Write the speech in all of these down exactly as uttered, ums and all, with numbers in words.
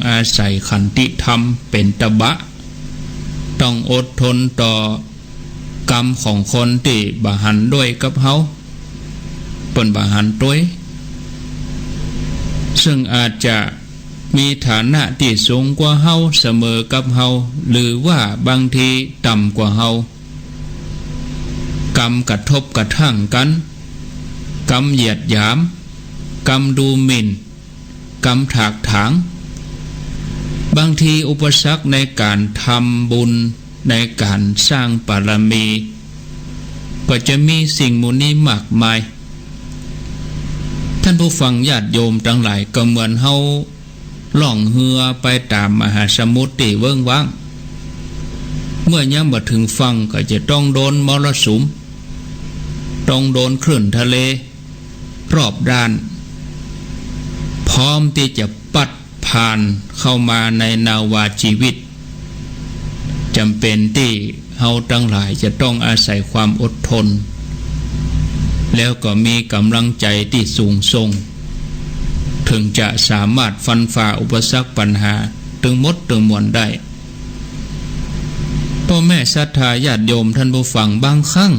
อาศัยขันติธรรมเป๋นตะบะ ต้องอดทนต่อ กรรมของคนตี้บ่หันด้วยกับเฮา เปิ้นบ่หันตวย ซึ่งอาจจะมีฐานะตี้สูงกว่าเฮา เสมอกับเฮา หรือว่าบางทีต่ำกว่าเฮา กำกระทบกระทั่งกั๋น กำเหยียดหยาม กำดูหมิ่น กำถากถาง บางทีอุปสรรคในก๋านทำบุญ ในก๋านสร้างบารมี ก็จะมีสิ่งหมู่นี้มากมาย ต้านผู้ฟังญาติโยมตังหลาย ก็เหมือนเฮาล่องเฮือไปต๋ามมหาสมุทรตี้เวิ้งว้าง เมื่อยังบ่เถิงฝั่งก็จะต้องโดนมรสุม ต้องโดนคลื่นทะเล รอบด้าน พร้อมตี้จะปั๊ดผ่านเข้ามาในนาวาชีวิต จ๋ำเป๋นตี้เฮาตังหลายจะต้องอาศัยความอดทน แล้วก็มีก๋ำลังใจ๋ตี้สูงส่ง เถิงจะสามารถฟันฝ่าอุปสรรคปัญหาตึงหมดตึงมวลได้ ป้อแม่ศรัทธาญาติโยมต้านผู้ฟัง บางครั้ง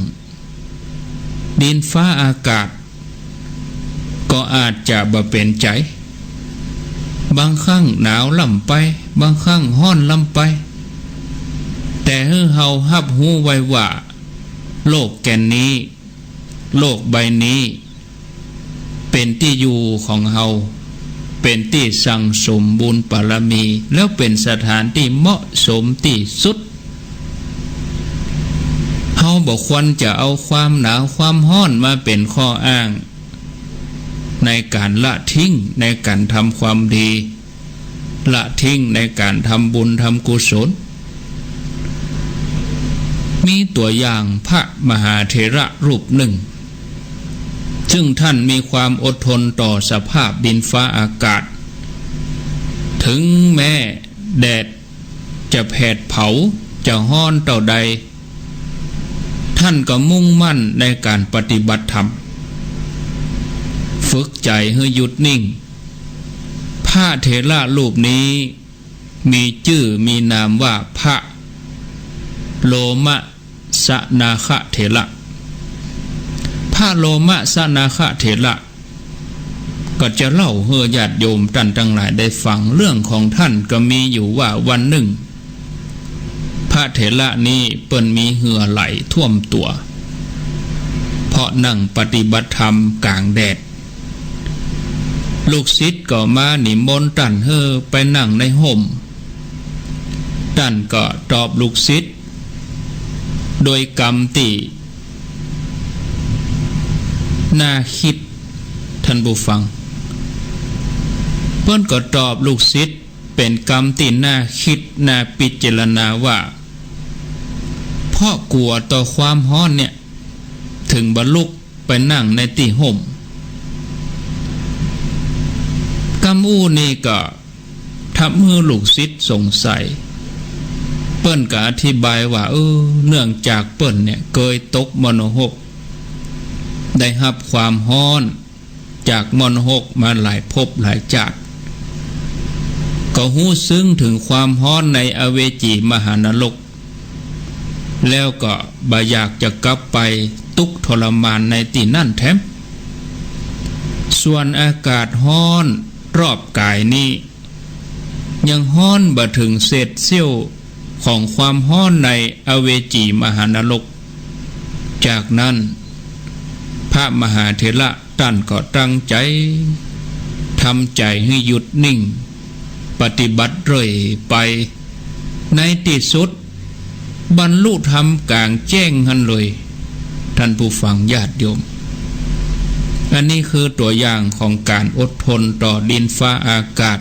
ดินฟ้าอากาศ ก็อาจจะบ่เป๋นใจ๋ บางครั้งหนาวล้ำไป บางครั้งฮ้อนล้ำไป แต่หื้อเฮาฮับฮู้ไว้ว่า โลกแก่นนี้ โลกใบนี้ เป๋นตี้อยู่ของเฮา เป๋นตี้สั่งสมบุญบารมี แล้วเป๋นสถานตี้เหมาะสมตี้สุด เฮาบ่ควรจะเอาความหนาวความฮ้อนมาเป๋นข้ออ้าง ในก๋านละทิ้งในก๋านทำความดี ละทิ้งในก๋านทำบุญทำกุศล มีตั๋วอย่างพระมหาเถระรูปนึ่ง ซึ่งต้านมีความอดทนต่อสภาพดินฟ้าอากาศ เถิงแม้แดดจะแผดเผา จะฮ้อนเต้าใด ต้านก็มุ่งมั่นในก๋านปฏิบัติธรรม ฝึกใจ๋หื้อหยุดนิ่ง พระเถระรูปนี้มีจื้อมีนามว่าพระโลมะสนาคเถระ พระโลมะสนาคเถระ ก็จะเล่าหื้อญาติโยมต้านตังหลายได้ฟัง เรื่องของต้านก็มีอยู่ว่าวันนึ่ง พระเถระนี้เปิ้นมีเหื่อไหลท่วมตั๋ว เพราะนั่งปฏิบัติธรรมก๋างแดด ลูกศิษย์ก็มานิมนต์ต้านหื้อไปนั่งในฮ่ม ต้านก็ตอบลูกศิษย์ โดยกำตี้น่ากึ๊ด ต้านผู้ฟัง เปิ้นก็ตอบลูกศิษย์เป๋นกำตี้น่ากึ๊ดน่าพิจารณาว่า เพราะกั๋วต่อความฮ้อนเนี่ย เถิงบ่ลุกไปนั่งในตี้ฮ่ม กำอู้นี้ก็ ทำหื้อลูกศิษย์สงสัย เปิ้นก็อธิบายว่า เออ เนื่องจากเปิ้นเนี่ยเกยตกมรณภพ ได้ฮับความฮ้อนจากมรณภพมาหลายภพหลายจาติ ก็ฮู้ซึ้งเถิงความฮ้อนในอเวจีมหานรก แล้วก็บ่อยากจะกลับไปตุ๊กข์ทรมานในตี้นั่นแถม ส่วนอากาศฮ้อนรอบก๋ายนี้ ยังฮ้อนบ่เถิงเศษเสี้ยวของความฮ้อนในอเวจีมหานรก จากนั้น พระมหาเถระต้านก็ตั้งใจ๋ ทำใจ๋หื้อหยุดนิ่ง ปฏิบัติเรื่อยไป ในตี้สุด บรรลุธรรมก๋างแจ้งหั้นเลย ต้านผู้ฟังญาติโยม อันนี้คือตั๋วอย่างของก๋านอดทนต่อดินฟ้าอากาศ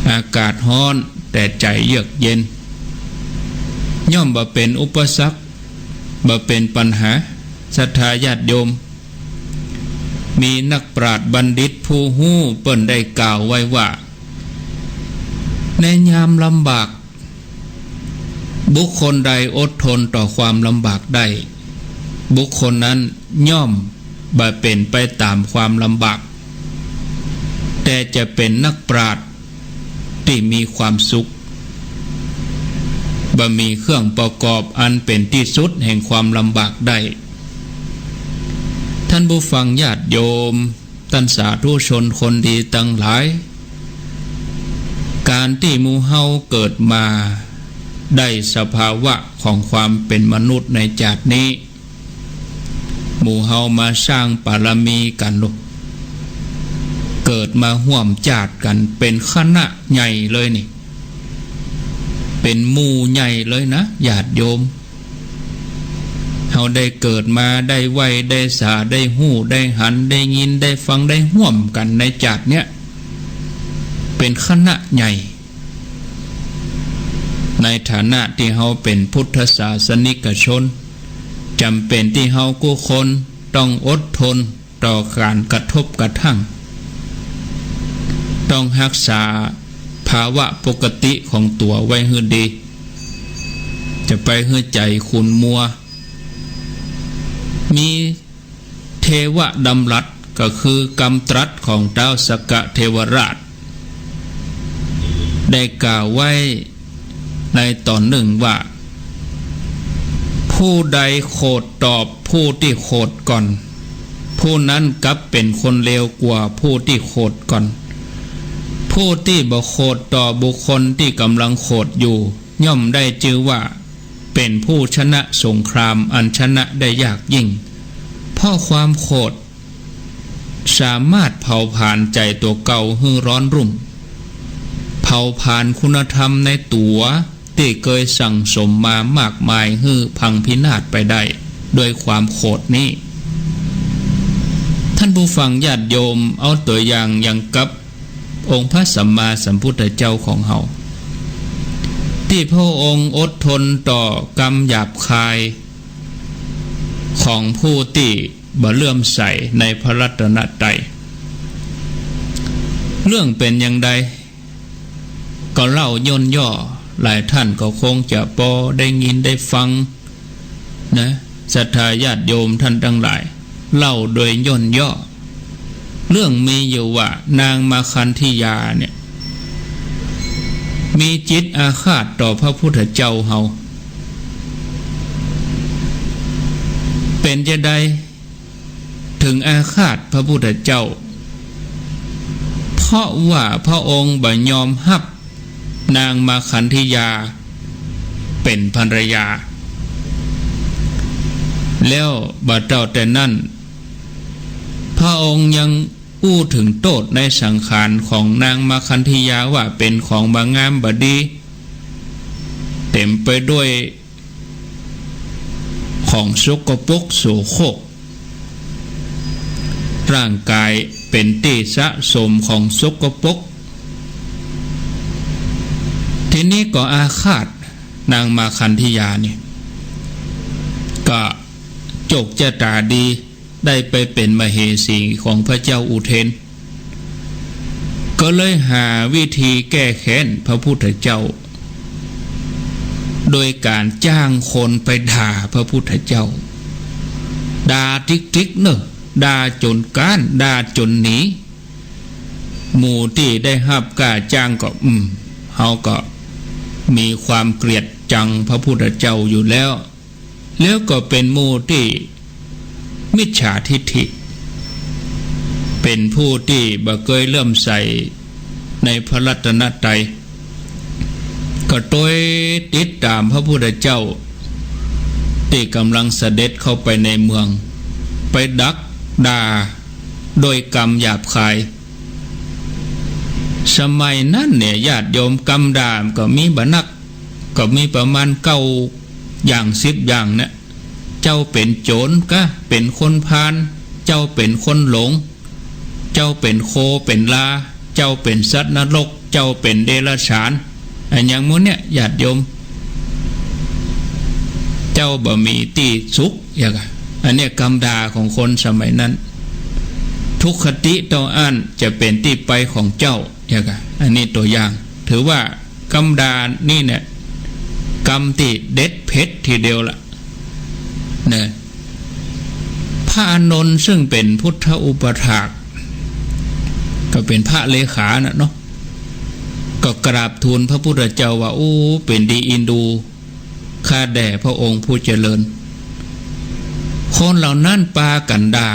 อากาศฮ้อนแต่ใจ๋เยือกเย็น ย่อมบ่เป๋นอุปสรรค บ่เป๋นปัญหา ศรัทธาญาติโยม มีนักปราชญ์บัณฑิตผู้ฮู้เปิ้นได้กล่าวไว้ว่า ในยามลำบาก บุคคลใดอดทนต่อความลำบากได้ บุคคลนั้นย่อมบ่เป๋นไปต๋ามความลำบาก แต่จะเป๋นนักปราชญ์ ตี้มีความสุข บ่มีเครื่องประกอบอันเป๋นตี้สุดแห่งความลำบากได้ ท่านผู้ฟังญาติโยม ต้านสาธุชนคนดีตังหลาย ก๋านตี้หมู่เฮาเกิดมาได้สภาวะของความเป๋นมนุษย์ในจาตินี้ หมู่เฮามาสร้างปารมีกั๋นลูก เกิดมาฮ่วมจาติกั๋น เป๋นคณะใหญ่เลยนี่ เป๋นหมู่ใหญ่เลยนะ ญาติโยม เฮาได้เกิดมา ได้ไหว้ ได้สา ได้ฮู้ ได้หัน ได้ยิน ได้ฟัง ได้ฮ่วมกั๋นในจาติเนี้ย เป๋นคณะใหญ่ ในฐานะตี้เฮาเป๋นพุทธศาสนิกชน จ๋ำเป๋นตี้เฮากู้คนต้องอดทนต่อก๋านกระทบกระทั่ง ต้องฮักษาภาวะปกติของตั๋วไว้หื้อดี จะไปหื้อใจ๋ขุ่นมัว มี เทวดำรัส ก็คือกำตรัสของท้าวสักกะเทวราช ได้กล่าวไว้ในต๋อนนึ่งว่า ผู้ใดโขดตอบผู้ตี้โขดก่อน ผู้นั้นกลับเป๋นคนเลวกว่าผู้ตี้โขดก่อน ผู้ตี้บ่โขดต่อบุคคลตี้ก่ำลังโขดอยู่ ย่อมได้จื้อว่าเป๋นผู้ชนะสงครามอันชนะได้ยากยิ่ง เพราะความโขดสามารถเผาผลาญใจ๋ตั๋วเก่าหื้อร้อนรุ่ม เผาผลาญคุณธรรมในตั๋วตี้เกยสั่งสมมามากมายหื้อพังพินาศไปได้ด้วยความโขดนี้ ท่านผู้ฟังญาติโยม เอาตั๋วอย่างอย่างกับ องค์พระสัมมาสัมพุทธเจ้าของเฮา ตี้พระองค์อดทนต่อกำหยาบคายของผู้ตี้บ่เลื่อมใสในพระรัตนตรัย เรื่องเป๋นอย่างใด ก็เล่าย่นย่อ หลายท่านก็คงจะปอได้ยินได้ฟัง นะ ศรัทธาญาติโยมท่านตังหลาย เล่าโดยย่นย่อ เรื่องมีอยู่ว่า นางมาคันธยาเนี่ย มีจิตอาฆาตต่อพระพุทธเจ้าเฮา เป๋นจาใด เถิงอาฆาตพระพุทธเจ้า เพราะว่าพระองค์บ่ยอมฮับนางมาคันธยาเป๋นภรรยา แล้วบ่เต้าแต่นั้น พระองค์ยังอู้เถิงโต้ษในสังขารของนางมาคันธยาว่าเป๋นของบ่งามบ่ดี เต๋มไปด้วย ของสกปรกโสโครก ร่างก๋ายเป๋นตี้สะสมของสกปรก ทีนี้ก็อาฆาตนางมาคันธยานี่ ก็โจคจะต๋าดี ได้ไปเป๋นมเหสีของพระเจ้าอุเทน ก็เลยหาวิธีแก้แค้นพระพุทธเจ้า โดยก๋านจ้างคนไปด่าพระพุทธเจ้า ด่าติ๊กๆ เน่อ ด่าจ๋นก๊าน ด่าจ๋นหนี หมู่ตี้ได้ฮับก้าจ้างก็ อืม เฮาก็มีความเกลียดจังพระพุทธเจ้าอยู่แล้ว แล้วก็เป๋นหมู่ตี้มิจฉาทิฏฐิ เป๋นผู้ตี้บ่เกยเลื่อมใสในพระรัตนตรัย ก็ตวยติดต๋ามพระพุทธเจ้าตี้ก่ำลังเสด็จเข้าไปในเมือง ไปดักด่าโดยกำหยาบคาย สมัยนั้นเนี่ยญาติโยม กำด่าก็มีบ่นัก ก็มีประมาณเก้าอย่างสิบอย่างเนี่ย เจ้าเป๋นโจ๋รก๊ะ เป๋นคนพาล เจ้าเป๋นคนหลง เจ้าเป๋นโคเป๋นลา เจ้าเป๋นสัตว์นรก เจ้าเป๋นเดรัจฉาน อะหยังหมู่เนี่ยญาติโยม เจ้าบ่มีตี้สุข อย่างอะ อันเนี้ยกำด่าของคนสมัยนั้น ทุกขติเต้าอั้นจะเป๋นตี้ไปของเจ้า อย่างอะ อันนี้ตั๋วอย่าง ถือว่ากำด่านี่เนี่ย กำตี้เด็ดเผ็ดทีเดียวละ นะ พระอานนท์ซึ่งเป๋นพุทธอุปัฏฐาก ก็เป๋นพระเลขาน่ะเนาะ ก็ ก็กราบทูลพระพุทธเจ้าว่า โอ้ เป๋นดีอินดูข้าแด่พระองค์ผู้เจริญ คนเหล่านั้นปากั๋นด่า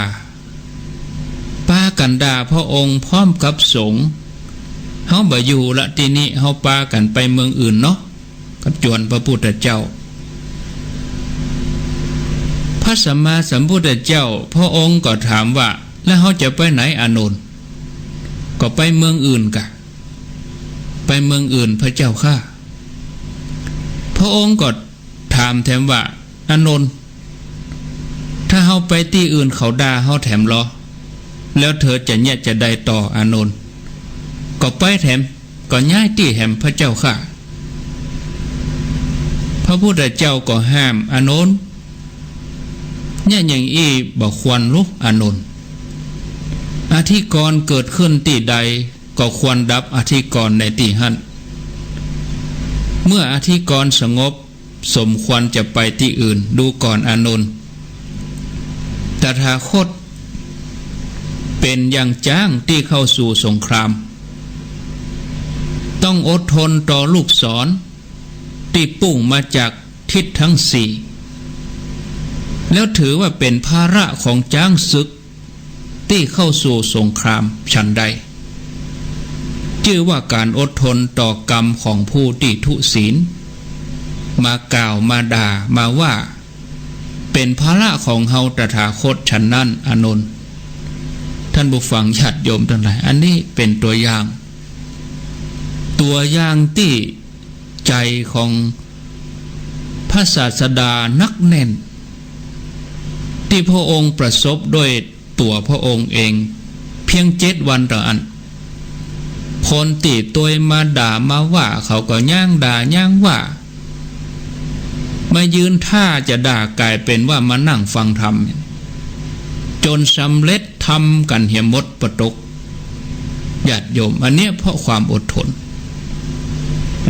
ปากั๋นด่าพระองค์พร้อมกับสงฆ์ เฮาบ่อยู่ละตี้นี้ เฮาปากั๋นไปเมืองอื่นเนาะ กับจวนพระพุทธเจ้า พระสัมมาสัมพุทธเจ้าพระองค์ก็ถามว่า แล้วเฮาจะไปไหนอานนท์ ก็ไปเมืองอื่นกา ไปเมืองอื่นพระเจ้าข้า พระองค์ก็ถามแถมว่า อานนท์ ถ้าเฮาไปตี้อื่นเขาด่าเฮาแถมลอ แล้วเธอจะเยียะจาใดต่ออานนท์ ก็ไปแถม ก็ย้ายตี้แถมพระเจ้าข้า พระพุทธเจ้าก็ห้าม อานนท์ เยียะอย่างอี้บ่ควรลุกอานนท์ อธิกรณ์เกิดขึ้นตี้ใด ก็ควรดับอธิกรณ์ในตี้หั้น เมื่ออธิกรณ์สงบ สมควรจะไปตี้อื่น ดูก่อนอานนท์ ตถาคตเป๋นอย่างจ๊างตี้เข้าสู่สงคราม ต้องอดทนต่อลูกศรตี้ปุ้งมาจากทิศทั้งสี่ แล้วถือว่าเป๋นภาระของจ๊างศึก ตี้เข้าสู่สงครามฉันใด จื้อว่าก๋านอดทนต่อกรรมของผู้ตี้ทุศีล มากล่าว มาด่า มาว่า เป๋นภาระของเฮาตถาคตฉันนั้น อานนท์ ท่านผู้ฟังญาติโยมตังหลาย อันนี้เป๋นตั๋วอย่าง ตั๋วอย่างตี้ใจ๋ของพระศาสดานักแน่น ตี้พระองค์ประสบด้วย ตั๋วพระองค์เอง เพียงเจ็ดวันเต้าอั้น คนตี้ตวยมาด่ามาว่า เขาก็ย้างด่าย้างว่า มายืนท่าจะด่า ก๋ายเป๋นว่ามานั่งฟังธรรม จ๋นสำเร็จธรรมกั๋นเหียหมดปะตก ญาติโยม อันเนี้ยเพราะความอดทน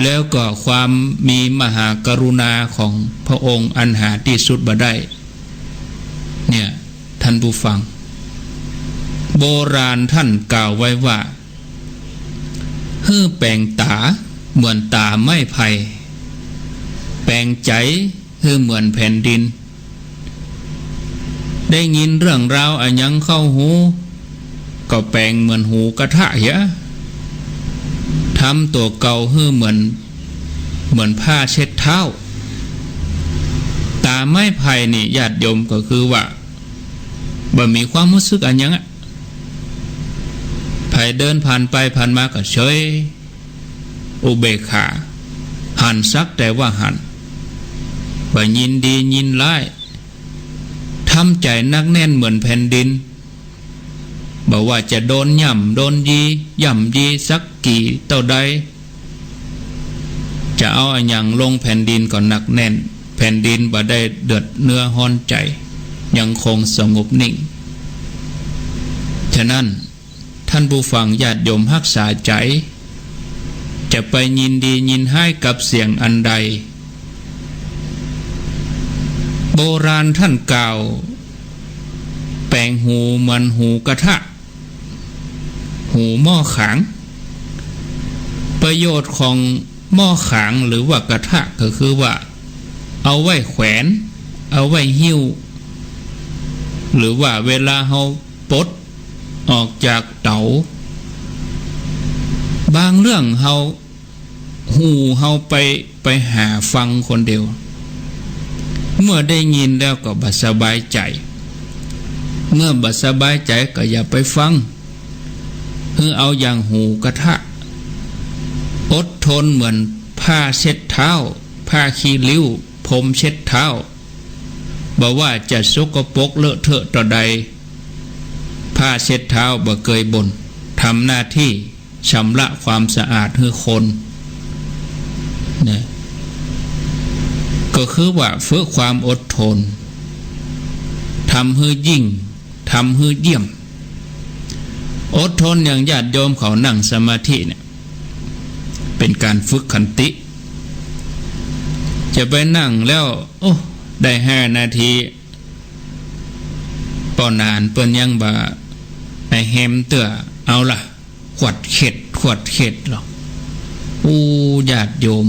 แล้วก็ความมีมหากรุณาของพระองค์อันหาตี้สุดบ่ได้ เนี่ย ท่านผู้ฟัง โบราณท่านกล่าวไว้ว่า หื้อแป๋งต๋าเหมือนต๋าไม้ไผ่ แป๋งใจ๋หื้อเหมือนแผ่นดิน ได้ยินเรื่องราวอะหยังเข้าหู ก็แป๋งเหมือนหูกระทะเหีย ทำตั๋วเก่าหื้อเหมือน เหมือนผ้าเช็ดเท้า ต๋าไม้ไผ่นี่ ญาติโยม ก็คือว่า บ่มีความฮู้สึกอะหยังอะ ใผเดินผ่านไปผ่านมาก็เฉย อุเบกขา หันสักแต่ว่าหัน บ่ยินดียินร้าย ทำใจ๋หนักแน่นเหมือนแผ่นดิน บ่ว่าจะโดนย่ำโดนยี ย่ำยีสักกี่เต้าใด จะเอาอะหยังลงแผ่นดินก็หนักแน่น แผ่นดินบ่ได้เดือดเนื้อฮ้อนใจ๋ ยังคงสงบนิ่ง ฉะนั้น ท่านผู้ฟังญาติโยมฮักษาใจ๋ จะไปยินดียินฮ้ายกับเสียงอันใด โบราณท่านกล่าว แป๋งหูเหมือนหูกระทะ หูหม้อขาง ประโยชน์ของหม้อขางหรือว่ากระทะก็คือว่า เอาไว้แขวน เอาไว้หิ้ว หรือว่าเวลาเฮาปลดออกจากเต๋า บางเรื่องเฮา หูเฮาไป ไปหาฟังคนเดียว เมื่อได้ยินแล้วก็บ่สบายใจ๋ เมื่อบ่สบายใจ๋ก็อย่าไปฟัง หื้อเอาอย่างหูกระทะ อดทนเหมือนผ้าเช็ดเท้า ผ้าขี้ริ้ว พรมเช็ดเท้า บ่ว่าจะสกปรกเลอะเทอะเต้าใด ผ้าเช็ดเท้าบ่เกยบ่น ทำหน้าที่ชำระความสะอาดหื้อคน นะ ก็คือว่าฝึกความอดทน ทำหื้อยิ่ง ทำหื้อเยี่ยม อดทนอย่างญาติโยมเขานั่งสมาธิเนี่ย เป๋นก๋านฝึกขันติ จะไปนั่งแล้ว โอ้ ได้ห้านาที ป้อนอาหารเปิ้นยังบ่า ไอ้แฮมเตื้อ เอาละ ขวดเข็ด ขวดเข็ดหรอก อู้ ญาติโยม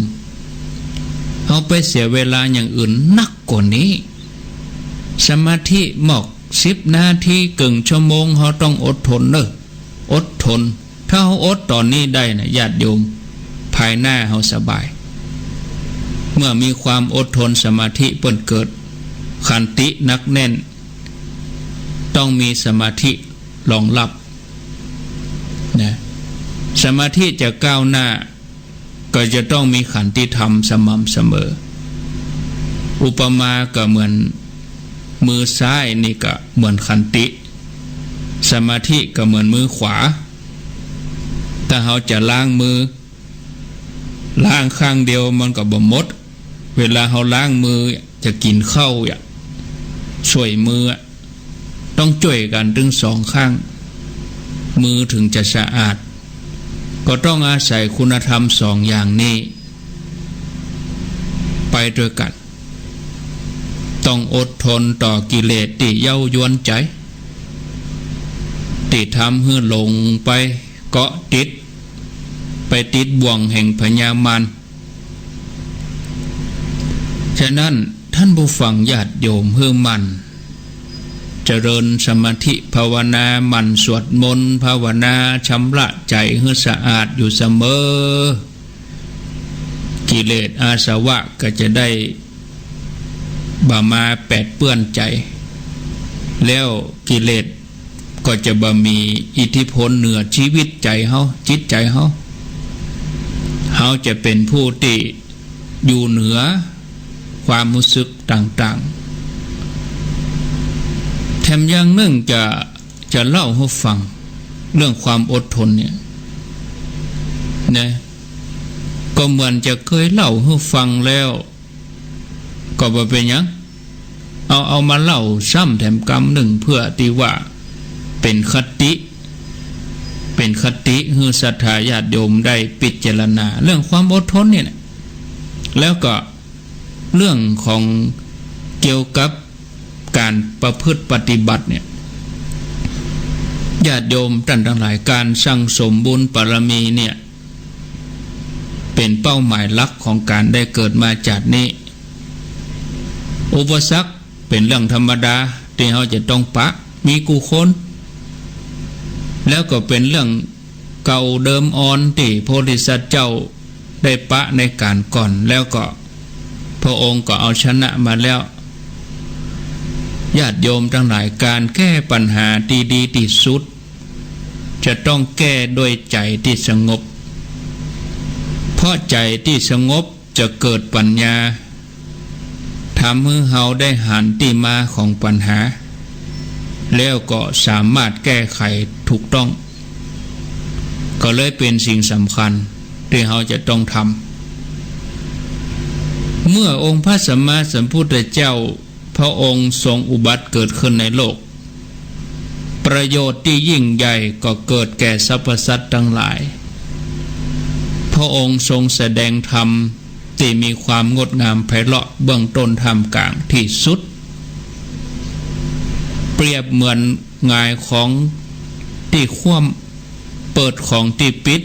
เฮาไปเสียเวลาอย่างอื่นนักกว่านี้ สมาธิหมอกสิบนาที เกิ่งชั่วโมง เฮาต้องอดทนเน่อ อดทน ถ้าเฮาอดต๋อนนี้ได้นะ ญาติโยม ภายหน้าเฮาสบาย เมื่อมีความอดทน สมาธิเปิ้นเกิด ขันติหนักแน่น ต้องมีสมาธิรองรับนะ สมาธิจะก้าวหน้า ก็จะต้องมีขันติธรรมสม่ำเสมอ อุปมาก็เหมือนมือซ้ายนี่ก็เหมือนขันติ สมาธิก็เหมือนมือขวา ถ้าเฮาจะล้างมือ ล้างข้างเดียวมันก็บ่หมด เวลาเฮาล้างมือ จะกิ๋นข้าวอะ ซ่วยมืออะ ต้องจ้วยกั๋นตึงสองข้าง มือถึงจะสะอาด ก็ต้องอาศัยคุณธรรมสองอย่างนี้ ไปตวยกั๋น ต้องอดทนต่อกิเลสตี้เย้ายวนใจ๋ ตี้ทำหื้อหลงไปเกาะติด ไปติดบ่วงแห่งพญามาร ฉะนั้นท่านผู้ฟังญาติโยมหื้อหมั่นเจริญสมาธิภาวนา หมั่นสวดมนต์ภาวนา ชำระใจ๋หื้อสะอาดอยู่เสมอ กิเลสอาสวะก็จะได้บ่มาแปดเปื้อนใจ๋ แล้วกิเลส ก็จะบ่มีอิทธิพลเหนือชีวิตใจ๋เฮา จิตใจ๋เฮา เฮาจะเป๋นผู้ตี้อยู่เหนือความฮู้สึกต่างๆ แถมอย่างนึ่งจะ จะเล่าหื้อฟังเรื่องความอดทนเนี่ยนะ ก็เหมือนจะเกยเล่าหื้อฟังแล้ว ก็บ่เป๋นหยัง เอา เอามาเล่าซ้ำแถมกำนึ่ง เปื้อตี้ว่าเป๋นคติ เป๋นคติหื้อศรัทธาญาติโยมได้พิจารณาเรื่องความอดทนนี่แหละ แล้วก็เรื่องของเกี่ยวกับก๋านประพฤติปฏิบัติเนี่ย ญาติโยมต้านตังหลาย ก๋านสั่งสมบุญบารมีเนี่ย เป๋นเป้าหมายหลักของก๋านได้เกิดมาจาตินี้ อุปสรรคเป๋นเรื่องธรรมดาตี้เฮาจะต้องปะ มีกู้คน แล้วก็เป๋นเรื่องเก่าเดิมอ่อนตี้พระโพธิสัตว์เจ้าได้ปะในก๋านก่อน แล้วก็พระองค์ก็เอาชนะมาแล้ว ญาติโยมตังหลาย ก๋านแก้ปัญหาตี้ดีตี้สุด จะต้องแก้ด้วยใจ๋ตี้สงบ เพราะใจ๋ตี้สงบจะเกิดปัญญา ทำหื้อเฮาได้หันตี้มาของปัญหา แล้วก็สามารถแก้ไขถูกต้อง ก็เลยเป๋นสิ่งสำคัญตี้เฮาจะต้องทำ เมื่อองค์พระสัมมาสัมพุทธเจ้า พระองค์ทรงอุบัติเกิดขึ้นในโลก ประโยชน์ตี้ยิ่งใหญ่ก็เกิดแก่สรรพสัตว์ตังหลาย พระองค์ทรงแสดงธรรมตี้มีความงดงามไพเราะ เบื้องต้นท่ามกลางตี้สุด เปรียบเหมือนหงายของตี้คว่ำ เปิดของตี้ปิด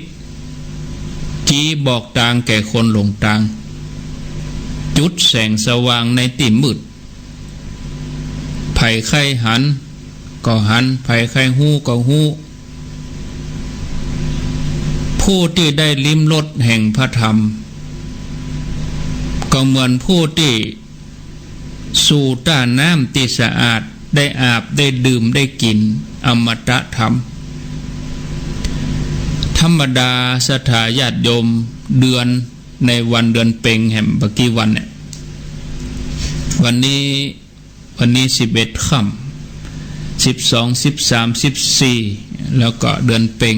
จี๊บอกตางแก่คนหลงตาง จุดแสงสว่างในตี้มืด ใผใค่หันก็หัน ใผใค่ฮู้ก็ฮู้ ผู้ตี้ได้ลิ้มรสแห่งพระธรรม ก็เหมือนผู้ตี้สูต้าน้ำตี้สะอาด ได้อาบ ได้ดื่ม ได้กิ๋น อมตะธรรม ธรรมดาศรัทธาญาติโยม เดือน ในวันเดือนเพ็ญแหมบ่กี่วันเนี่ย วันนี้ วันนี้สิบเอ็ดค่ำ สิบสอง สิบสาม สิบสี่ แล้วก็เดือนเพ็ญ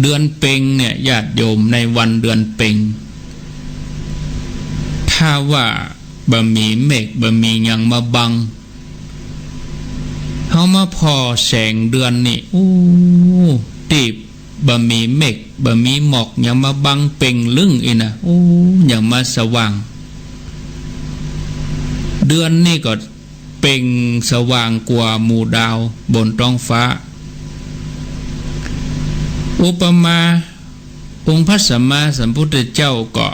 เดือนเพ็ญเนี่ย ญาติโยม ในวันเดือนเพ็ญ ถ้าว่าบ่มีเมฆ บ่มีหยังมาบัง เฮามาผ่อแสงเดือนนี่ อู้ ตี้บ่มีเมฆ บ่มีหมอกหยังมาบัง เปล่งลึ้งอี้นะ อู้ หยังมาสว่าง เดือนนี่ก็เปล่งสว่างกว่าหมู่ดาวบนท้องฟ้า อุปมา องค์พระสัมมาสัมพุทธเจ้าก็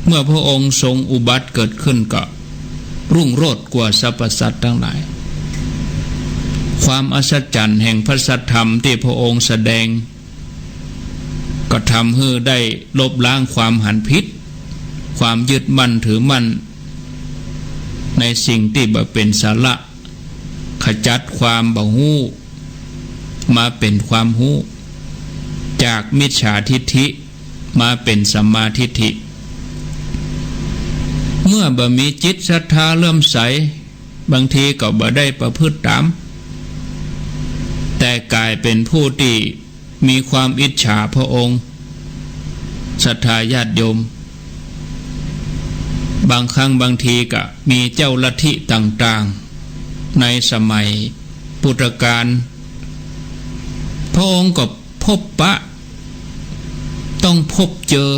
เมื่อพระองค์ทรงอุบัติเกิดขึ้นก็ รุ่งโรจน์กว่าสรรพสัตว์ตังหลาย ความอัศจรรย์แห่งพระสัทธรรมตี้พระองค์แสดง ก็ทำหื้อได้ลบล้างความหันผิด ความยึดมั่นถือมั่น ในสิ่งตี้บ่เป๋นสาระ ขจัดความบ่ฮู้ มาเป๋นความฮู้ จากมิจฉาทิฏฐิ มาเป๋นสัมมาทิฏฐิ เมื่อบ่มีจิตศรัทธาเลื่อมใส บางทีก็บ่ได้ประพฤติต๋าม แต่ก๋ายเป๋นผู้ตี้ มีความอิจฉาพระองค์ ศรัทธาญาติโยม บางครั้งบางทีก็มีเจ้าลัทธิต่างๆ ในสมัยพุทธกาล พระองค์ก็พบปะ ต้องพบเจอ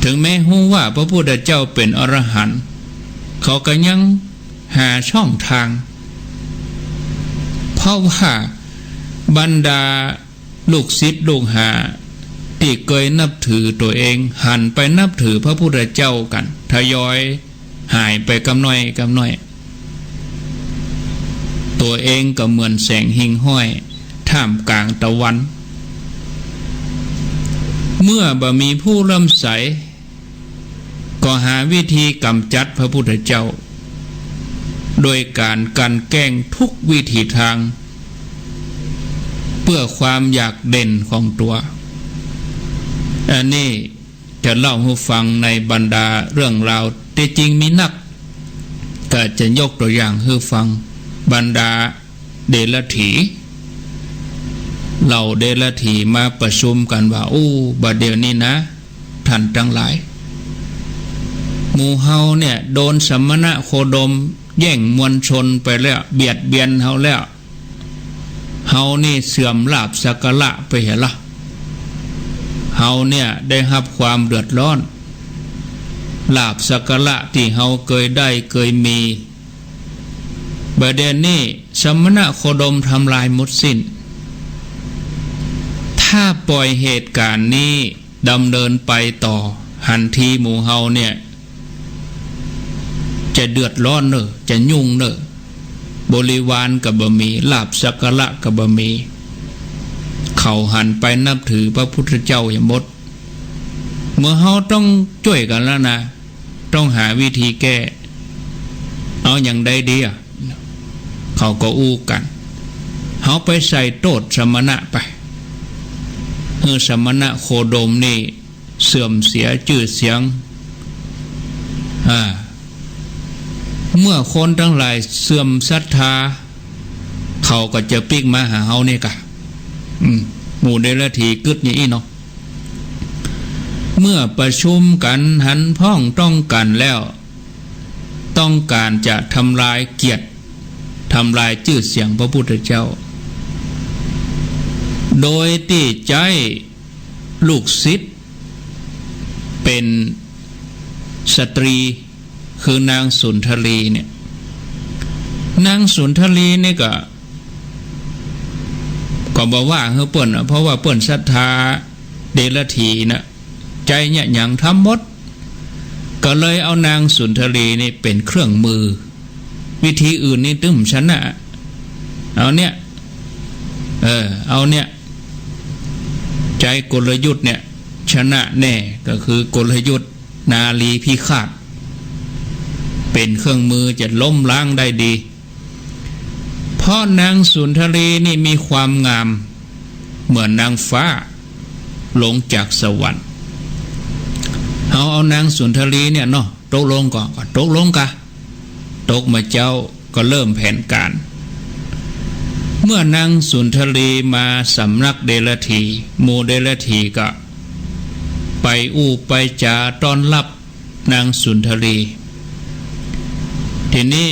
ถึงแม้ฮู้ว่าพระพุทธเจ้าเป๋นอรหันต์ เขาก็ยังหาช่องทาง เพราะว่าบรรดาลูกศิษย์ลูกหาตี้เกยนับถือตั๋วเอง หันไปนับถือพระพุทธเจ้ากั๋น ทยอยหายไปกำน้อยกำน้อย ตั๋วเองก็เหมือนแสงหิ่งห้อยท่ามกลางตะวัน เมื่อบ่มีผู้เลื่อมใส ก็หาวิธีก๋ำจัดพระพุทธเจ้า โดยก๋านกลั่นแกล้งทุกวิถีตาง เปื้อความอยากเด่นของตั๋ว อันนี้จะเล่าหื้อฟังในบรรดาเรื่องราว ตี้จริงมีนัก ก็จะยกตั๋วอย่างหื้อฟัง บรรดา เดรัจฉี เหล่าเดรัจฉีมาประชุมกั๋นว่า อู้ บ่าเดี่ยวนี้นะ ท่านตังหลาย หมู่เฮาเนี่ยโดนสมณะโคดมแย่งมวลชนไปแล้ว เบียดเบียนเฮาแล้ว เฮานี่เสื่อมลาภสักการะไปเหียละ เฮาเนี่ยได้ฮับความเดือดร้อน ลาภสักการะตี้เฮาเกยได้เกยมี บ่าเดี่ยวนี้สมณะโคดมทำลายหมดสิ้น ถ้าปล่อยเหตุก๋ารณ์นี้ดำเนินไปต่อ หันทีหมู่เฮาเนี่ย จะเดือดร้อนเน่อ จะยุ่งเน่อ บริวารก็บ่มี ลาภสักการะก็บ่มี เขาหันไปนับถือพระพุทธเจ้าเหียหมด เมื่อเฮาต้องจ้วยกั๋นแล้วนะ ต้องหาวิธีแก้ เอาหยังใดดีอะ เขาก็อู้กั๋น เฮาไปใส่โต้ษสมณะไป หื้อสมณะโคดมนี่เสื่อมเสียจื้อเสียง อ่า เมื่อคนตังหลายเสื่อมศรัทธา เขาก็จะปิ๊กมาหาเฮานี่กะ อืม หมู่เดรัจฉีกึ๊ดอย่างอี้เนาะ เมื่อประชุมกั๋นหันพ้องต้องกั๋นแล้ว ต้องก๋านจะทำลายเกียรติ ทำลายจื้อเสียงพระพุทธเจ้า โดยตี้ใจ๊ลูกศิษย์เป๋นสตรี คือนางสุนทรีเนี่ย นางสุนทรีนี่ก็ ก็บ่ว่าหื้อเปิ้นอะ เพราะว่าเปิ้นศรัทธาเดรัจฉีนะ ใจ๊เยียะหยังทำหมด ก็เลยเอานางสุนทรีนี่เป๋นเครื่องมือ วิธีอื่นนี่ตึงบ่ชนะ เอาเนี่ย เออ เอาเนี่ย ใจ๊กลยุทธ์เนี่ย ชนะแน่ ก็คือกลยุทธ์นารีพิฆาต เป๋นเครื่องมือจะล้มล้างได้ดี เพราะนางสุนทรีนี่มีความงามเหมือนนางฟ้าลงจากสวรรค์ เฮาเอานางสุนทรีเนี่ยเนาะ ตกลงก่อ ก็ตกลงกะ ตกมาเจ๊าก็เริ่มแผนก๋าน เมื่อนางสุนทรีมาสำนักเดรัจฉี หมู่เดรัจฉีก็ไปอู้ไปจ๋าต้อนฮับนางสุนทรี ทีนี้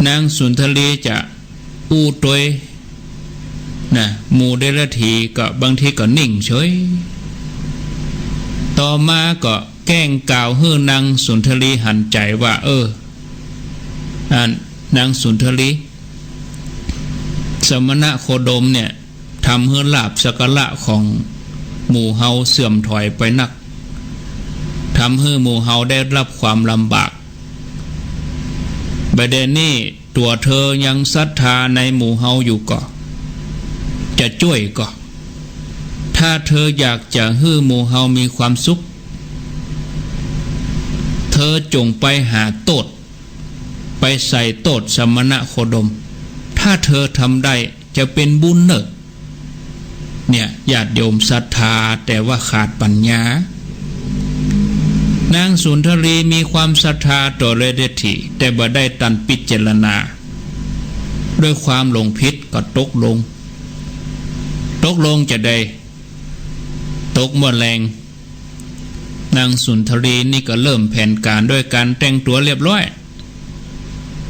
นางสุนทรีจะอู้ตวยนะ หมู่เดรัจฉีก็บางทีก็นิ่งเฉย ต่อมาก็แกล้งกล่าวหื้อนางสุนทรีหันใจ๋ว่า เออ อัน นางสุนทรี สมณะโคดมเนี่ย ท ทำหื้อลาภสักการะของหมู่เฮาเสื่อมถอยไปนัก ทำหื้อหมู่เฮาได้รับความลำบาก บ่าเดี่ยวนี้ตั๋วเธอยังศรัทธาในหมู่เฮาอยู่ก่อ จะจ้วยก่อ ถ้าเธออยากจะหื้อหมู่เฮามีความสุข เธอจงไปหาโต้ษ ไปใส่โต้ษสมณโคดม ถ้าเธอทำได้จะเป๋นบุญเน่อ เนี่ย ญาติโยมศรัทธาแต่ว่าขาดปัญญา นางสุนทรีมีความศรัทธาต่อเดลถี แต่บ่ได้ตันพิจารณา ด้วยความหลงผิดก็ตกลง ตกลงจะได้ ตกเมื่อแลง นางสุนทรีนี่ก็เริ่มแผนก๋านด้วยก๋านแต่งตั๋วเรียบร้อย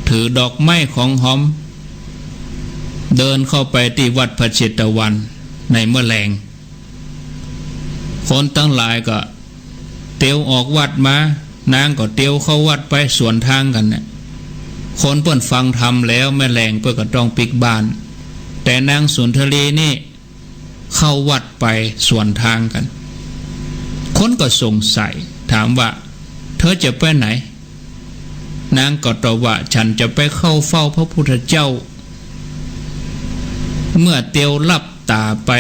ถือดอกไม้ของหอม เดินเข้าไปตี้วัดพระเชตวันในเมื่อแลง คนตังหลายก็เตียวออกวัดมา นางก็เตียวเข้าวัดไปสวนตางกั๋นเนี่ย คนเปิ้นฟังธรรมแล้วเมื่อแลงเปิ้นก็ต้องปิ๊กบ้าน แต่นางสุนทรีนี่ เข้าวัดไปสวนตางกั๋น คนก็สงสัยถามว่า เธอจะไปไหน นางก็ตอบว่า ฉันจะไปเข้าเฝ้าพระพุทธเจ้า เมื่อเตียวลับต๋าไป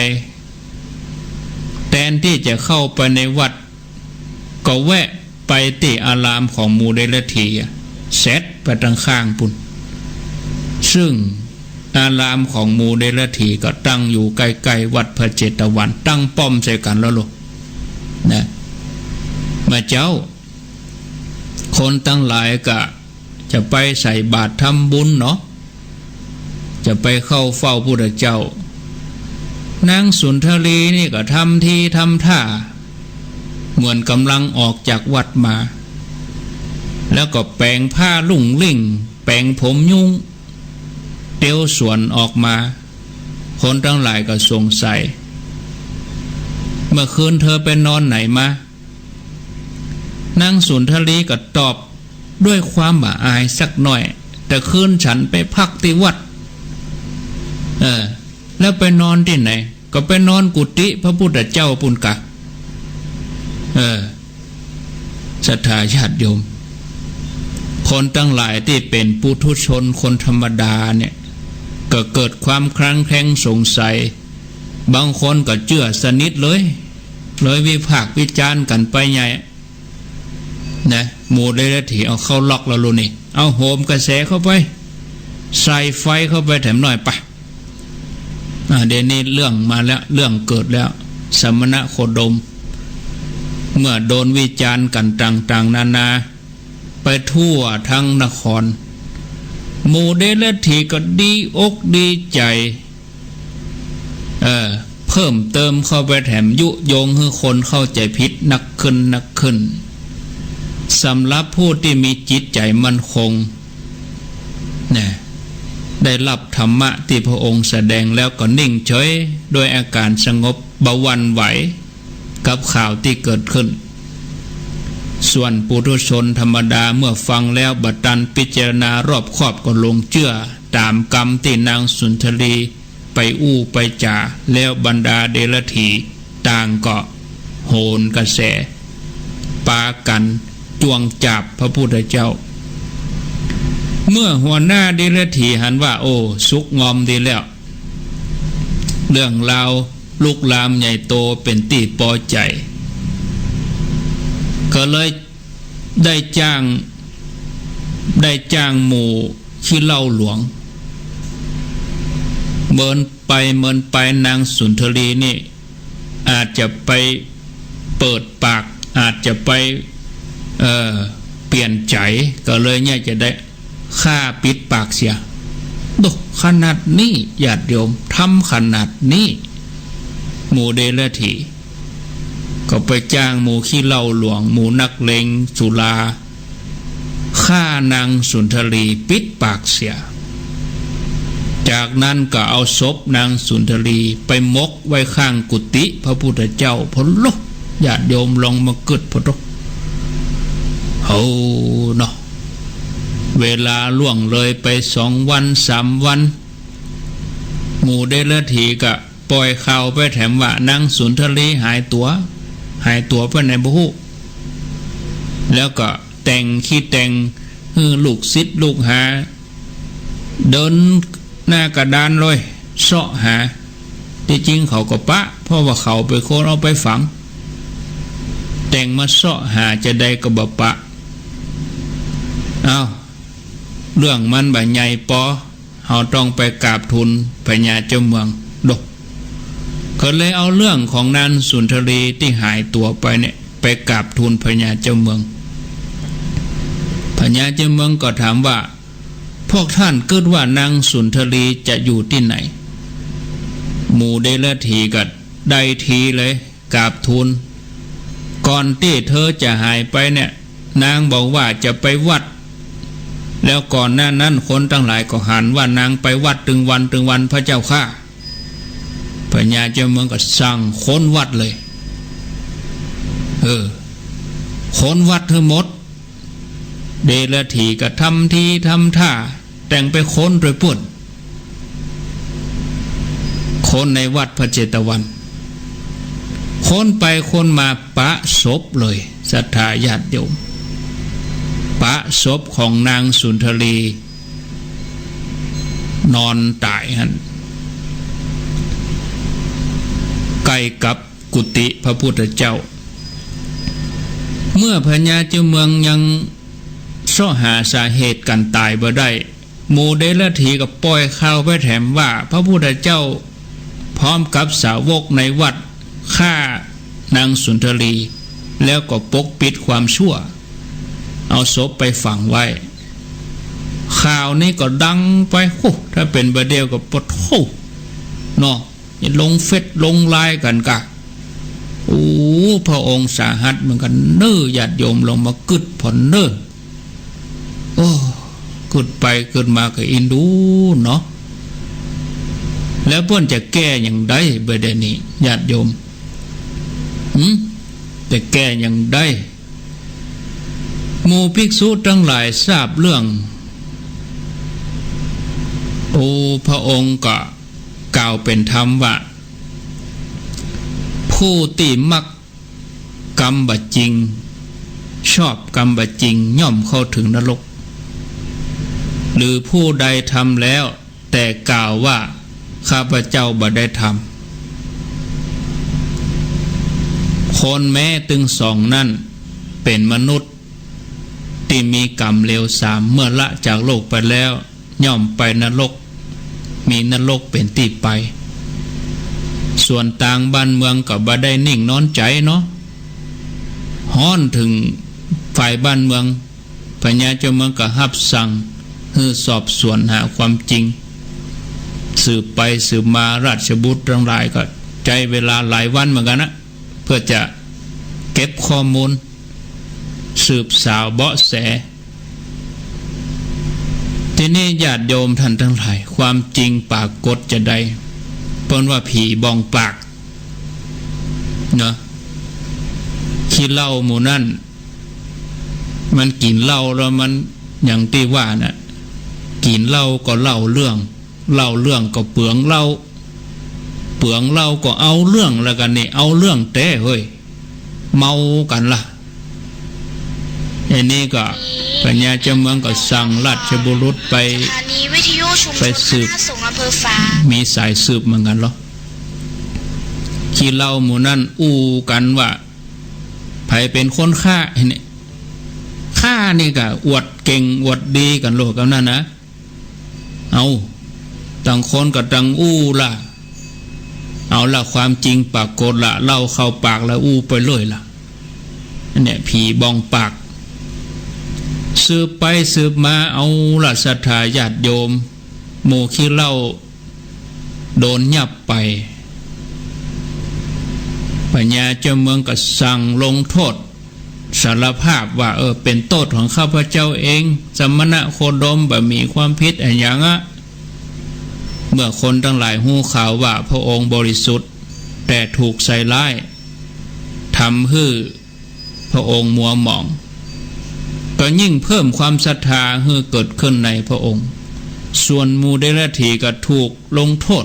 แตนตี้จะเข้าไปในวัด ก็แวะไปตี้อารามของหมู่เดลถีอะ แสดไปตังข้างปู้น ซึ่งอารามของหมู่เดลถีก็ตั้งอยู่ใก้ๆ วัดพระเชตวัน ตั้งป้อมใส่กั๋นแล้วลูก นะ มาเจ้า คนตังหลายก็จะไปใส่บาตรทำบุญเนาะ จะไปเข้าเฝ้าพุทธเจ้า นางสุนทรีนี่ก็ทำทีทำท่า เหมือนก่ำลังออกจากวัดมา แล้วก็แป๋งผ้าลุ่งลิ่ง แป๋งผมยุ้ง เตียวสวนออกมา คนตังหลายก็สงสัย เมื่อคืนเธอไปนอนไหนมา นางสุนทรีก็ตอบด้วยความบ่อายสักหน่อย แต่คืนฉันไปพักตี้วัด เออ แล้วไปนอนตี้ไหน ก็ไปนอนกุฏิพระพุทธเจ้าปู้นกา เออ ศรัทธาญาติโยม คนตังหลายตี้เป๋นปุถุชนคนธรรมดาเนี่ย ก็เกิดความคลางแคลงสงสัย บางคนก็เจื้อสนิทเลย เลยวิพากษ์วิจารณ์กั๋นไปใหญ่ นะ หมู่เดลถีเอาเข้าล็อกแล้วลูกนี่ เอาโหมกระแสเข้าไป ใส่ไฟเข้าไปแถมหน่อยปะ อ่า เดี๋ยวนี้เรื่องมาแล้ว เรื่องเกิดแล้ว สมณโคดม เมื่อโดนวิจารณ์กั๋นต่างๆ นานา ไปทั่วทั้งนคร หมู่เดลถีก็ดีอกดีใจ๋ เออ เพิ่มเติมเข้าไปแถมยุยงหื้อคนเข้าใจ๋ผิดนักขึ้นนักขึ้น สำหรับผู้ตี้มีจิตใจ๋มั่นคง นะ ได้รับธรรมะตี้พระองค์แสดงแล้วก็นิ่งเฉย ด้วยอาก๋านสงบ บ่หวั่นไหวกับข่าวตี้เกิดขึ้น ส่วนปุถุชนธรรมดาเมื่อฟังแล้วบ่ตันพิจารณารอบคอบก็หลงเจื้อต๋ามกำตี้นางสุนทรีไปอู้ไปจ๋า แล้วบรรดาเดลถีต่างก็โหนกระแส ปากั๋นจ้วงจ๋าบพระพุทธเจ้า เมื่อหัวหน้าเดลถีหันว่า โอ้ สุกงอมดีแล้ว เรื่องราวลุกลามใหญ่โตเป๋นตี้ปอใจ๋ ก็เลยได้จ้าง ได้จ้างหมู่ขี้เหล้าหลวง เมินไปเมินไปนางสุนทรีนี่ อาจจะไปเปิดปาก อาจจะไป เอ่อ เปลี่ยนใจ๋ ก็เลยเนี่ยจะได้ ฆ่าปิดปากเสีย โด ขนาดนี้ ญาติโยม ทำขนาดนี้ หมู่เดลถี ก็ไปจ้างหมู่ขี้เหล้าหลวง หมู่นักเลงสุรา ฆ่านางสุนทรี ปิดปากเสีย จากนั้นก็เอาศพนางสุนทรีไปหมกไว้ข้างกุฏิพระพุทธเจ้า โผโล ญาติโยมลองมากึ๊ดโผโล โอ้ เนาะ เวลาล่วงเลยไปสองวันสามวัน หมู่เดลถีก็ ป่อยข่าวไปแถมว่านางสุนทรีหายตั๋ว หายตั๋วไปไหนบ่ฮู้ แล้วก็แต่ง คิดแต่งหื้อลูกศิษย์ลูกหา เดินหน้ากระดานเลย เซาะหา ตี้จริงเขาก็ปะ เพราะว่าเขาเป๋นคนเอาไปฝัง แต่งมาเซาะหาจาใดก็บ่ปะ อ้าว เรื่องมันบ่ใหญ่ปอ เฮาต้องไปกราบทูลพญาเจ้าเมืองโดะ ก็เลยเอาเรื่องของนางสุนทรีตี้หายตั๋วไปเนี่ย ไปกราบทูลพญาเจ้าเมือง พญาเจ้าเมืองก็ถามว่า พวกท่านกึ๊ดว่านางสุนทรีจะอยู่ตี้ไหน หมู่เดรัจฉีก็ได้ทีเลย กราบทูล ก่อนตี้เธอจะหายไปเนี่ย นางบอกว่าจะไปวัด แล้วก่อนหน้านั้นคนตังหลายก็หันว่านางไปวัดตึงวันตึงวันพระเจ้าข้า พญาเจ้าเมืองก็สั่งค้นวัดเลย เออ ค้นวัดหื้อหมด เดรัจฉีก็ทำทีทำท่า แต่งไปค้นตวยปู้น ค้นในวัดพระเจตวัน ค้นไปค้นมาปะศพเลย ศรัทธาญาติโยม ปะศพของนางสุนทรี นอนต๋ายหั้น ใก้กับกุฏิพระพุทธเจ้า เมื่อพญาเจ้าเมืองยังเซาะหาสาเหตุก๋านต๋ายบ่ได้ หมู่เดรัจฉีก็ป่อยข่าวไปแถมว่าพระพุทธเจ้าพร้อมกับสาวกในวัดฆ่านางสุนทรี แล้วก็ปกปิดความชั่ว เอาศพไปฝังไว้ ข่าวนี้ก็ดังไป โอ้ ถ้าเป๋นบ่าเดี่ยวก็ปะโถเนาะ ลงเฟซลงไลน์กั๋นกะ โอ้ พระองค์สาหัสเหมือนกั๋นเน่อ ญาติโยมลองมากึ๊ดผ่อนเน่อ โอ้ กึ๊ดไปกึ๊ดมาก็อินดูเนาะ แล้วเปิ้นจะแก้อย่างใดบ่าเดี่ยวนี้ ญาติโยม หืม จะแก้อย่างใด หมู่ภิกษุตังหลายทราบเรื่อง โอ้ พระองค์ก็กล่าวเป๋นธรรมว่า ผู้ตี้มักกรรมบ่จริง ชอบกรรมบ่จริง ย่อมเข้าถึงนรก หรือผู้ใดทำแล้ว แต่กล่าวว่า ข้าพเจ้าบ่ได้ทำ คนแม้ตึงสองนั้น เป๋นมนุษย์ตี้มีกรรมเลวทราม เมื่อละจากโลกไปแล้ว ย่อมไปนรก มีนรกเป๋นตี้ไป ส่วนตางบ้านเมืองก็บ่ได้นิ่งนอนใจ๋เนาะ ฮ้อนเถิงฝ่ายบ้านเมือง พญาเจ้าเมืองก็ฮับสั่งหื้อสอบสวนหาความจริง สืบไปสืบมาราชบุตรตังหลายก็ใจ๊เวลาหลายวันเหมือนกั๋นนะ เพื่อจะเก็บข้อมูล สืบสาวเบาะแส ทีนี้ญาติโยมท่านตังหลาย ความจริงปรากฏจาใด เปิ้นว่าผีบ่องปาก เนาะ ขี้เหล้าหมู่นั้น มันกิ๋นเหล้าแล้วมันอย่างตี้ว่าน่ะ กิ๋นเหล้าก็เล่าเรื่อง เล่าเรื่องก็เปืองเหล้า เปืองเหล้าก็เอาเรื่องแล้วกั๋นนี่ เอาเรื่องแต๊เฮ้ย เมากั๋นล่ะ อันนี้ก็พญาเจ้าเมืองก็สั่งราชบุรุษไป ไปสืบ มีสายสืบเหมือนกั๋นเหรอ ขี้เหล้าหมู่นั้นอู้กั๋นว่า ใผเป๋นคนฆ่า เนี่ย ฆ่านี่ก็อวดเก่งอวดดีกั๋นโลดกำนั้นนะ เอา ต่างคนก็ต่างอู้ล่ะ เอาล่ะ ความจริงปรากฏล่ะ เหล้าเข้าปากแล้วอู้ไปเลยล่ะ อันเนี่ยผีบ่องปาก สืบไปสืบมา เอาล่ะ ศรัทธาญาติโยม หมู่ขี้เหล้าโดนยับไป พญาเจ้าเมืองก็สั่งลงโทษ สารภาพว่า เออ เป๋นโต้ษของข้าพเจ้าเอง สมณโคดมบ่มีความผิดอะหยังอะ เมื่อคนตังหลายฮู้ข่าวว่าพระองค์บริสุทธิ์ แต่ถูกใส่ร้าย ทำหื้อพระองค์มัวหมอง ก็ยิ่งเพิ่มความศรัทธาหื้อเกิดขึ้นในพระองค์ ส่วนหมู่เดรัจฉีก็ถูกลงโทษ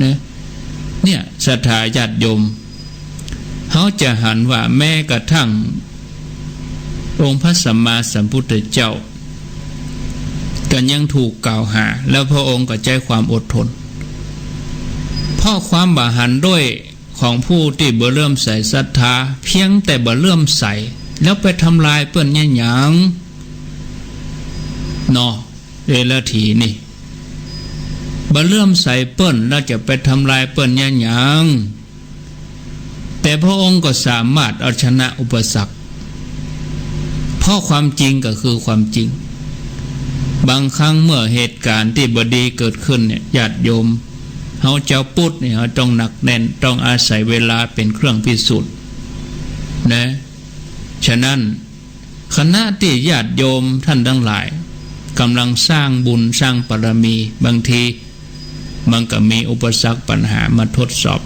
นะ เนี่ย ศรัทธาญาติโยม เฮาจะหันว่าแม้กระทั่งองค์พระสัมมาสัมพุทธเจ้า ก็ยังถูกกล่าวหา แล้วพระองค์ก็ใจ๊ความอดทน เพราะความบ่หันด้วยของผู้ตี้บ่เลื่อมใสศรัทธา เพียงแต่บ่เลื่อมใส แล้วไปทำลายเปิ้นเยียะหยัง เนาะ เวลาถีนี่ บ่เลื่อมใสเปิ้น แล้วจะไปทำลายเปิ้นเยียะหยัง แต่พระองค์ก็สามารถเอาชนะอุปสรรค เพราะความจริงก็คือความจริง บางครั้งเมื่อเหตุการณ์ตี้บ่ดีเกิดขึ้นเนี่ย ญาติโยม เฮาจาวพุทธเนี่ย เฮาต้องหนักแน่น ต้องอาศัยเวลาเป๋นเครื่องพิสูจน์ นะ ฉะนั้น ขณะตี้ญาติโยมต้านตังหลายก่ำลังสร้างบุญสร้างบารมี บางทีมันก็มีอุปสรรคปัญหามาทดสอบ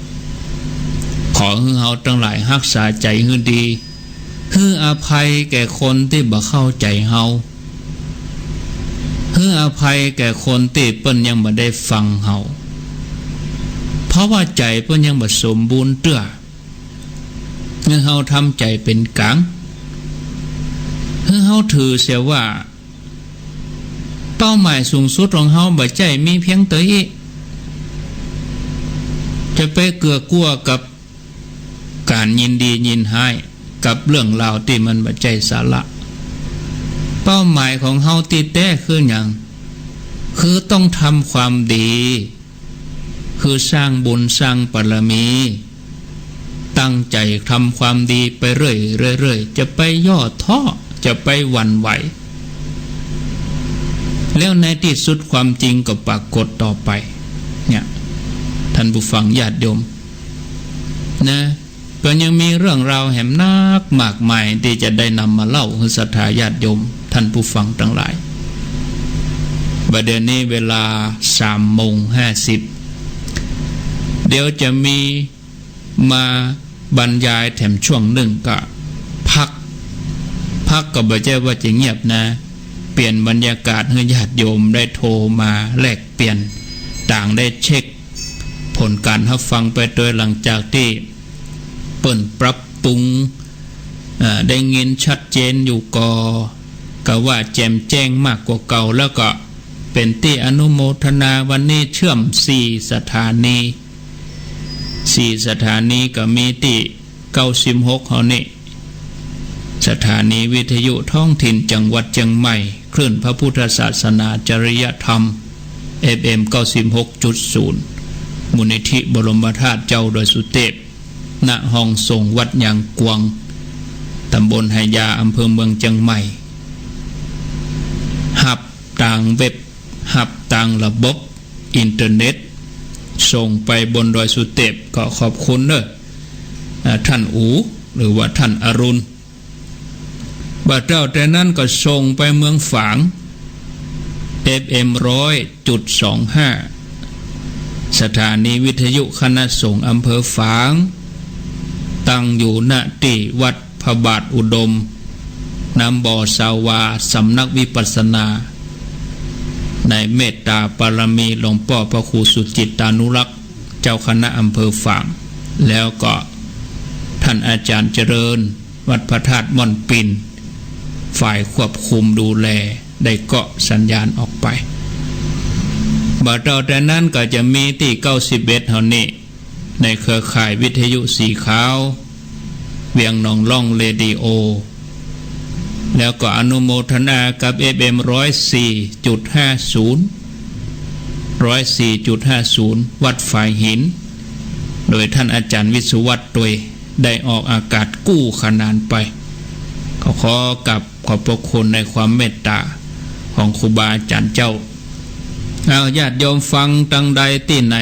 ขอหื้อเฮาตังหลายฮักษาใจ๋หื้อดี หื้ออภัยแก่คนตี้บ่เข้าใจ๋เฮา หื้ออภัยแก่คนตี้เปิ้นยังบ่ได้ฟังเฮา เพราะว่าใจ๋เปิ้นยังบ่สมบูรณ์เตื้อ หื้อเฮาทำใจ๋เป๋นกลาง หื้อเฮาถือเสียว่า เป้าหมายสูงสุดของเฮาบ่ใจ้มีเพียงเต้าอี้ จะไปเกื้อกลั้วกับก๋านยินดียินฮ้าย กับเรื่องราวตี้มันบ่ใจ้สาระ เป้าหมายของเฮาตี้แต๊คือหยัง คือต้องทำความดี คือสร้างบุญสร้างบารมี ตั้งใจ๋ทำความดีไปเรื่อยๆ เรื่อยๆ จะไปย่อท้อ จะไปหวั่นไหว แล้วในตี้สุดความจริงก็ปรากฏต่อไป เนี่ย ต้านผู้ฟังญาติโยม นะ ก็ยังมีเรื่องราวแหมนักมากมายตี้จะได้นำมาเล่าหื้อศรัทธาญาติโยมต้านผู้ฟังตังหลาย บ่าเดี่ยวนี้เวลาสามโมงห้าสิบ เดี๋ยวจะมีมาบรรยายแถมช่วงนึ่งก็พัก พักก็บ่ใจ้ว่าจะเงียบนะ เปลี่ยนบรรยากาศหื้อญาติโยมได้โทรมาแลกเปลี่ยน ต่างได้เช็คผลก๋านฮับฟังไปตวย หลังจากตี้เปิ้นปรับปรุง เอ่อ ได้ยินชัดเจนอยู่ก่อ ก็ว่าแจ่มแจ้งมากกว่าเก่า แล้วก็เป๋นตี้อนุโมทนา วันนี้เชื่อมสี่สถานี สี่สถานีก็มีตี้เก้าสิบหกเฮานี่ สถานีวิทยุท้องถิ่นจังหวัดเจียงใหม่ คลื่นพระพุทธศาสนาจริยธรรม เอฟเอ็ม เก้าสิบหกจุดศูนย์ มูลนิธิบรมธาตุเจ้าดอยสุเตพ ณ ห้องสงฆ์วัดยางกวาง ตำบลไหหยา อำเภอเมืองเจียงใหม่ ฮับตางเว็บ ฮับตางระบบอินเทอร์เน็ต ส่งไปบนดอยสุเตพ ก็ขอบคุณเน้อ อ่า ท่านอู๋ หรือว่าท่านอรุณ บ่าเต้าแต่นั้นก็ส่งไปเมืองฝาง เอฟเอ็ม ร้อยจุดสองห้า สถานีวิทยุคณะสงฆ์อำเภอฝาง ตั้งอยู่ ณ ตี้วัดพระบาทอุดม น้ำบ่อสาวา สำนักวิปัสสนา ในเมตตาบารมีหลวงป้อพระครูสุจิตตานุรักษ์ เจ้าคณะอำเภอฝาง แล้วก็ท่านอาจารย์เจริญ วัดพระธาตุม่อนปิ่น ฝ่ายควบคุมดูแล ได้เกาะสัญญาณออกไป บ่าเต้าแต่นั้นก็จะมีตี้เก้าสิบเอ็ดเฮานี่ ในเครือข่ายวิทยุสีขาว เวียงหนองล่องเรดิโอ แล้วก็อนุโมทนากับ เอฟเอ็ม ร้อยสี่จุดห้าศูนย์ ร้อยสี่จุดห้าศูนย์ วัดฝายหิน โดยท่านอาจารย์วิศวัตรตวย ได้ออกอากาศกู้ขนานไป ขอ ขอกราบขอบพระคุณในความเมตตาของครูบาอาจารย์เจ้า เอา ญาติโยมฟังตังใดตี้ไหน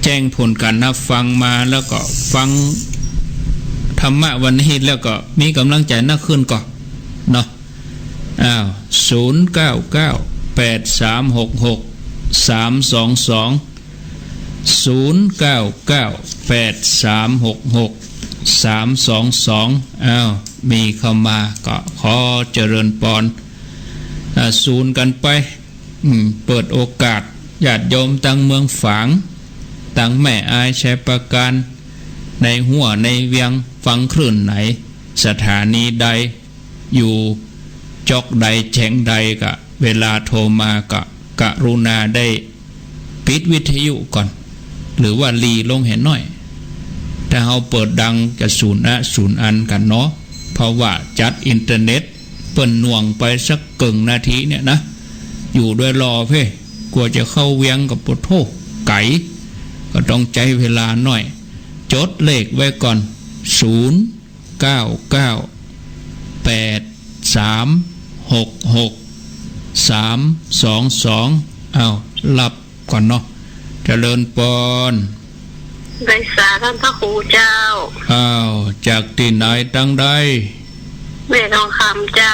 แจ้งผลก๋านฮับฟังมา แล้วก็ฟังธรรมะวันนี้ แล้วก็มีก๋ำลังใจ๋นักขึ้นก่อเนาะ อ้าว ศูนย์เก้าเก้า แปดสามหกหก สามสองสอง ศูนย์เก้าเก้า แปดสามหกหก สามสองสอง อ้าว มีเข้ามาก็ขอเจริญปอน อ่า ศูนย์กันไป อืม เปิดโอกาสญาติโยมตังเมืองฝาง ตังแม่อาย ชัยปราการ ในฮั้วในเวียง ฟังคลื่นไหน สถานีใด อยู่จ๊อกใดแขวงใดก็ เวลาโทรมาก็กรุณาได้ปิดวิทยุก่อน หรือว่าหรี่ลงแหน้อย ถ้าเฮาเปิดดังจะสูญอะสูญอันกั๋นเนาะ เพราะว่าจัดอินเทอร์เน็ตเปิ้นหน่วงไปสักเกิ่งนาทีเนี่ยนะ อยู่ด้วยรอเพ่ กว่าจะเข้าเวียงก็ปะโธ่ ไก๋ ก็ต้องใจ๊เวลาหน้อย จดเลขไว้ก่อน ศูนย์ เก้าเก้า แปดสามหกหก สามสองสอง อ้าว หลับก่อนเนาะ เจริญปอน ไหว้สาท่านพระครูเจ้า อ้าว จากตี้ไหนตังใด แม่ทองคำเจ้า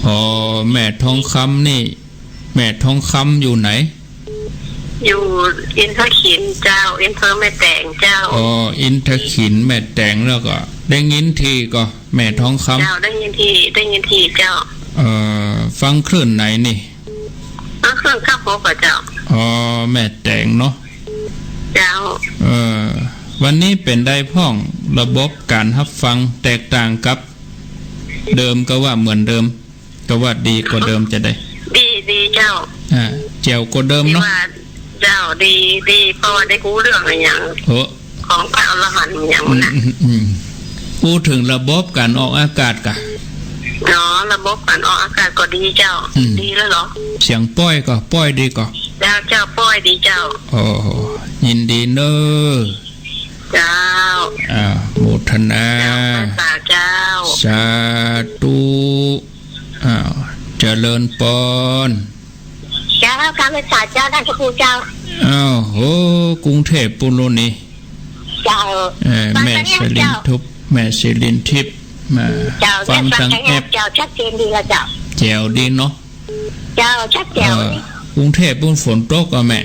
อ๋อ แม่ทองคำนี่ แม่ทองคำอยู่ไหน อยู่อินทขิลเจ้า อำเภอแม่แตงเจ้า อ๋อ อินทขิลแม่แตง แล้วก็ได้ยินทีก่อ แม่ทองคำ เจ้า ได้ยินที ได้ยินทีเจ้า เอ่อ ฟังคลื่นไหนนี่ ฟังคลื่นเก้าหกก่อเจ้า อ๋อ แม่แตงเนาะ เจ้า เอ่อ วันนี้เป๋นใดพ่อง ระบบก๋านฮับฟังแตกต่างกับเดิม ก็ว่าเหมือนเดิม ก็ว่าดีกว่าเดิมจะได้ ดี ดีเจ้า อ่า แจ๋วกว่าเดิมเนาะ ดีว่า เจ้า ดี ดี เพราะว่าได้ฮู้เรื่องอะหยัง เออ ของพระอรหันต์อะหยัง อืม น่ะ อืม อืม อู้เถิงระบบก๋านออกอากาศก่ะ อ๋อ ระบบก๋านออกอากาศก็ดีเจ้า อืม ดีแล้วเหรอ เสียงป้อยก่อ ป้อยดีก่อ เจ้า เจ้า ป้อยดีเจ้า โอ้ ยินดีเน้อ เจ้า อ่า โมทนา เจ้า สาเจ้า สาธุ อ้าว เจริญปอน เจ้า กราบไหว้สาเจ้า ท่านพระครูเจ้า อ้าว โห กรุงเทพฯปู้นโลนี่ เจ้า เอ่อ ฟัง แม่ ทางแอป สิริน เจ้า ทิพย์ แม่สิรินทิพย์ มา เจ้า ฟัง เนี่ย ฟัง ทาง ทางแอป แอป เจ้า ชัดเจนดีแล้วเจ้า แจ๋วดีเนาะ เจ้า ชัดแจ๋ว เอ่อ นี่ กรุงเทพฯปู้นฝนตกก่อแม่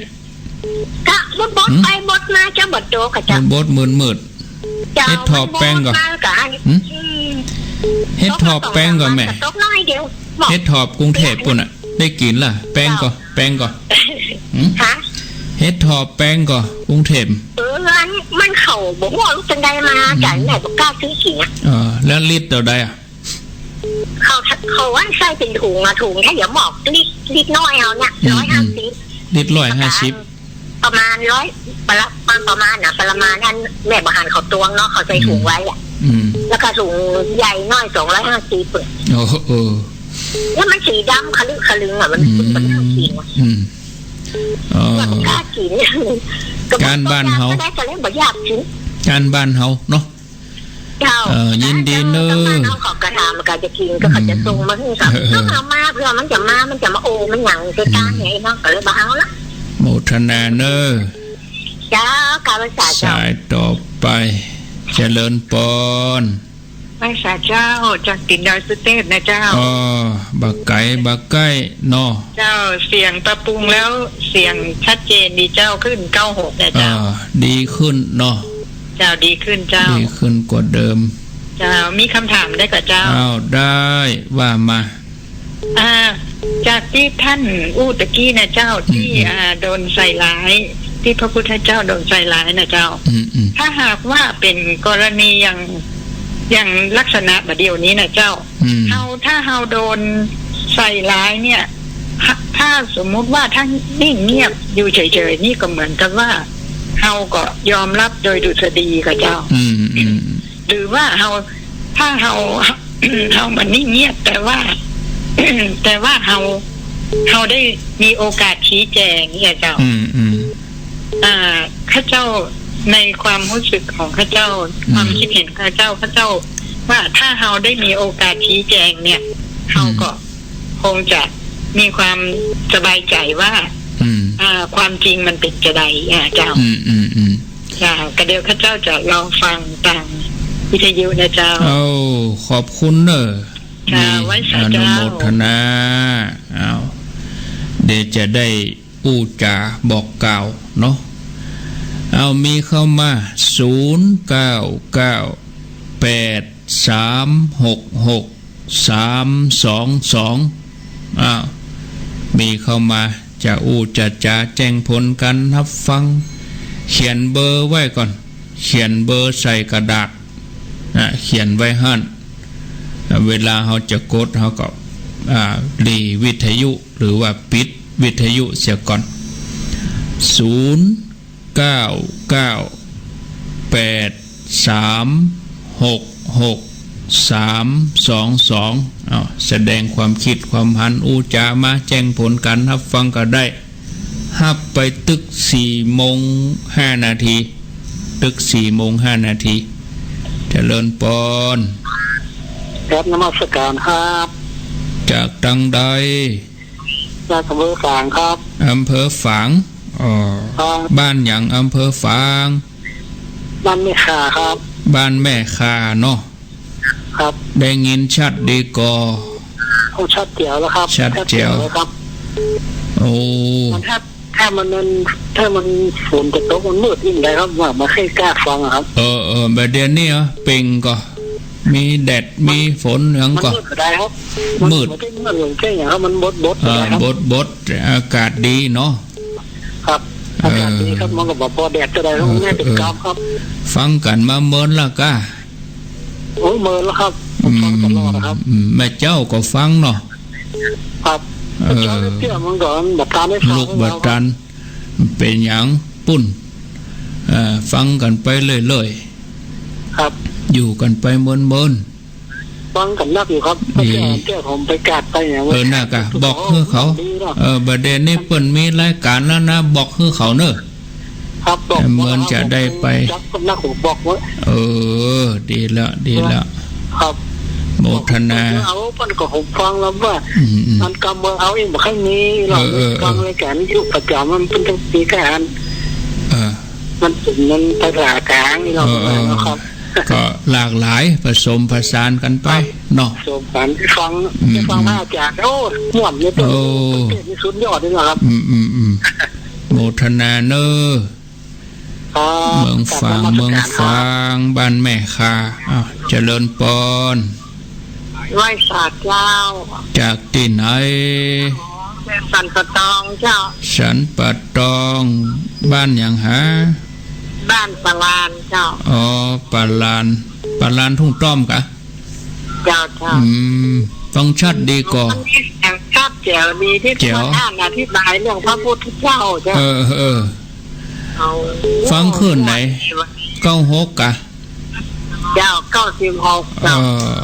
ก็บดๆ หืม ไปบดมาเจ้า บ่ตกอะเจ้า บดๆ มืดๆ เจ้า เฮ็ดถอบแปงก่อ มันบดมาก็อัน หืม อืม เฮ็ดถอบแปงก่อแม่ ตกน้อยเดียว เฮ็ดถอบกรุงเทพฯปู้นน่ะ ได้กิ๋นละ แปงก่อ เจ้า แปงก่อ หืม ฮะ เฮ็ดถอบแปงก่อ กรุงเทพฯ เออ อันมันเข้าบ่ฮู้ว่าลูกจังใดมา อืม จ๋า แม่บ่กล้าซื้อกิ๋นอะ เออ แล้วลิตรเต้าใดอะ เขา เขาอันใส่เป๋นถุงอะ ถุงถ้าเดี๋ยวหมอกลิตร ลิตรน้อยเอาเนี่ย อืม ร้อยห้าสิบ อืม ลิตรร้อยห้าสิบ ประมาณร้อย ประมาณ ประมาณน่ะ ประมาณนั้น แม่บ่หันเขาตวงเนาะ เขาใส่ถุงไว้อะ อืม แล้วก็ถุงใหญ่หน่อย สองร้อยห้าสิบ โอ้ เออ แล้วมันสีดำคะลึคะลึงอะ มัน อืม มันน่ากิ๋นอะ อืม อ๋อ มันกล้ากิ๋น ก๋านบ้านเฮา ก็ได้ ก็เลยบ่อยากกิ๋น ก๋านบ้านเฮาเนาะ เจ้า เอ่อ ยินดีเน้อ เจ้า เฮาก็ถาม มันก็จะกิ๋น ก็เขาจะส่งมาหื้อ อืม เออ เออ เอามา เผื่อมันจะมา มันจะมาโอ มันหยัง จะก้าน อืม ไงเนาะ ก็เลยบ่เอาละ โมทนาเน้อ เจ้า กราบไหว้สาเจ้า สายต่อไป เจริญปอน ไหว้สาเจ้า จากตินดอยสุเทพนะเจ้า อ๋อ บ่ไก๋บ่ใก้เนาะ เจ้า เสียงปรับปรุงแล้ว เสียงชัดเจนดีเจ้า คลื่นเก้าหกนะเจ้า อ่า ดีขึ้นเนาะ เจ้า ดีขึ้นเจ้า ดีขึ้นกว่าเดิม เจ้า มีคำถามได้ก่อเจ้า อ้าว ได้ ว่ามา อ่า จากตี้ท่านอู้ตะกี้นะเจ้า อืม ตี้ อืม อ่า โดนใส่ร้าย ตี้พระพุทธเจ้าโดนใส่ร้ายนะเจ้า อืม อืม ถ้าหากว่าเป๋นกรณีอย่าง อย่างลักษณะบ่าเดี่ยวนี้นะเจ้า อืม เฮา ถ้าเฮาโดนใส่ร้ายเนี่ย ถ้า ถ้าสมมุติว่าถ้านิ่งเงียบอยู่เฉยๆ นี่ก็เหมือนกับว่าเฮาก็ยอมรับโดยดุษฎีก่อเจ้า อืม อืม หรือว่าเฮา ถ้าเฮา เฮาบ่นิ่งเงียบ แต่ว่า แต่ว่าเฮา เฮาได้มีโอกาสชี้แจงเนี่ยเจ้า อืม อืม อ่า ข้าเจ้า ในความฮู้สึกของข้าเจ้า อืม ความคิดเห็นข้าเจ้า ข้าเจ้าว่าถ้าเฮาได้มีโอกาสชี้แจงเนี่ย อืม เฮาก็คงจะมีความสบายใจ๋ว่า อืม อ่า ความจริงมันเป๋นจาใด อ่า เจ้า อืม อืม อืม เจ้า ก็เดี๋ยวข้าเจ้าจะลองฟังตางวิทยุนะเจ้า เอ้า ขอบคุณเน้อ เจ้า มี ไหว้สาเจ้า อนุโมทนา เอ้า เดี๋ยวจะได้อู้จ๋าบอกกล่าวเนาะ เอ้า มีเข้ามา ศูนย์ เก้า เก้า แปด สาม หก หก สาม สอง สอง อ้าว มีเข้ามา จะอู้จะจ๋าแจ้งผลก๋านฮับฟัง เขียนเบอร์ไว้ก่อน เขียนเบอร์ใส่กระดาษนะ เขียนไว้หั้น เวลาเฮาจะกดเฮาก็ อ่า หลีวิทยุ หรือว่าปิดวิทยุเสียก่อน ศูนย์ เก้า เก้า แปด สาม หก หก สาม สอง สอง อ้าว แสดงความคิดความหัน อู้จ๋ามา แจ้งผลการฮับฟังก็ได้ ฮับไปตึกสี่โมงห้านาที ตึกสี่โมงห้านาที เจริญปอน ครับ นมัสการครับ จากตังใด จากอำเภอฝางครับ อำเภอฝาง อ๋อ ครับ บ้านหยัง อำเภอฝาง บ้านแม่ข่าครับ บ้านแม่ข่าเนาะ ครับ ได้ยินชัดดีก่อ โอ้ ชัดแจ๋วแล้วครับ ชัดแจ๋ว ชัดแจ๋วแล้วครับ โอ้ มันถ้า ถ้ามัน มัน ถ้ามันฝนจะตกมันมืดยิ่งได้ครับ ว่าบ่ค่อยกล้าฟังอะครับ เออ เออ บ่าเดี่ยวนี้เหรอ เป่งก่อ มีแดด มีฝนหยังก่อ มันมืดก็ได้ครับ มืด มันบ่ใจ้มืดเหมือนแจ้งอย่างครับ มันบดบด อ่า ก็ได้ครับ บดบด อากาศดีเนาะ ครับ อากาศดีครับ เออ มันก็บ่ปอแดดเท่าใดครับ เออ แม่เป็น เออ กรรมครับ ฟังกั๋นมาเมินละก้า โอ้ เมินแล้วครับ ผมฟังตลอดนะครับ อืม อืม แม่เจ้าก็ฟังเนาะ ครับ เออ แม่เจ้าเตี้ยมันก็บ่ตันได้ฟัง ลูกบ่ตัน เป๋นหยังปุ้น เอ่อ ฟังกั๋นไปเรื่อยๆ ครับ อยู่กั๋นไปเมินๆ ฟังกั๋นนักอยู่ครับ ดี เตี้ย เตี้ยผมไปกาดไปอย่าง เออ น่ะก้า บอกหื้อเขา ดีเนาะ เออ บ่าเดี่ยวนี้เปิ้นมีรายก๋านแล้วนะ บอกหื้อเขาเน่อ ครับ บอก เออ เมินจะได้ไป จักนักผมบอกไว้ เออ ดีแล้ว ดีแล้ว ครับ โมทนา เอา เปิ้นก็ผมฟังแล้วว่า อืม อืม มันกำเมืองเอาเองบ่ค่อยมีหรอก เออ เออ เออ ฟังรายก๋านอยู่ประจ๋ำ มันเปิ้นต้องมีการ เออ มัน มันภาษากลางนี่เนาะ เออ เออ นะครับ ก็หลากหลาย ผสมผสานกั๋นไป ครับ เนาะ ผสมกั๋น ฟัง อืม ฟัง อืม พระอาจ๋ารย์ โอ้ ม่วนเลย โอ้ เทศน์นี่สุดยอดเลยนะครับ อืม อืม อืม โมทนาเน่อ ครับ เมืองฝาง กราบนมัสการครับ เมืองฝาง บ้านแม่ข่า อ้าว เจริญปอน ไหว้สาเจ้า จากตี้ไหน สันป่าตองเจ้า สันป่าตอง บ้านหยังหา บ้านป่าลานเจ้า อ๋อ ป่าลาน ป่าลานทุ่งต้อมกะ เจ้า เจ้า อืม ฟังชัดดีก่อ มันมีเสียงชัดแจ๋วดีตี้ แจ๋ว ควรอ่านอธิบายเรื่องพระพุทธเจ้าเจ้า เออ เออ เอา ฟังคลื่นไหน เก้าหกกะ เจ้า เก้าสิบหก เจ้า เออ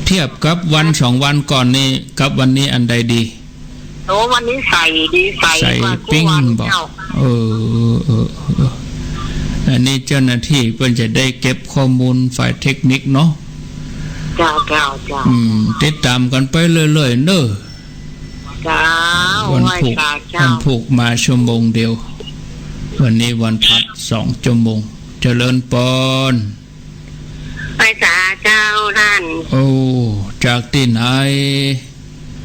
เทียบกับวันสองวันก่อนนี่ กับวันนี้อันใดดี โอ้ วันนี้ใสดี ใส ใสกว่าทุกวัน ปิ้งบอก เจ้า เออ เออ เออ อันนี้เจ้าหน้าตี้เปิ้นจะได้เก็บข้อมูลฝ่ายเทคนิคเนาะ เจ้า เจ้า เจ้า อืม ติดต๋ามกั๋นไปเรื่อยๆ เน่อ เจ้า วันพุธ ไหว้สาเจ้า วันพุธมาชั่วโมงเดียว วันนี้วันพัดสองชั่วโมง เจริญปอน ไหว้สาเจ้าต้าน โอ้ จากตี้ไหน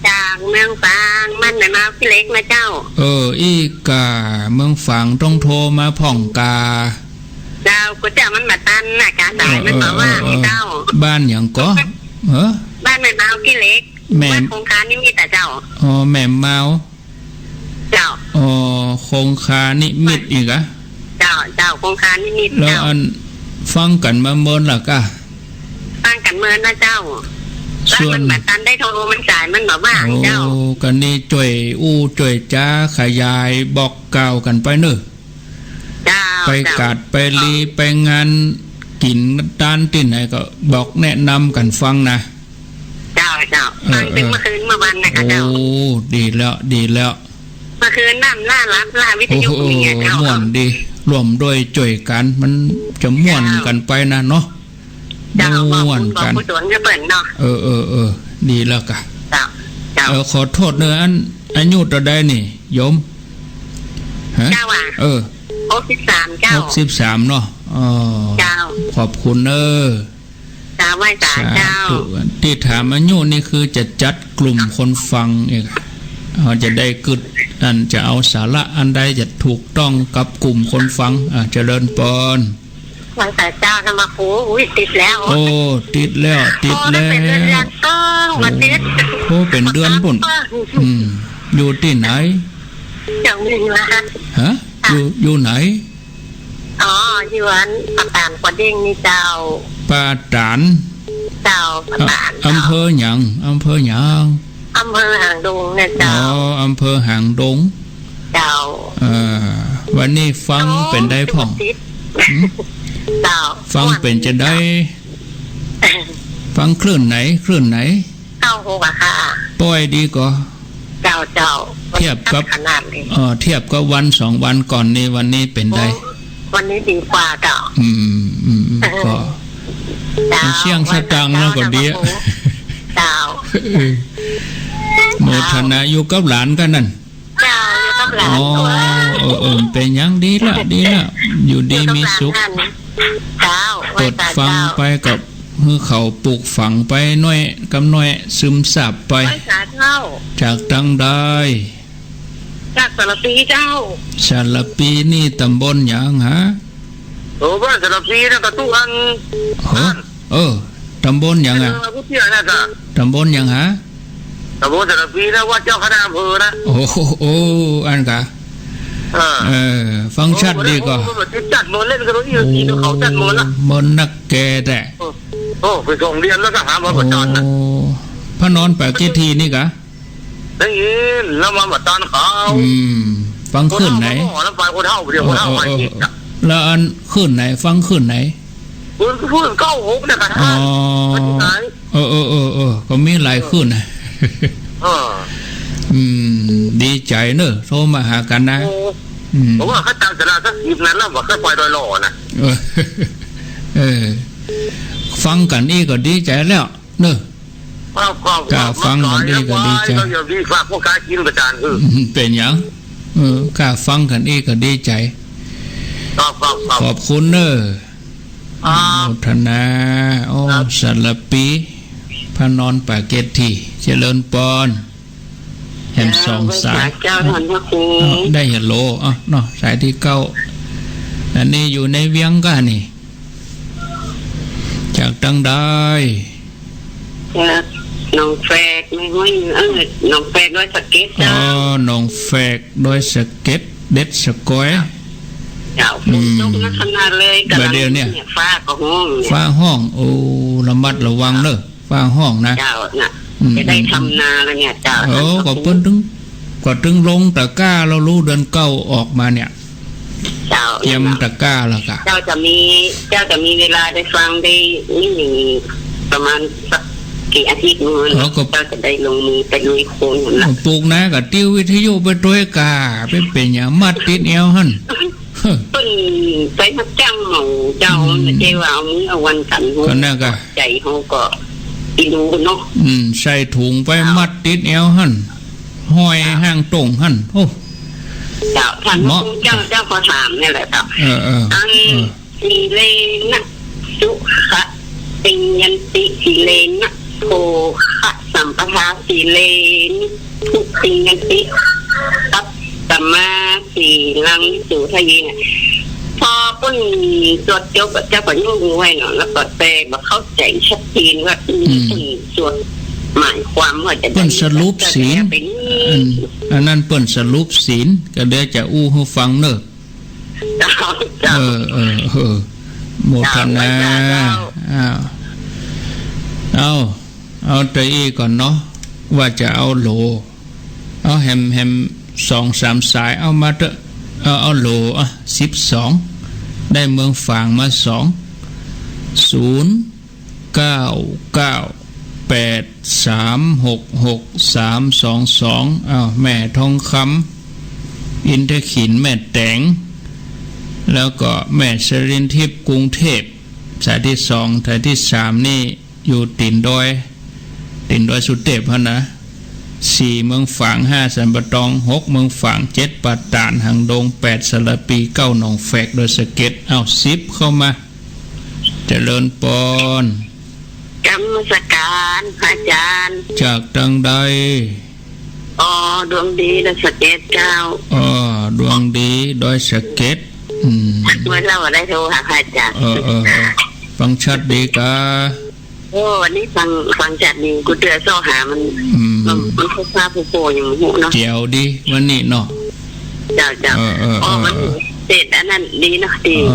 จากเมืองฝาง บ้านแม่มาวขี้เหล็กนะเจ้า เออ อี้ก้า เมืองฝางต้องโทรมาพ่องกา เจ้า กูเจ้ามันบ่ตันนะ กาสายมันบ่ว่าง เออ เออ เออ เจ้า บ้านหยังก่อ เออ บ้านแม่มาวขี้เหล็ก แม่ วัดคงคานิมิตรอะเจ้า อ๋อ แม่มาว เจ้า อ๋อ คงคานิมิตรอีกอะ เจ้า เจ้า คงคานิมิตร แล้ว เจ้า อันฟังกั๋นมาเมินละก้า ฟังกั๋นเมินนะเจ้า ส่วน แล้วมันบ่ตันได้โทร มันสายมันบ่ว่างเจ้า โอ้ กะนี่จ้วยอู้จ้วยจ๋าขยายบอกกล่าวกั๋นไปเน่อ เจ้า ไป เจ้า กาดไปลี ไปงานกิ๋นตานตี้ไหนก็บอกแนะนำกั๋นฟังนะ เจ้า เจ้า เออ ฟังตึง เออ เมื่อคืนเมื่อวันนะคะเจ้า โอ้ ดีแล้ว ดีแล้ว เมื่อคืนนั่นล่าหลับล่าวิทยุ โอ้โห มีอะเจ้า ม่วนดี ร่วมด้วยจ้วยกั๋น มันจะม่วนกั๋นไปนะเนาะ เจ้า ม่วนกั๋น บอกบุญบอกกุศลกับเปิ้นเนาะ เออ เออ เออ ดีแล้วก้า เจ้า เจ้า เออ ขอโต้ษเน่อ อัน อายุเต้าใดนี่ โยม ฮะ เจ้าอะ เออ หกสิบสามเจ้า หกสิบสามเนาะ อ๋อ เจ้า ขอบคุณเน่อ เจ้า ไหว้สาเจ้า สาธุ ตี้ถามอายุนี่คือจะจัดกลุ่มคนฟังอีก เฮาจะได้กึ๊ด อันจะเอาสาระอันใดจะถูกต้องกับกลุ่มคนฟัง อ่ะ เจริญปอน ไหว้สาเจ้า ธรรมครู อุ๊ย ติดแล้ว โอ้ ติดแล้ว ติดแล้ว โอ้ ได้เป๋นเดือน เออ วันติด โอ้ เป๋นเดือนปุ้น อืม อยู่ตี้ไหน เจ้ามีมา ฮะ อยู่ อยู่ไหน อยู่อันป่าตาดกวาเด้งนี่เจ้า ป่าตาด เจ้า ป่าตาด อ่ะ เจ้า อำเภอหยัง อำเภอหยัง อำเภอหางดงเนี่ยเจ้า อ๋อ อำเภอหางดง เจ้า เอ่อ วันนี้ฟัง โอ้ เป๋นใดพ่อง ติด หืม เจ้า ฟังเป๋นจะใด ฟังคลื่นไหน คลื่นไหน เก้าหกอะค่ะ ป้อยดีก่อ เจ้า เจ้า เทียบกับ ขนาดนี้ เอ่อ เทียบกับวันสองวันก่อนนี่ วันนี้เป๋นใด โอ้ วันนี้ดีกว่าเจ้า อืม อืม อืม ก็ เจ้า เสี้ยงสตางค์แล้วก็ดีอะ เจ้า เออ โมทนา อยู่กับหลานกั๋นนั่น เจ้า อยู่กับหลาน อ๋อ ตัว เออ เออ เป๋นหยัง ดีละ ดีละ อยู่ดีมีสุข อยู่กับหลานนั่น เจ้า เปิดฟังไปกับ หื้อเขาปลูกฝังไปน้อยกำน้อย ซึมซาบไป ไหว้สาเจ้า จากตังใด จากสารภีเจ้า สารภีนี่ตำบลหยังหา โอ้ บ้านสารภีนะ กระตุ้อัน โห อัน เออ ตำบลหยังอะ เออ ผู้เตี้ยนะจ๊ะ ตำบลหยังหา ตำบลสารภีนะ วัดเจ้าคณะอำเภอนะ โอ้โห โอ้ อันกะ เออ เออ ฟังชัดดีก่อ โอ้ มันจัดเมินเล่นกันตรงนี้ โอ้ เขาจัดเมินละ เมินนักแก่แต๊ โอ้ โอ้ ไปสองเดือนแล้วก็หามาประจานนะ โอ้ พระนอนปากเกตทีนี่กะ ได้ยิน แล้วมาประจานเขา อืม ฟังคลื่นไหน คนเฒ่า แล้วไปคนเฒ่าเดียว คนเฒ่า เออ เออ ไปอีกอะ แล้วอันคลื่นไหน ฟังคลื่นไหน คลื่น คลื่นเก้าหกเนี่ยกะ อ๋อ มันอยู่ไหน เออ เออ เออ เออ ก็มีหลายคลื่นนะ เออ อืม ดีใจ๋เนอะ โทรมาหากั๋นนะ โอ้ อืม ผมว่าเขาจำสาระสักสิบนั้นแล้ว ว่าเขาไปโดยหล่อนะ เออ เออ ฟังกั๋นอี้ก็ดีใจ๋แล้ว เนอะ ครับ ครับ กล้าฟังกั๋นอี้ก็ดีใจ๋ เราอย่ามีฝากพวกกล้ากินประจาน เออ อืม เป๋นหยัง เออ กล้าฟังกั๋นอี้ก็ดีใจ๋ ครับ ครับ ครับ ขอบคุณเนอะ ครับ โมทนา โอ้ ครับ สารภี พระนอนปากเกตที เจริญปอน แหมสองสาย เจ้า ท่านพระครู เอ้า ได้ฮัลโหล เอ้า เนาะ สายตี้เก้า อันนี้อยู่ในเวียงก้านี่ จากตังใด จากหนองแฝก ไม่ห้วย เออ หนองแฝกดอยสะเก็ด อ๋อ เจ้า หนองแฝกดอยสะเก็ด เด็ดสะกอย เจ้า อืม ฝนตกหนักขนาดเลย บ่าเดี่ยวเนี่ย กำลังเนี่ย ฟ้าก็ฮ้องเนี่ย ฟ้าฮ้อง โอ้ ระมัดระวังเนอะ ฟ้าฮ้องนะ เจ้า น่ะ อืม จะได้ทำนาแล้วเนี่ย เจ้า โอ้ ท่านพระครู ก็เปิ้นตึง ก็ตึงลงตะกร้าแล้ว ฤดูเดือนเก้าออกมาเนี่ย เจ้า เตรียมตะกร้าแล้วกะ เจ้าจะมี เจ้าจะมีเวลาได้ฟังได้นี่อยู่ประมาณสักกี่อาทิตย์นึง เออ ก็ เจ้าจะได้ลงมือไปลุยโคลนหั่นละ ปลูกนาก็ติ้ววิทยุไปตวยกา ไปเป๋นหยัง มัดติดแอวหั่น เปิ้นไปฮับจ้างเหมาเจ้า อืม บ่ใจ้ว่าเอามื้อเอาวันกั๋น ก็นั่นกะ ใจ๋เฮาก็อินดูเนาะ อืม ใส่ถุงไป เจ้า มัดติดแอวหั่น ห้อย เจ้า ห้างต้งหั่น โอ้ เจ้า ท่านพระครู เจ้า เจ้าขอถามเนี่ยแหละเจ้า เออ เออ อัน เออ สีเลนะ สุขะ ติงยันติ สีเลนะ โภคะ สัมปทา สีเลนิ พุติงยันติ ตัสสมา สีลัง วิโสทะเยนะ พอเปิ้นสวดจบ เจ้าก็ยกมือไหว้เนาะ แล้วก็แต่บ่เข้าใจ๋ชัดเจนว่า อืม เปิ้นสวดหมายความว่าจะใด เปิ้นสรุปศีล เจ้าจะเป็น อัน อันนั้นเปิ้นสรุปศีล ก็เดี๋ยวจะอู้หื้อฟังเนอะ เจ้า เจ้า เออ เออ เออ โมทนา เจ้า เจ้า อ้าว เอา เอาตะอี้ก่อนเนาะ ว่าจะเอาโหล เอาแหม แหมสองสามสาย เอามาเต๊อะ เอา เอาโหล อ่ะ สิบสอง ได้เมืองฝางมาสอง ศูนย์ เก้า เก้า แปด สาม หก หก สาม สอง สอง อ้าว แม่ทองคำ อินทขิล แม่แต๋ง แล้วก็แม่สรินทิพย์ กรุงเทพฯ สายตี้สอง สายตี้สามนี่อยู่ตี๋นดอย ตี๋นดอยสุเตพฯ หั้นนะ สี่ เมืองฝาง ห้า สันป่าตอง หก เมืองฝาง เจ็ด ป่าตาด หางดง แปด สารภี เก้า หนองแฝก ดอยสะเก็ด อ้าว สิบ เข้ามา เจริญปอน กราบนมัสการพระอาจารย์ จากตังใด อ๋อ ดวงดี ดอยสะเก็ดเจ้า อ๋อ ดวงดี ดอยสะเก็ด อืม เมื่อเช้าได้โทรหาพระอาจารย์ เออ เออ เออ ฟังชัดดีกา โอ้ วันนี้ฟัง ฟังชัดดี กูเตือนโทรหามัน อืม มัน มันโทรศัพท์กูอยู่บ่ฮู้เนาะ แจ๋วดี วันนี้เนาะ เจ้า เจ้า เออ เออ อ๋อ เออ มันเสร็จอันนั้นดีเนาะ ดี เอ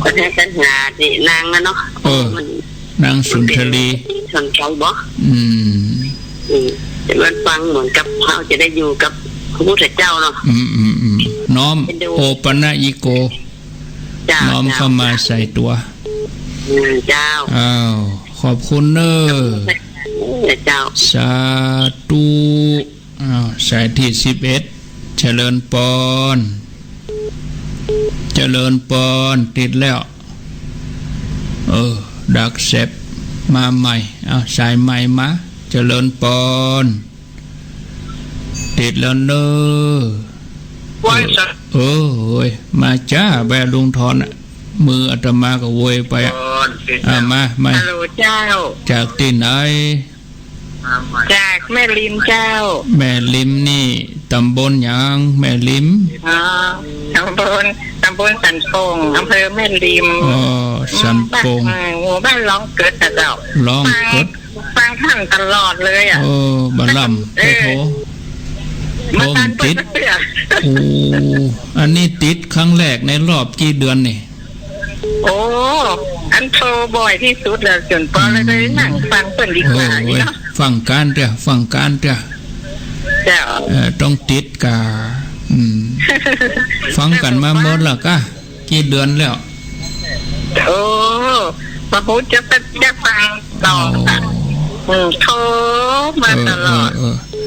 อ ปัญหา ปัญหาตี้นางอะเนาะ เออ มัน นางสุนทรี มันเป๋นสนใจ๋บ่ อืม อืม แต่มันฟังเหมือนกับเฮาจะได้อยู่กับพระพุทธเจ้าเนาะ อืม อืม อืม น้อม เอ็นดู โอปัญญิโก เจ้า น้อม เจ้า เข้ามาใส่ตั๋ว อืม เจ้า อ้าว ขอบคุณเน้อ เออ เจ้า สาธุ อ้าว สายตี้สิบเอ็ด เจริญปอน เจริญปอน ติดแล้ว เออ ดักแซบ มาใหม่ อ้าว สายใหม่มา เจริญปอน ติดแล้วเน้อ ไหว้สา เออ เฮ้ย มาจ้า แบลุงทอนอะ มืออาตมาก็โวยไปอะ ปอน ติดแล้ว อ่ะ มา มา ฮัลโหลเจ้า จากตี้ไหน จากแม่ริมเจ้า แม่ริมนี่ต๋ำบลหยัง แม่ริม อ๋อ ต๋ำบล ต๋ำบลสันป่ง อำเภอแม่ริม อ๋อ สันป่ง บ้าน เออ หมู่บ้านหลองเกิดนะเจ้า หลองเกิด ฟัง ฟังท่านตลอดเลยอะ เออ บ่าล่ำ เออ โอ้โห มาทัน โอ้ มันติด เปิ้นเตื้อ โอ้ อันนี้ติดครั้งแรกในรอบกี่เดือนนี่ โอ้ อันโทรบ่อยที่สุดแล้ว จ๋นปอเลย อืม ได้นั่งฟังเปิ้นดีกว่า โอ้ย นี่เนาะ ฟังก้านเตื้อ ฟังก้านเตื้อ เจ้า เอ่อ ต้องติดก่า อืม ฟังกั๋นมาหมดแล้วก่า กี่เดือนแล้ว โอ้ บ่ฮู้จะ จะฟังตลอด โอ้ อืม โทรมาตลอด เออ เออ เออ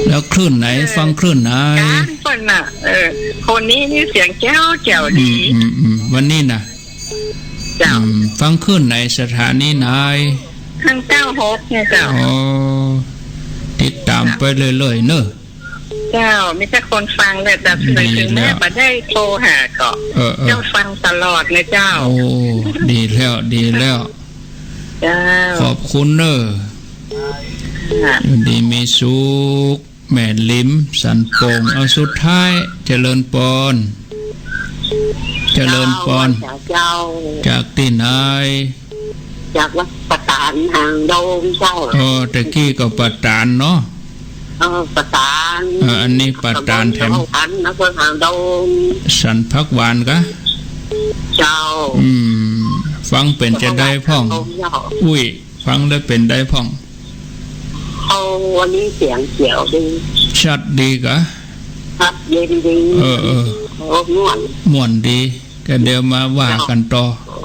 แล้วคลื่นไหน เออ ฟังคลื่นไหน ก้านเปิ้นน่ะ เออ คนนี้นี่เสียงแจ๋วแจ๋วดี อืม อืม อืม วันนี้น่ะ เจ้า อืม ฟังคลื่นไหน สถานีไหน ทางเก้าหกเนี่ยเจ้า อ๋อ ติดต๋ามไปเรื่อยๆ เน้อ เจ้า มีแต่คนฟังเนี่ย แต่ ดีแล้ว เถิงแม้บ่ได้โทรหาก็ เออ เออ เจ้าฟังตลอดเลยเจ้า โอ้ ดีแล้ว ดีแล้ว เจ้า ขอบคุณเน้อ ค่ะ อยู่ดีมีสุข แม่ริม สันป่ง เอาสุดท้าย เจริญปอน เจริญปอน เจ้า จากตี้ไหน จากวัดป่าตาดหางดงเจ้า อ๋อ ตะกี้ก็ป่าตาดเนาะ เออ ป่าตาด เออ อันนี้ป่าตาดแถม ตำบลหางดง อำเภอหางดง สันผักหวานก่า เจ้า อืม ฟังเป๋นจาใดพ่อง เจ้า อุ้ย ฟังแล้วเป๋นใดพ่อง โอ้ วันนี้เสียงแจ๋วดี ชัดดีก่า ชัดเย็นดี เออ เออ โอ้ ม่วน ม่วนดี ก็เดี๋ยวมาว่ากั๋นต่อ เจ้า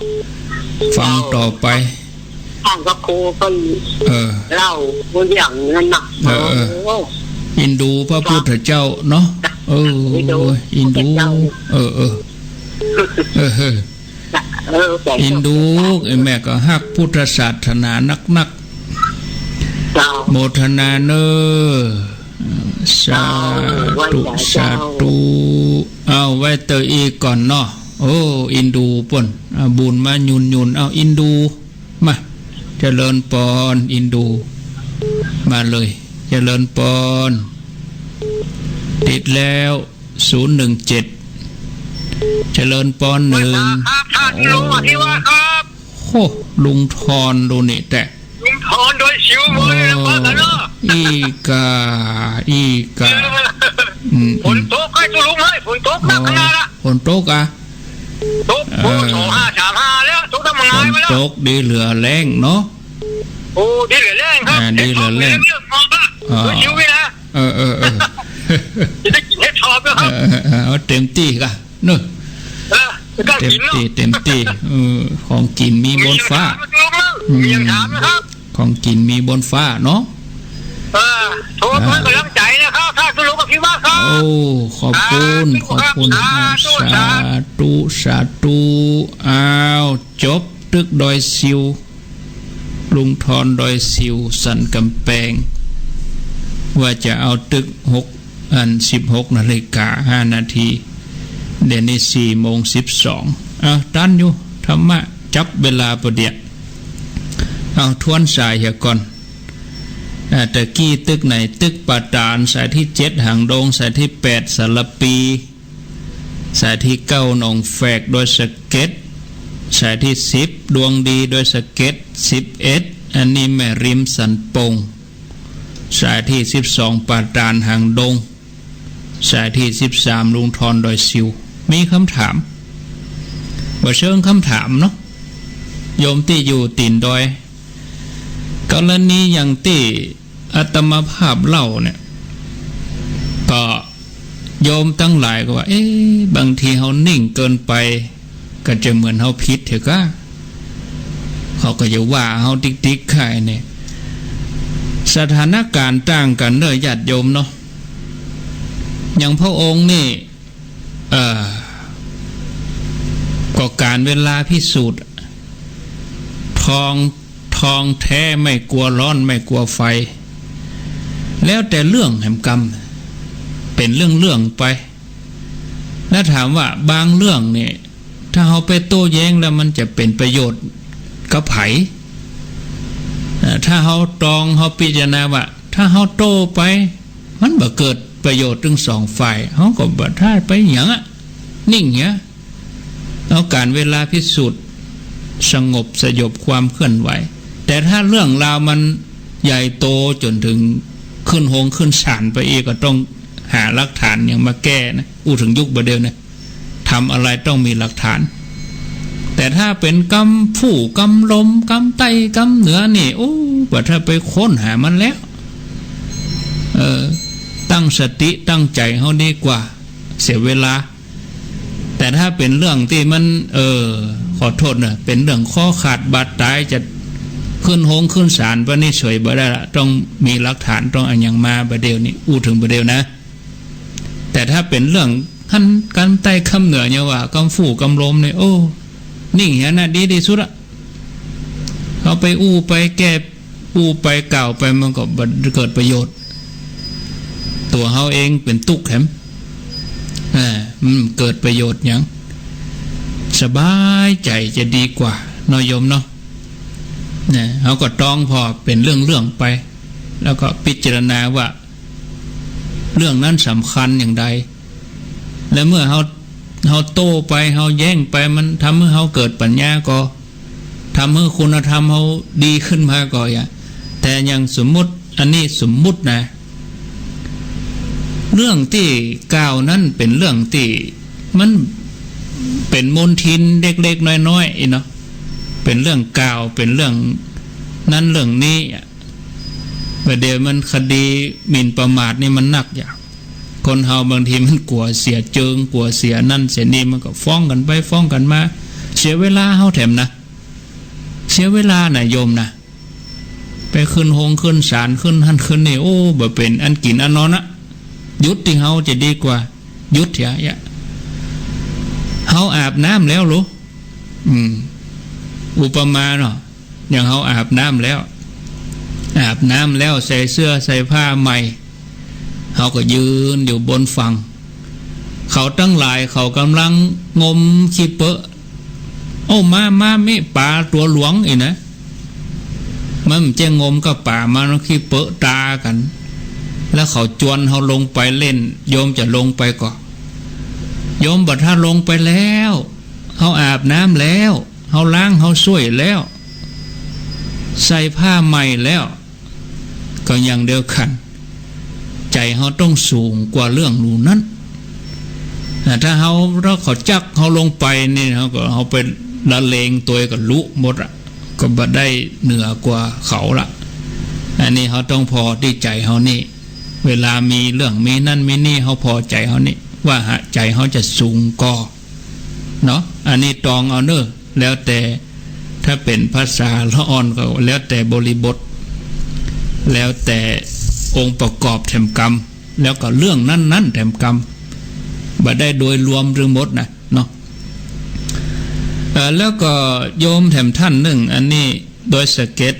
ฟังต่อไป เจ้า ข้างพระครูก็ เออ เล่าเรื่องนั้นน่ะ เออ เออ โอ้ อินดูพระพุทธเจ้าเนาะ เออ อินดู อินดู พระพุทธเจ้า เออ เออ เออ เออ เออ แต่ อินดู ไอ้แม่ก็ฮักพุทธศาสนานักๆ เจ้า โมทนาเน้อ สาธุ เจ้า สาธุ เอาไว้เตออีกก่อนเนาะ โอ้ อินดูเปิ้น อ่ะ บุญมาหยุนๆ เอา อินดู มา เจริญปอน อินดู มาเลย เจริญปอน ติดแล้ว ศูนย์หนึ่งเจ็ด เจริญปอนหนึ่ง ครับ ท่านลุงอภิวัฒน์ครับ โอ้ ลุงทอนดูนี่แต๊ ลุงทอนดอยสิวเว้ย อ๋อ แล้วว่ากันเนาะ อี้ก่า อี้ก่า อืม ฝนตกไอ้ตุ๊ลุงเอ้ย ฝนตกหนักขนาดละ อ๋อ ฝนตกอ่ะ ตก โอ้ เออ สองห้าสามห้าแล้ว ตกน้ำมัน ฝน มาแล้ว ตกดีเหลือแล้งเนาะ โอ้ ดีเหลือแล้งครับ อ่า ดีเหลือแล้ง เรื่องของละ อ๋อ ดอยสิวนี่นะ เออ เออ เออ จะได้กิ๋นเห็ดถอบนะครับ เออ เออ เออ เอาเต๋มตี้ก่าเนาะ เออ เต๋มตี้ เต๋มตี้ เออ ของกิ๋นมีบนฟ้า มีคำถามไหมครับ อืม มีคำถามไหมครับ ของกิ๋นมีบนฟ้าเนาะ เออ โทรเพื่อก๋ำลังใจ๋นะครับ ท่านตุ๊ลุงอภิวัฒน์ครับ โอ้ ขอบคุณ สาธุ ขอบคุณ ครับ สาธุ สาธุ สาธุ อ้าว จบ ตึกดอยสิว ลุงทอนดอยสิวสันก๋ำแปง ว่าจะเอาตึกหก อัน สิบหกนาฬิกาห้านาที เดี๋ยวนี้สี่โมงสิบสอง อ้าว ตันอยู่ ธรรมะจับเวลาปะเดี๋ยว เอา ทวนสายเหียก่อน อ่า ตะกี้ตึกไหน ตึกป่าตาด สายตี้เจ็ดหางดง สายตี้แปดสารภี สายตี้เก้าหนองแฝกดอยสะเก็ด สายตี้สิบดวงดีดอยสะเก็ด สิบเอ็ด อันนี้แม่ริมสันป่ง สายตี้สิบสองป่าตาดหางดง สายตี้สิบสามลุงทอนดอยสิว มีคำถาม บ่เชิงกำถามเนาะ โยมตี้อยู่ตี๋นดอย กรณีอย่างตี้อาตมาภาพเล่าเนี่ย ก็โยมตังหลายก็ว่า เอ๊ะ บางทีเฮานิ่งเกินไป ก็จะเหมือนเฮาผิดเถอะก้า เขาก็จะว่าเฮาติ๊กๆ ก้าเนี่ย สถานก๋ารณ์ต่างกั๋นเน่อญาติโยมเนาะ อย่างพระองค์นี่ เอ่อ ก็ก๋านเวลาพิสูจน์ ทอง ทองแท้ไม่กลัวร้อนไม่กลัวไฟ แล้วแต่เรื่องแหมกำ เป๋นเรื่องๆ ไป แล้วถามว่าบางเรื่องเนี่ย ถ้าเฮาไปโต้แย้งแล้วมันจะเป๋นประโยชน์กับใผ เอ่อ ถ้าเฮาตรอง เฮาพิจารณาว่า ถ้าเฮาโต้ไป มันบ่เกิดประโยชน์ตึงสองฝ่าย เฮาก็บ่ถ้าไปหยังอะ นิ่งเหีย เอาก๋านเวลาพิสูจน์ สงบสยบความเคลื่อนไหว แต่ถ้าเรื่องราวมันใหญ่โตจ๋นเถิงขึ้นโฮงขึ้นศาลไปอีก ก็ต้องหาหลักฐานหยังมาแก้นะ อู้เถิงยุคบ่าเดี่ยวเนี่ย ทำอะไรต้องมีหลักฐาน แต่ถ้าเป๋นกำฟู่กำลม กำใต้กำเหนือนี่ โอ้ บ่ถ้าไปค้นหามันแล้ว เออ ตั้งสติตั้งใจ๋เฮาดีกว่า เสียเวลา แต่ถ้าเป๋นเรื่องตี้มัน เออ ขอโต้ษเน่อ เป๋นเรื่องคอขาดบาดต๋าย จะขึ้นโฮงขึ้นศาลปะนี่เสยบ่ได้ละ ต้องมีหลักฐาน ต้องเอาหยังมาบ่าเดี่ยวนี้ อู้เถิงบ่าเดี่ยวนะ แต่ถ้าเป๋นเรื่องหั้นกำใต้กำเหนือเนี่ยว่า กำฟู่กำลมเนี่ย โอ้ นิ่งเหียนะ ดีตี้สุดละ เอาไปอู้ไปแก้ อู้ไปกล่าวไปมันก็บ่เกิดประโยชน์ ตั๋วเฮาเองเป๋นตุ๊กข์แถม อ่า อืม เกิดประโยชน์หยัง สบายใจ๋จะดีกว่าเนาะโยมเนาะ เนี่ย เฮาก็ตรองผ่อเป๋นเรื่องๆ ไป แล้วก็พิจารณาว่า เรื่องนั้นสำคัญอย่างใด และเมื่อเฮา เฮาโต้ไป เฮาแย้งไป มันทำหื้อเฮาเกิดปัญญาก่อ ทำหื้อคุณธรรมเฮาดีขึ้นมาก่ออย่า แต่อย่างสมมุติ อันนี้สมมุตินะ เรื่องตี้กล่าวนั้นเป๋นเรื่องตี้มันเป๋นมลทินเล็กๆ น้อยๆ อี้เนาะ เป๋นเรื่องกล่าว เป๋นเรื่องนั้นเรื่องนี้อะ บ่าเดี่ยวมันคดีหมิ่นประมาทนี่มันนักอย่าง คนเฮาบางทีมันกั๋วเสียเจิง กั๋วเสียนั่นเสียนี่ มันก็ฟ้องกั๋นไปฟ้องกั๋นมา เสียเวลาเฮาแถมนะ เสียเวลานะโยมนะ ไปขึ้นโฮงขึ้นศาล ขึ้นหั้นขึ้นนี่ โอ้ บ่เป๋นอันกิ๋นอันนอนอะ หยุดตี้เฮาจะดีกว่า หยุดเถอะ เฮาอาบน้ำแล้วลูก อืม อุปมาเนาะ อย่างเฮาอาบน้ำแล้ว อาบน้ำแล้วใส่เสื้อใส่ผ้าใหม่ เฮาก็ยืนอยู่บนฝั่ง เขาตังหลายเขาก่ำลังงมขี้เปอะ โอ้ มา มา มีป๋าตั๋วหลวงอี้นะ มันบ่ใจ้งมกับป๋า มันขี้เปอะต๋ากั๋น แล้วเขาจวนเฮาลงไปเล่น โยมจะลงไปก่อ โยมบ่ถ้าลงไปแล้ว เฮาอาบน้ำแล้ว เฮาล้าง เฮาส้วยแล้ว ใส่ผ้าใหม่แล้ว ก็อย่างเดียวกั๋น ใจ๋เฮาต้องสูงกว่าเรื่องหมู่นั้น อ่า ถ้าเฮา ถ้าเขาจักเฮาลงไปนี่ เฮาก็ เฮาไปละเลงตั๋วก็ลุหมดอะ ก็บ่ได้เหนือกว่าเขาละ อันนี้เฮาต้องผ่อตี้ใจ๋เฮานี่ เวลามีเรื่องมีนั่นมีนี่ เฮาผ่อใจ๋เฮานี่ ว่าหาใจ๋เฮาจะสูงก่อ เนาะ อันนี้ตรองเอาเน่อ แล้วแต่ ถ้าเป๋นภาษาละอ่อนก็แล้วแต่บริบท แล้วแต่องค์ประกอบแถมกำ แล้วก็เรื่องนั้นๆ แถมกำ บ่ได้โดยรวมตึงหมดนะเนาะ เอ่อ แล้วก็โยมแถมท่านนึ่ง อันนี้โดยสะเก็ด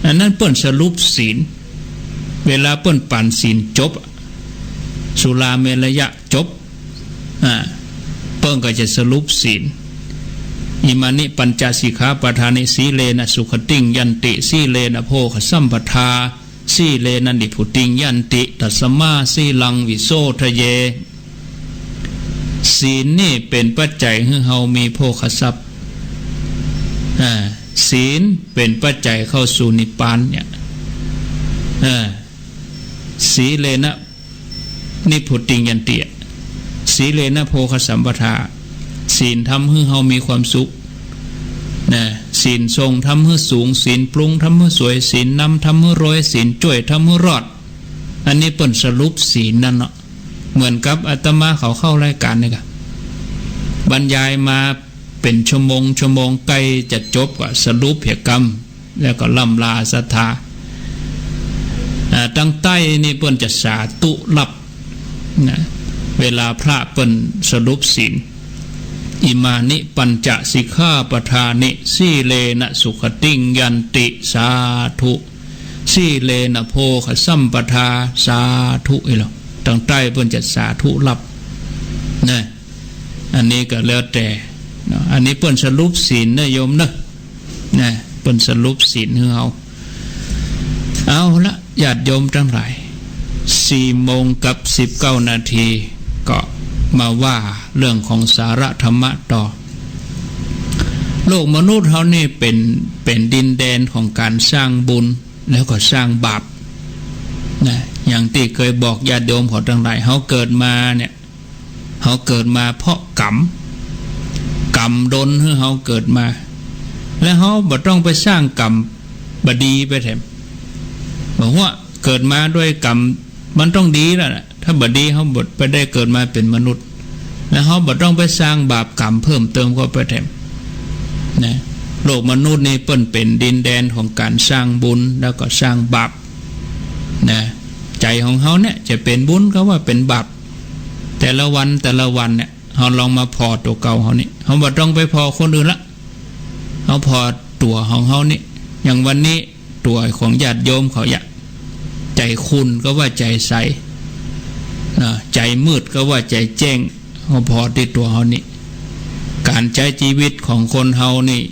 อันนั้นเปิ้นสรุปศีล เวลาเปิ้นป๋านศีลจบ สุราเมรยะจบ อ่า เปิ้นก็จะสรุปศีล อิมานิปัญจสิกขาปะทานิ สีเลนะสุขติงยันติ สีเลนะโภคสัมปทา สีเลนะนิพพุติงยันติ ตัสมาสีลังวิโสทะเย ศีลนี่เป๋นปัจจัยหื้อเฮามีโภคทรัพย์ อ่า ศีลเป๋นปัจจัยเข้าสู่นิพพานเนี่ย อ่า สีเลนะนิพพุติงยันติ สีเลนะโภคสัมปทา สี ศีลทำหื้อเฮามีความสุข นะ ศีลส่งทำหื้อสูง ศีลปรุงทำหื้อสวย ศีลนำทำหื้อรวย ศีลจ้วยทำหื้อรอด อันนี้เปิ้นสรุปศีลนั่นเนาะ เหมือนกับอาตมาเขาเข้ารายก๋านนี่ก่ะ บรรยายมาเป๋นชั่วโมง ชั่วโมงใก้จะจบก็สรุปเหียกำ แล้วก็ล่ำลาศรัทธา อ่า ตางใต้นี่เปิ้นจะสาธุฮับ นะ เวลาพระเปิ้นสรุปศีล อิมานิปัญจสิกขาปะทานิ สีเลนะสุขติงยันติ สาธุ สีเลนะโภคสัมปทา สาธุ อีหลอ ตางใต้เปิ้นจะสาธุฮับ นะ อันนี้ก็แล้วแต่เนาะ อันนี้เปิ้นสรุปศีลนะโยมเนาะ นะ เปิ้นสรุปศีลหื้อเฮา เอาละ ญาติโยมตังหลาย สี่โมงกับสิบเก้านาที ก็มาว่าเรื่องของสาระธรรมะต่อ โลกมนุษย์เฮานี่เป๋น เป๋นดินแดนของก๋านสร้างบุญ แล้วก็สร้างบาป นะ อย่างตี้เกยบอกญาติโยมเขาตังหลาย เฮาเกิดมาเนี่ย เฮาเกิดมาเพราะกรรม กรรมดลหื้อเฮาเกิดมา และเฮาบ่ต้องไปสร้างกรรมบ่ดีไปแถม บ่ฮู้ว่าเกิดมาด้วยกรรมมันต้องดีแล้วนะ ถ้าบ่ดีเฮาบ่ไปได้เกิดมาเป๋นมนุษย์ และเฮาบ่ต้องไปสร้างบาปกรรมเพิ่มเติมเข้าไปแถม นะ โลกมนุษย์นี่เปิ้นเป๋นดินแดนของก๋านสร้างบุญแล้วก็สร้างบาป นะ ใจ๋ของเฮาเนี่ยจะเป๋นบุญก็ว่าเป๋นบาป แต่ละวันแต่ละวันเนี่ย เฮาลองมาผ่อตั๋วเก่าเฮานี่ เฮาบ่ต้องไปผ่อคนอื่นละ เฮาผ่อตั๋วของเฮานี่ อย่างวันนี้ตั๋วของญาติโยมเขาเยียะ ใจ๋ขุ่นก็ว่าใจ๋ใส นะ ใจ๋มืดก็ว่าใจ๋แจ้ง เฮาผ่อตี้ตั๋วเฮานี่ ก๋านใจ๊จีวิตของคนเฮานี่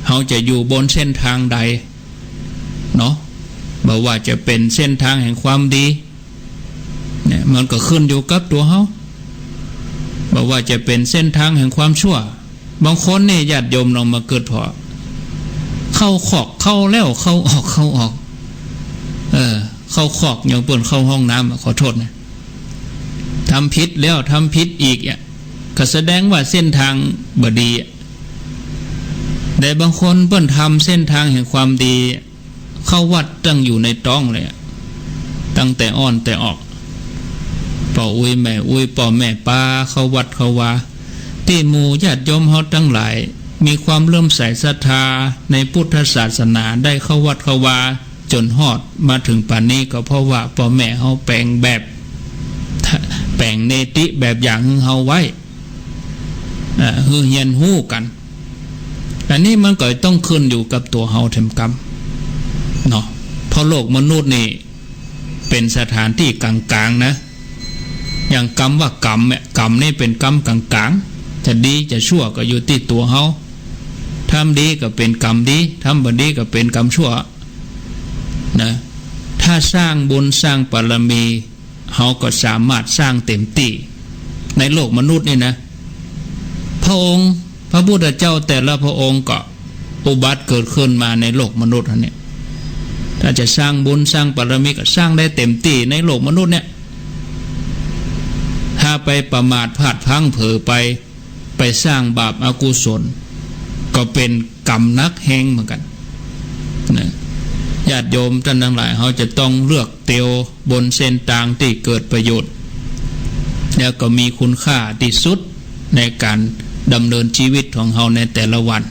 เฮาจะอยู่บนเส้นทางใด เนาะ บ่ว่าจะเป๋นเส้นทางแห่งความดี เนี่ย มันก็ขึ้นอยู่กับตั๋วเฮา บ่ว่าจะเป๋นเส้นทางแห่งความชั่ว บางคนนี่ญาติโยมลองมากึ๊ดผ่อ เข้าคอกเข้าแล้วเข้าออกเข้าออก เออ เข้าคอกอย่างเปิ้นเข้าห้องน้ำอะ ขอโทษนะ ทำผิดแล้วทำผิดอีกอะ ก็แสดงว่าเส้นทางบ่ดีอะ แต่บางคนเปิ้นทำเส้นทางแห่งความดี เข้าวัดตั้งอยู่ในต๊องเลยอะ ตั้งแต่อ่อนแต่ออก ป้ออุ๊ยแม่อุ๊ย ป้อแม่ปาเข้าวัดเข้าวา ตี้หมู่ญาติโยมเฮาตังหลาย มีความเลื่อมใสศรัทธาในพุทธศาสนา ได้เข้าวัดเข้าวา จ๋นฮอดมาเถิงป่านนี้ ก็เพราะว่าป้อแม่เฮาแป๋งแบบ แป๋งเนติแบบอย่างหื้อเฮาไว้ อ่า หื้อเฮียนฮู้กั๋น อันนี้มันก็ต้องขึ้นอยู่กับตั๋วเฮาแถมกำ เนาะ เพราะโลกมนุษย์นี่เป๋นสถานตี้ก๋างๆ นะ อย่างกำว่ากรรมเนี่ย กรรมนี่เป๋นกำก๋างๆ จะดีจะชั่วก็อยู่ตี้ตั๋วเฮา ทำดีก็เป๋นกรรมดี ทำบ่ดีก็เป๋นกรรมชั่ว นะ ถ้าสร้างบุญสร้างบารมี เฮาก็สามารถสร้างเต๋มตี้ ในโลกมนุษย์นี่นะ พระองค์ พระพุทธเจ้าแต่ละพระองค์ก็อุบัติเกิดขึ้นมาในโลกมนุษย์อันนี้ ถ้าจะสร้างบุญสร้างบารมีก็สร้างได้เต๋มตี้ในโลกมนุษย์เนี่ย ถ้าไปประมาทพลาดพลั้งเผลอไป ไปสร้างบาปอกุศล ก็เป๋นกรรมหนักแฮงเหมือนกั๋น นะ ญาติโยมต้านตังหลาย เฮาจะต้องเลือกเตียวบนเส้นตางตี้เกิดประโยชน์ แล้วก็มีคุณค่าตี้สุดในก๋านดำเนินจีวิตของเฮาในแต่ละวัน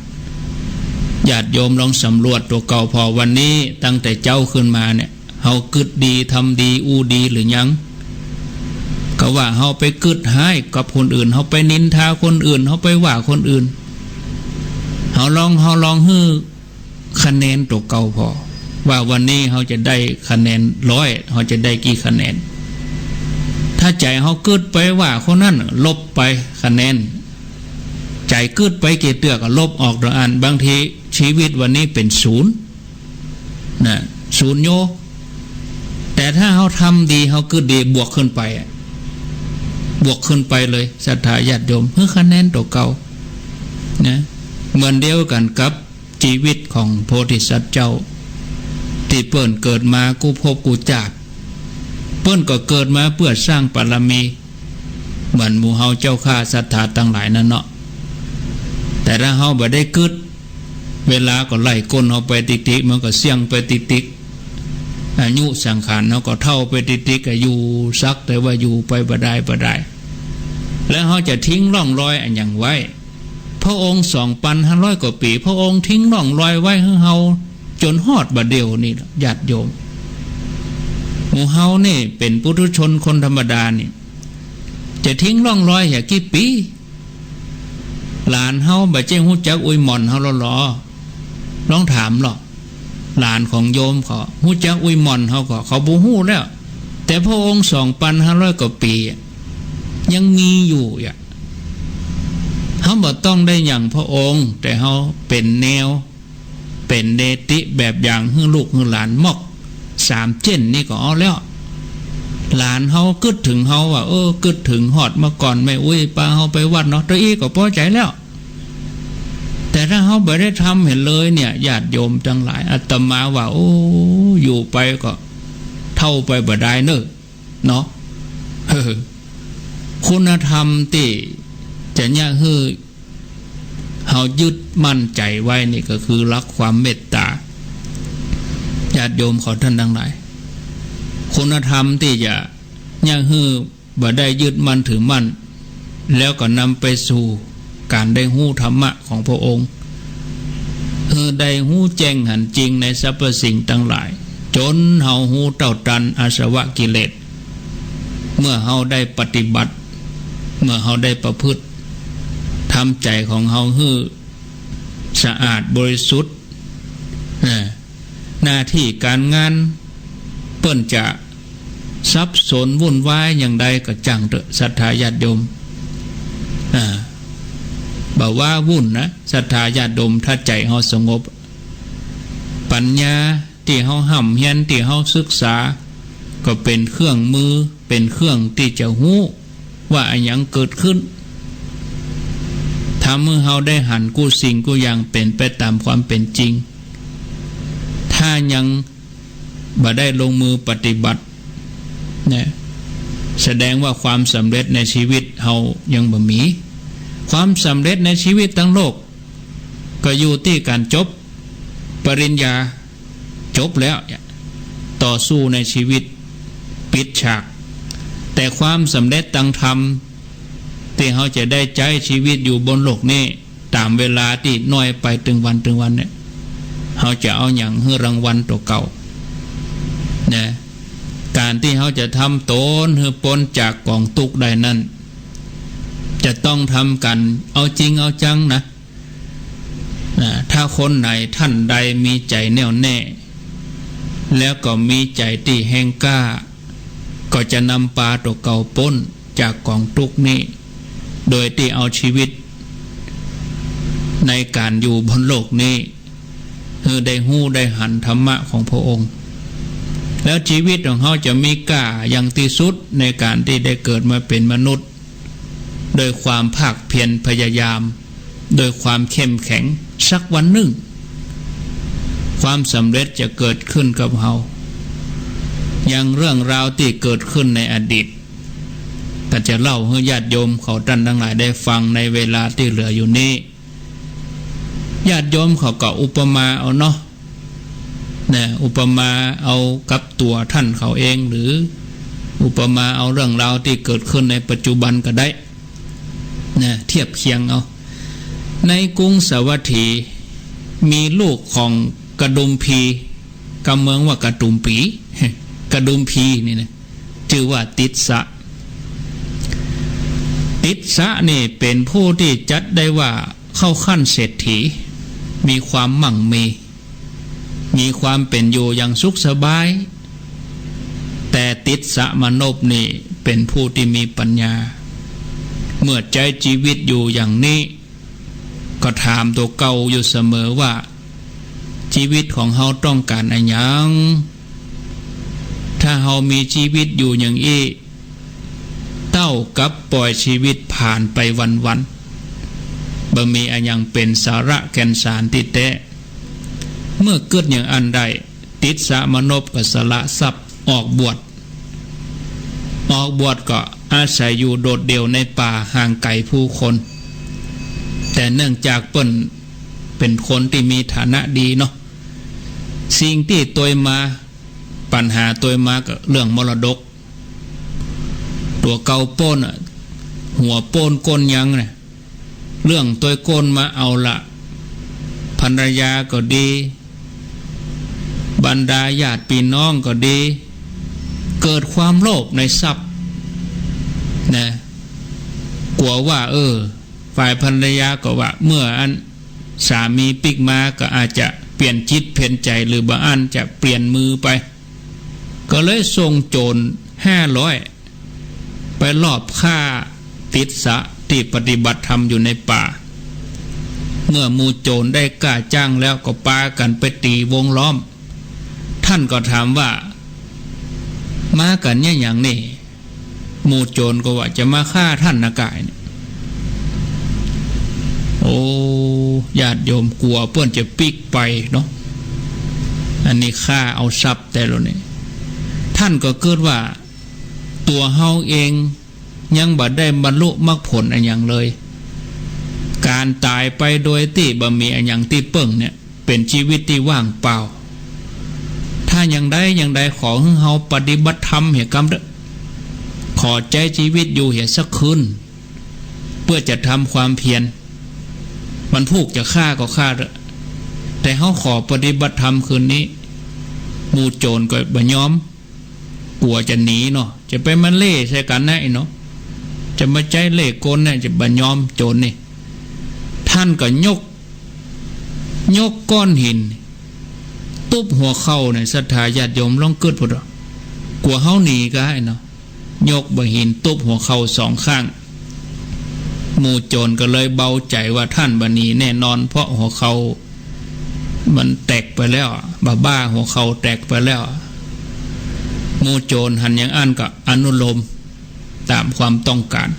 ญาติโยมลองสำรวจตั๋วเก่าผ่อ วันนี้ตั้งแต่เจ๊าขึ้นมาเนี่ย เฮากึ๊ดดี ทำดี อู้ดีหรือยัง ก็ว่าเฮาไปกึ๊ดฮ้ายกับคนอื่น เฮาไปนินทาคนอื่น เฮาไปว่าคนอื่น เฮาลอง เฮาลองหื้อคะแนนตั๋วเก่าผ่อ ว่าวันนี้เฮาจะได้คะแนนร้อย เฮาจะได้กี่คะแนน ถ้าใจ๋เฮากึ๊ดไปว่าคนนั้น ลบไปคะแนน ใจ๋กึ๊ดไปกี่เตื้อก็ลบออกตางอั้น บางทีจีวิตวันนี้เป๋นศูนย์ นะ ศูนย์โย แต่ถ้าเฮาทำดี เฮากึ๊ดดี บวกขึ้นไปอะ บวกขึ้นไปเลย ศรัทธาญาติโยม หื้อคะแนนตั๋วเก่า นะ เหมือนเดียวกั๋นกับจีวิตของโพธิสัตว์เจ้า ตี้เปิ้นเกิดมากู้ภพกู้จาติ เปิ้นก็เกิดมาเปื้อสร้างบารมี เหมือนหมู่เฮาเจ้าข้าศรัทธาตังหลายนั่นเนาะ แต่ถ้าเฮาบ่ได้กึ๊ด เวลาก็ไล่ก้นเฮาไปติ๊กๆ มันก็เสี้ยงไปติ๊กๆ อายุสังขารเฮาก็เฒ่าไปติ๊กๆ ก็อยู่สักแต่ว่าอยู่ไปบ่ได้บ่ได้ แล้วเฮาจะทิ้งร่องรอยอะหยังไว้ พระองค์สองปันห้าร้อยกว่าปี๋ พระองค์ทิ้งร่องรอยไว้หื้อเฮาจ๋นฮอดบ่าเดี่ยวนี้ ญาติโยม หมู่เฮานี่เป๋นปุถุชนคนธรรมดานี่ จะทิ้งร่องรอยหยังกี่ปี๋ หลานเฮาบ่ใจ้ฮู้จักอุยหม่อนเฮาแล้วลอ ลองถามลอ หลานของโยมเขาฮู้จักอุยหม่อนเฮาก่อ เขาบ่ฮู้แล้ว แต่พระองค์สองปันห้าร้อยกว่าปี๋อะ ยังมีอยู่อะ เฮาบ่ต้องได้หยังพระองค์ แต่เฮาเป๋นแนว เป๋นเนติแบบอย่างหื้อลูกหื้อหลานมอกสามเจ้นนี่ก็เอาแล้ว หลานเฮากึ๊ดเถิงเฮาว่า เออ กึ๊ดเถิงฮอดเมื่อก่อนแม่อุ๊ยปาเฮาไปวัดเนาะ เต้าอี้ก็ปอใจ๋แล้ว แต่ถ้าเฮาบ่ได้ทำหั้นเลยเนี่ย ญาติโยมตังหลาย อาตมาว่า โอ้ อยู่ไปก็เฒ่าไปบ่ได้เน่อ เนาะ เออ คุณธรรมตี้จะเยียะหื้อเฮายึดมั่นใจ๋ไว้นี่ก็คือหลักความเมตต๋า ญาติโยมเขาต้านตังหลาย คุณธรรมตี้จะเยียะหื้อบ่ได้ยึดมั่นถือมั่น แล้วก็นำไปสู่ก๋านได้ฮู้ธรรมะของพระองค์ หื้อได้ฮู้แจ้งหันจริงในสรรพสิ่งตังหลาย จ๋นเฮาฮู้เต้าตันอาสวะกิเลส เมื่อเฮาได้ปฏิบัติ เมื่อเฮาได้ประพฤติ ทำใจ๋ของเฮาหื้อสะอาดบริสุทธิ์ นะ หน้าตี้ก๋านงานเปิ้นจะสับสนวุ่นวายอย่างใดก็จ้างเต๊อะ ศรัทธาญาติโยม อ่า บ่ว่าวุ่นนะ ศรัทธาญาติโยม ถ้าใจ๋เฮาสงบ ปัญญาตี้เฮาฮ่ำเฮียน ตี้เฮาศึกษา ก็เป๋นเครื่องมือ เป๋นเครื่องตี้จะฮู้ ว่าอะหยังเกิดขึ้น ทำหื้อเฮาได้หันกู้สิ่งกู้อย่างเป๋นไปต๋ามความเป๋นจริง ถ้ายังบ่ได้ลงมือปฏิบัติ นะ แสดงว่าความสำเร็จในชีวิตเฮายังบ่มี ความสำเร็จในชีวิตตังโลก ก็อยู่ตี้ก๋านจบปริญญา จบแล้วเนี่ย ต่อสู้ในชีวิต ปิดฉาก แต่ความสำเร็จตังธรรม ตี้เฮาจะได้ใจ๊ชีวิตอยู่บนโลกนี้ ต๋ามเวลาตี้น้อยไปตึงวันตึงวันเนี่ย เฮาจะเอาหยังหื้อรางวัลตั๋วเก่า นะ ก๋านตี้เฮาจะทำตนหื้อป๊นจากก๋องตุ๊กข์ได้นั้น จะต้องทำก๋านเอาจริงเอาจังนะ นะ ถ้าคนไหนท่านใดมีใจ๋แน่วแน่ แล้วก็มีใจ๋ตี้แฮงกล้า ก็จะนำปาตั๋วเก่าป๊นจากก๋องตุ๊กข์นี้ โดยตี้เอาชีวิตในก๋านอยู่บนโลกนี้ หื้อได้ฮู้ได้หันธรรมะของพระองค์ แล้วชีวิตของเฮาจะมีก้าอย่างตี้สุดในก๋านตี้ได้เกิดมาเป๋นมนุษย์ โดยความภาคเพียรพยายาม โดยความเข้มแข็ง สักวันนึ่ง ความสำเร็จจะเกิดขึ้นกับเฮา อย่างเรื่องราวตี้เกิดขึ้นในอดีต ก็จะเล่าหื้อญาติโยมเขาต้านตังหลายได้ฟังในเวลาตี้เหลืออยู่นี้ ญาติโยมเขาก็อุปมาเอาเนาะ นะ อุปมาเอากับตั๋วต้านเขาเอง หรืออุปมาเอาเรื่องราวตี้เกิดขึ้นในปัจจุบันก็ได้ นะ เทียบเคียงเอา ในกรุงสาวัตถี มีลูกของกระดุมพี กำเมืองว่ากระดุมปี กระดุมพีนี่นะ จื้อว่าติสสะ ติสสะนี่เป๋นผู้ตี้จัดได้ว่าเข้าขั้นเศรษฐี มีความมั่งมี มีความเป๋นอยู่อย่างสุขสบาย แต่ติสสะมนพนี่เป๋นผู้ตี้มีปัญญา เมื่อใจ๊ชีวิตอยู่อย่างนี้ ก็ถามตั๋วเก่าอยู่เสมอว่า ชีวิตของเฮาต้องก๋านอะหยัง ถ้าเฮามีชีวิตอยู่อย่างอี้ เต้ากับป่อยชีวิตผ่านไปวันๆ บ่มีอะหยังเป๋นสาระแก่นสารตี้แต๊ เมื่อกึ๊ดอย่างอั้นได้ ติสสะมนพก็สละทรัพย์ออกบวช ออกบวชก็อาศัยอยู่โดดเดี่ยวในป่าห่างไก๋ผู้คน แต่เนื่องจากเปิ้นเป๋นคนตี้มีฐานะดีเนาะ สิ่งตี้ตวยมา ปัญหาตวยมาก็เรื่องมรดก ตั๋วเก่าโป๊นอะ หัวโป๊นก้นยังเนี่ย เรื่องตวยก้นมาเอาละ ภรรยาก็ดี บรรดาญาติปี้น้องก็ดี เกิดความโลภในทรัพย์นะ กั๋วว่า เออ ฝ่ายภรรยาก็ว่า เมื่ออันสามีปิ๊กมาก็อาจจะเปลี่ยนจิตเปลี่ยนใจ๋ หรือบ่อั้นจะเปลี่ยนมือไป ก็เลยส่งโจ๋รห้าร้อย ไปลอบฆ่าติสสะตี้ปฏิบัติธรรมอยู่ในป่า เมื่อหมู่โจ๋รได้กล้าจ้างแล้วก็ปากั๋นไปตี๋วงล้อม ท่านก็ถามว่า มากั๋นเยียะหยังนี่ หมู่โจ๋รก็ว่า จะมาฆ่าท่านนะก๋ายเนี่ย โอ้ ญาติโยม กั๋วเปิ้นจะปิ๊กไปเนาะ อันนี้ฆ่าเอาทรัพย์แต๊แล้วนี่ ท่านก็กึ๊ดว่า ตั๋วเฮาเองยังบ่ได้บรรลุมรรคผลอะหยังเลย ก๋านต๋ายไปโดยตี้บ่มีอะหยังตี้เปิ้งเนี่ย เป๋นจีวิตตี้ว่างเปล่า ถ้าอย่างใดอย่างใดขอหื้อเฮาปฏิบัติธรรมเหียกำเต๊อะ ขอใจ๊จีวิตอยู่เหียสักคืน เปื้อจะทำความเพียร มันผูกจะฆ่าก็ฆ่าเต๊อะ แต่เฮาขอปฏิบัติธรรมคืนนี้ หมู่โจ๋รก็บ่ยอม กั๋วจะหนีเนาะ จะไปมาเล่ห์ใส่กั๋นนะไอ้เนาะ จะมาใจ๊เล่ห์กลเนี่ย จะบ่ยอมโจ๋รนี่ ท่านก็ยก ยกก้อนหิน ตุ๊บหัวเข่าเนี่ย ศรัทธาญาติโยมลองกึ๊ดพุ้นเถาะ กั๋วเฮาหนีก็ไอ้เนาะ ยกบ่าหินตุ๊บหัวเข่าสองข้าง หมู่โจ๋รก็เลยเบาใจ๋ว่าท่านบ่หนีแน่นอน เพราะหัวเข่ามันแตกไปแล้ว บ่าบ่าหัวเข่าแตกไปแล้ว หมู่โจ๋รหันอย่างอั้นก็อนุโลมต๋ามความต้องก๋าน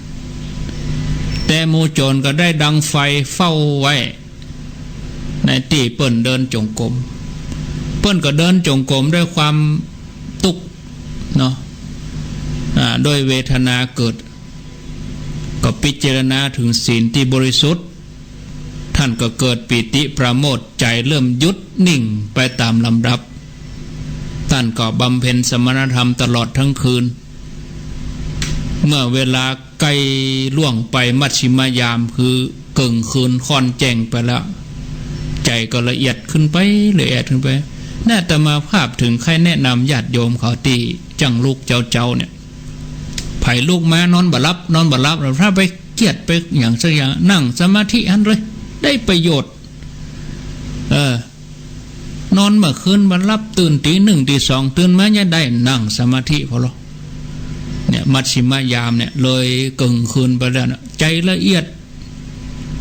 แต่หมู่โจ๋รก็ได้ดังไฟเฝ้าไว้ ในตี้เปิ้นเดินจงกรม เปิ้นก็เดินจงกรมด้วยความตุ๊กข์เนาะ อ่า ด้วยเวทนาเกิด ก็พิจารณาเถิงศีลตี้บริสุทธิ์ ท่านก็เกิดปีติปราโมทย์ ใจ๋เริ่มหยุดนิ่งไปต๋ามลำดับ ท่านก็บำเพ็ญสมณธรรมตลอดทั้งคืน เมื่อเวลาใก้ล่วงไปมัชฌิมยาม คือเกิ่งคืนค่อนแจ้งไปแล้ว ใจ๋ก็ละเอียดขึ้นไป ละเอียดขึ้นไป นี่อาตมาภาพเถิงใค่แนะนำญาติโยมเขาตี้จั้งลุกเจ๊าๆ เนี่ย ใผลุกมานอนบ่หลับ นอนบ่หลับ ถ้าไปเคียดไปหยังสักอย่าง นั่งสมาธิหั้นเลย ได้ประโยชน์ เออ นอนเมื่อคืนบ่หลับ ตื่นตี๋หนึ่งตี๋สอง ตื่นมายังได้นั่งสมาธิผ่อลอ เนี่ย มัชฌิมยามเนี่ย เลยเกิ่งคืนไปแล้วนะ ใจ๋ละเอียด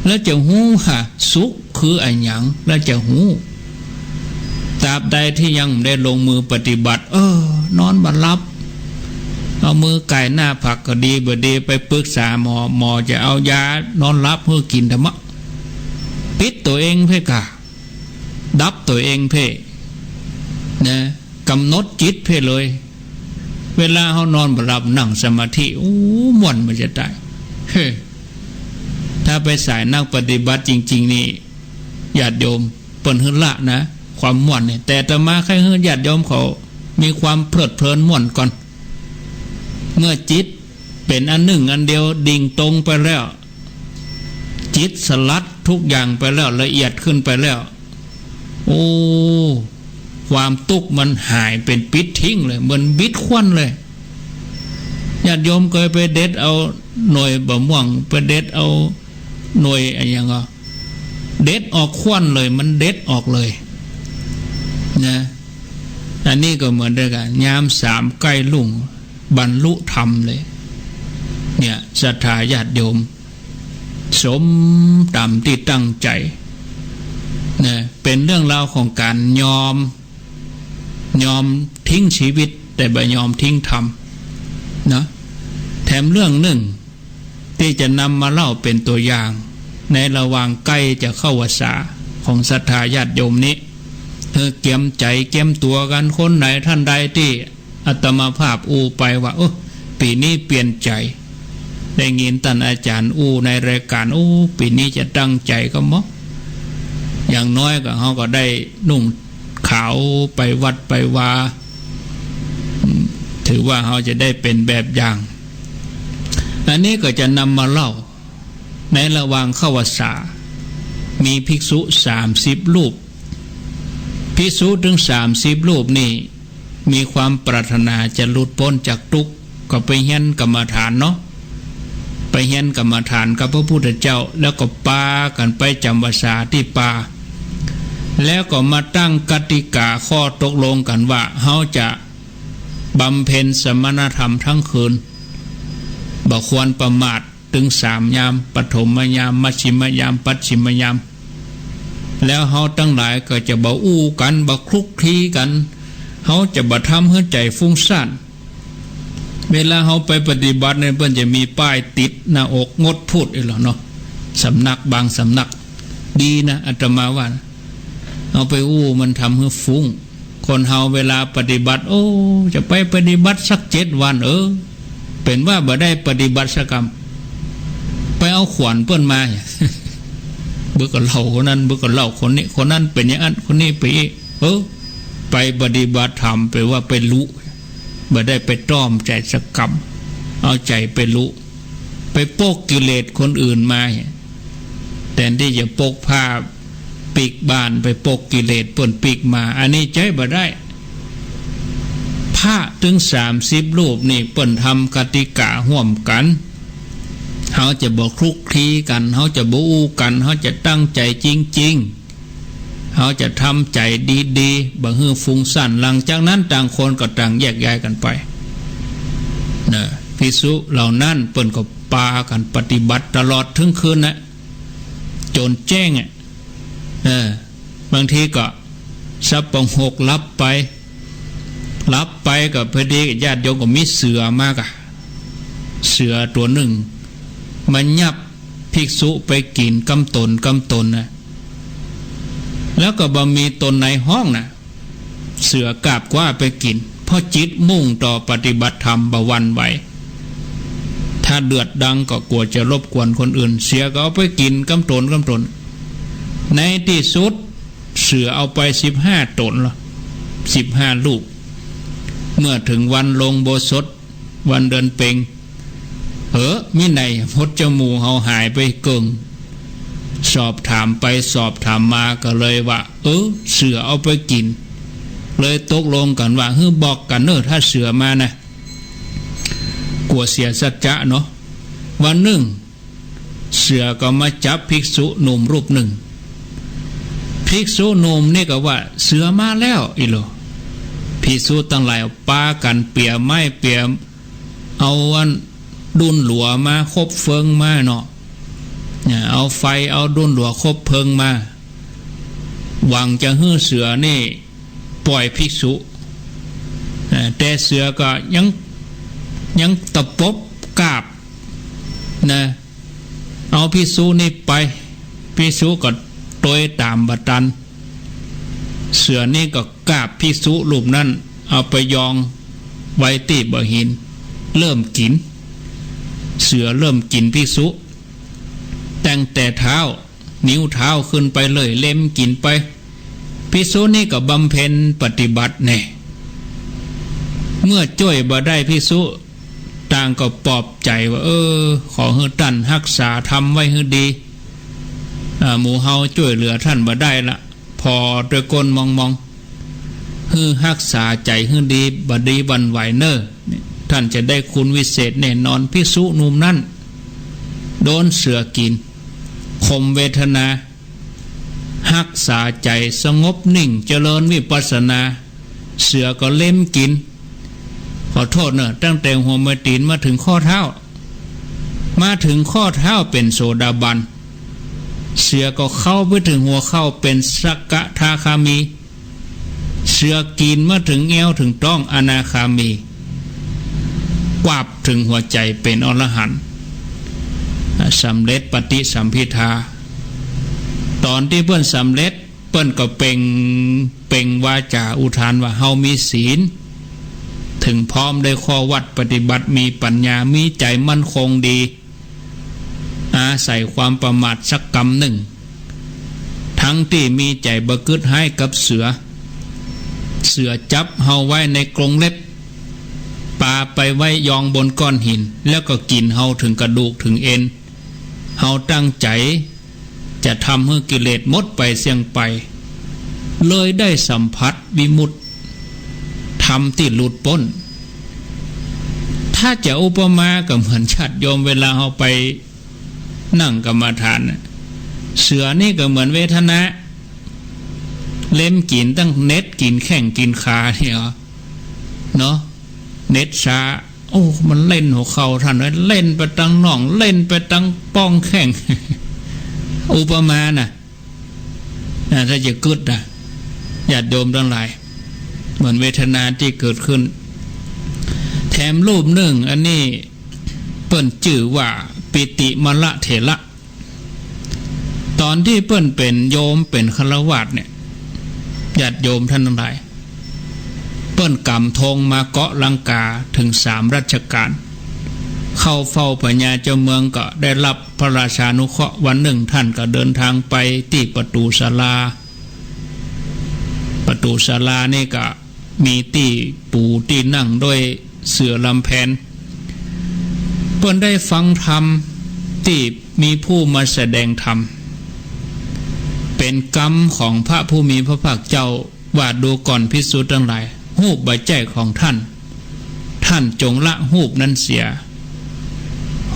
แล้วจะฮู้ว่าสุขคืออะหยัง แล้วจะฮู้ ตราบใดตี้ยังบ่ได้ลงมือปฏิบัติ เออ นอนบ่หลับ เอามือไก่หน้าผากก็ดี บ่ดี ไปปรึกษาหมอ หมอจะเอายานอนหลับหื้อกิ๋นทำไม ปิดตั๋วเองเพ่อก่า ดับตั๋วเองเพ่อ นะ ก๋ำหนดจิตเพ่อเลย เวลาเฮานอนบ่หลับ นั่งสมาธิ โอ้ ม่วนมันจะต๋าย เฮ้อ ถ้าไปสายนักปฏิบัติจริงๆ นี่ ญาติโยม เปิ้นหื้อละนะ ความม่วนนี่ แต่อาตมาใค่หื้อญาติโยมเขามีความเพลิดเพลินม่วนก่อน เมื่อจิตเป๋นอันหนึ่งอันเดียว ดิ่งตรงไปแล้ว จิตสลัดทุกอย่างไปแล้ว ละเอียดขึ้นไปแล้ว โอ้ ความตุ๊กข์มันหายเป๋นปิดทิ้งเลย เหมือนบิดควันเลย ญาติโยมเกยไปเด็ดเอาหน่วยบ่าม่วง ไปเด็ดเอาหน่วยอะหยังก็ เด็ดออกควันเลย มันเด็ดออกเลย นะ อันนี้ก็เหมือนเดียวกั๋น ยามสามใก้รุ่ง บรรลุธรรมเลย เนี่ย ศรัทธาญาติโยม สมต๋ามตี้ตั้งใจ๋ นะ เป๋นเรื่องราวของก๋านยอม ยอมทิ้งจีวิต แต่บ่ยอมทิ้งธรรม นะ แถมเรื่องนึ่ง ตี้จะนำมาเล่าเป๋นตั๋วอย่าง ในระหว่างใก้จะเข้าพรรษาของศรัทธาญาติโยมนี้ หื้อเกียมใจ๋เกียมตั๋วกั๋น คนไหนท่านใดตี้อาตมาภาพอู้ไปว่า เออ ปี๋นี้เปลี่ยนใจ๋ ได้ยินต้านอาจ๋ารย์อู้ในรายก๋าน โอ้ ปี๋นี้จะตั้งใจ๋ก่อเมาะ อย่างน้อยก็เฮาก็ได้นุ่งขาวไปวัดไปวา อืม ถือว่าเฮาจะได้เป๋นแบบอย่าง อันนี้ก็จะนำมาเล่า ในระหว่างเข้าพรรษา มีภิกษุสามสิบรูป ภิกษุตึงสามสิบรูปนี่ มีความปรารถนาจะหลุดป๊นจากตุ๊กข์ ก็ไปเฮียนกรรมฐานเนาะ ไปเฮียนกรรมฐานกับพระพุทธเจ้า แล้วก็ปากั๋นไปจ๋ำพรรษาตี้ป่า แล้วก็มาตั้งกติกาข้อตกลงกั๋นว่า เฮาจะบำเพ็ญสมณธรรมตึงคืน บ่ควรประมาท ตึงสามยาม ปฐมยาม มัชฌิมยาม ปัจฉิมยาม แล้วเฮาตังหลายก็จะบ่อู้กั๋น บ่คลุกคลีกั๋น เฮาจะบ่ทำหื้อใจ๋ฟุ้งซ่าน เวลาเฮาไปปฏิบัติเนี่ย เปิ้นจะมีป้ายติดหน้าอก งดพูด อี้หละเนาะ สำนักบางสำนัก ดีนะ อาตมาว่านะ เอาไปอู้มันทำหื้อฟุ้ง คนเฮาเวลาปฏิบัติ โอ้ จะไปปฏิบัติสักเจ็ดวัน เออ เป๋นว่าบ่ได้ปฏิบัติสักกำ ไปเอาขวัญเปิ้นมา เบิ่งก็เล่าคนนั้น เบิ่งก็เล่าคนนี้ คนนั้นเป๋นอย่างอั้น คนนี้เป๋นอี้ เออ ไปปฏิบัติธรรม เป๋นว่าไปลุ บ่ได้ไปต้อมใจ๋สักกำ เอาใจ๋ไปลุ ไปปกกิเลสคนอื่นมา แตนตี้จะปกผ้าปิ๊กบ้าน ไปปกกิเลสเปิ้นปิ๊กมา อันนี้ใจ๊บ่ได้ พระตึงสามสิบรูปนี่ เปิ้นทำกติกาฮ่วมกั๋น เฮาจะบ่คลุกคลีกั๋น เฮาจะบ่อู้กั๋น เฮาจะตั้งใจ๋จริงๆ เฮาจะทำใจ๋ดีๆ บ่หื้อฟุ้งซ่าน หลังจากนั้นต่างคนก็ต่างแยกย้ายกั๋นไป นะ ภิกษุเหล่านั้นเปิ้นก็ปากั๋นปฏิบัติตลอดตึงคืนนะ จ๋นแจ้งอะ เออ บางทีก็สับประงกหลับไป หลับไปก็พอดีญาติโยมก็มีเสือมากะ เสือตั๋วนึ่ง มายับภิกษุไปกิ๋นกำต๋นกำต๋นนะ แล้วก็บ่มีต๋นไหนฮ้องนะ เสือกาบคว้าไปกิ๋น เพราะจิตมุ่งต่อปฏิบัติธรรมบ่หวั่นไหว ถ้าเดือดดังก็กั๋วจะรบกวนคนอื่น เสือก็เอาไปกิ๋นกำต๋นกำต๋น ในตี้สุดเสือเอาไปสิบห้าต๋นละ สิบห้าลูก เมื่อเถิงวันลงอุโบสถ วันเดือนเพ็ญ เออ มิไหนพจน์เจ้าหมู่เฮาหายไปเกิ่ง สอบถามไปสอบถามมาก็เลยว่า เออ เสือเอาไปกิ๋น เลยตกลงกั๋นว่า หื้อบอกกั๋นเน่อ ถ้าเสือมานะ กั๋วเสียสัจจะเนาะ วันนึ่ง เสือก็มาจับภิกษุหนุ่มรูปนึ่ง ภิกษุหนุ่มนี่ก็ว่า เสือมาแล้ว อี้หละ ภิกษุตังหลายปากั๋นเปียไม้เปีย เอาอันดุ้นหลัวมาคบเพลิงมาเนาะ เนี่ย เอาไฟ เอาดุ้นหลัวคบเพลิงมา หวังจะหื้อเสือนี่ป่อยภิกษุ เอ่อ แต่เสือก็ยัง ยังตะปบกาบนะ เอาภิกษุนี่ไป ภิกษุก็ตวยต๋ามบ่ตัน เสือนี่ก็กาบภิกษุรูปนั้น เอาไปยองไว้ตี้บ่าหิน เริ่มกิ๋น เสือเริ่มกิ๋นภิกษุ ตั้งแต่เท้า นิ้วเท้าขึ้นไปเลย เล็มกิ๋นไป ภิกษุนี่ก็บำเพ็ญปฏิบัติแน่ เมื่อจ้วยบ่ได้ภิกษุ ต่างก็ปลอบใจ๋ว่า เออ ขอหื้อต้านฮักษาธรรมไว้หื้อดี อ่า หมู่เฮาจ้วยเหลือต้านบ่ได้ละ ผ่อตวยก้นมองๆ หื้อฮักษาใจ๋หื้อดี บ่ดีหวั่นไหวเน่อ ต้านจะได้คุณวิเศษแน่นอน ภิกษุหนุ่มนั้น โดนเสือกิ๋น ข่มเวทนา ฮักษาใจ๋สงบนิ่ง เจริญวิปัสสนา เสือก็เล็มกิ๋น ขอโต้ษเน่อ ตั้งแต่หัวแม่ตี๋นมาเถิงข้อเท้า มาเถิงข้อเท้าเป๋นโสดาบัน เสือก็เข้าไปเถิงหัวเข่าเป๋นสกทาคามี เสือกิ๋นมาเถิงแอ้วเถิงต๊องอนาคามี กวาบเถิงหัวใจ๋เป๋นอรหันต์ สำเร็จปฏิสัมภิทา ต๋อนตี้เปิ้นสำเร็จ เปิ้นก็เปล่ง เปล่งวาจาอุทานว่า เฮามีศีล เถิงพร้อมได้ข้อวัตรปฏิบัติ มีปัญญา มีใจ๋มั่นคงดี อาศัยความประมาทสักกำนึ่ง ตึงตี้มีใจ๋บ่กึ๊ดฮ้ายกับเสือ เสือจับเฮาไว้ในกรงเล็บ ปาไปไว้ยองบนก้อนหิน แล้วก็กิ๋นเฮาเถิงกระดูกเถิงเอ็น เฮาตั้งใจ๋จะทำหื้อกิเลสหมดไปเสี้ยงไป เลยได้สัมผัสวิมุตติธรรมตี้หลุดป๊น ถ้าจะอุปมาก็เหมือนญาติโยมเวลาเฮาไปนั่งกรรมฐานน่ะ เสือนี่ก็เหมือนเวทนา เล็มกิ๋นตั้งเน็ดกิ๋นแข้งกิ๋นขาเนี่ยเหรอ เนาะ เน็ดซ้า โอ้ มันเล่นหัวเข่าต้านไว้ เล่นไปตังน่อง เล่นไปตังป้องแข้ง อุปมาน่ะ นะ ถ้าจะกึ๊ดนะ ญาติโยมตังหลาย เหมือนเวทนาตี้เกิดขึ้น แถมรูปนึ่ง อันนี้เปิ้นจื้อว่าปิติมลเถระ ต๋อนตี้เปิ้นเป๋นโยมเป๋นฆราวาสเนี่ย ญาติโยมต้านตังหลาย เปิ้นก๋ำธงมาเกาะลังกาเถิงสามรัชกาล เข้าเฝ้าพญาเจ้าเมืองก็ได้รับพระราชานุเคราะห์ วันนึ่งต้านก็เดินทางไปตี้ประตูศาลา ประตูศาลานี่ก็มีตี้ปูตี้นั่งด้วยเสื่อลำแผน เปิ้นได้ฟังธรรมตี้มีผู้มาแสดงธรรม เป๋นกำของพระผู้มีพระภาคเจ้า ว่าดูก่อนภิกษุตังหลาย ฮูปบ่ใจ้ของต้าน ต้านจงละฮูปนั้นเสีย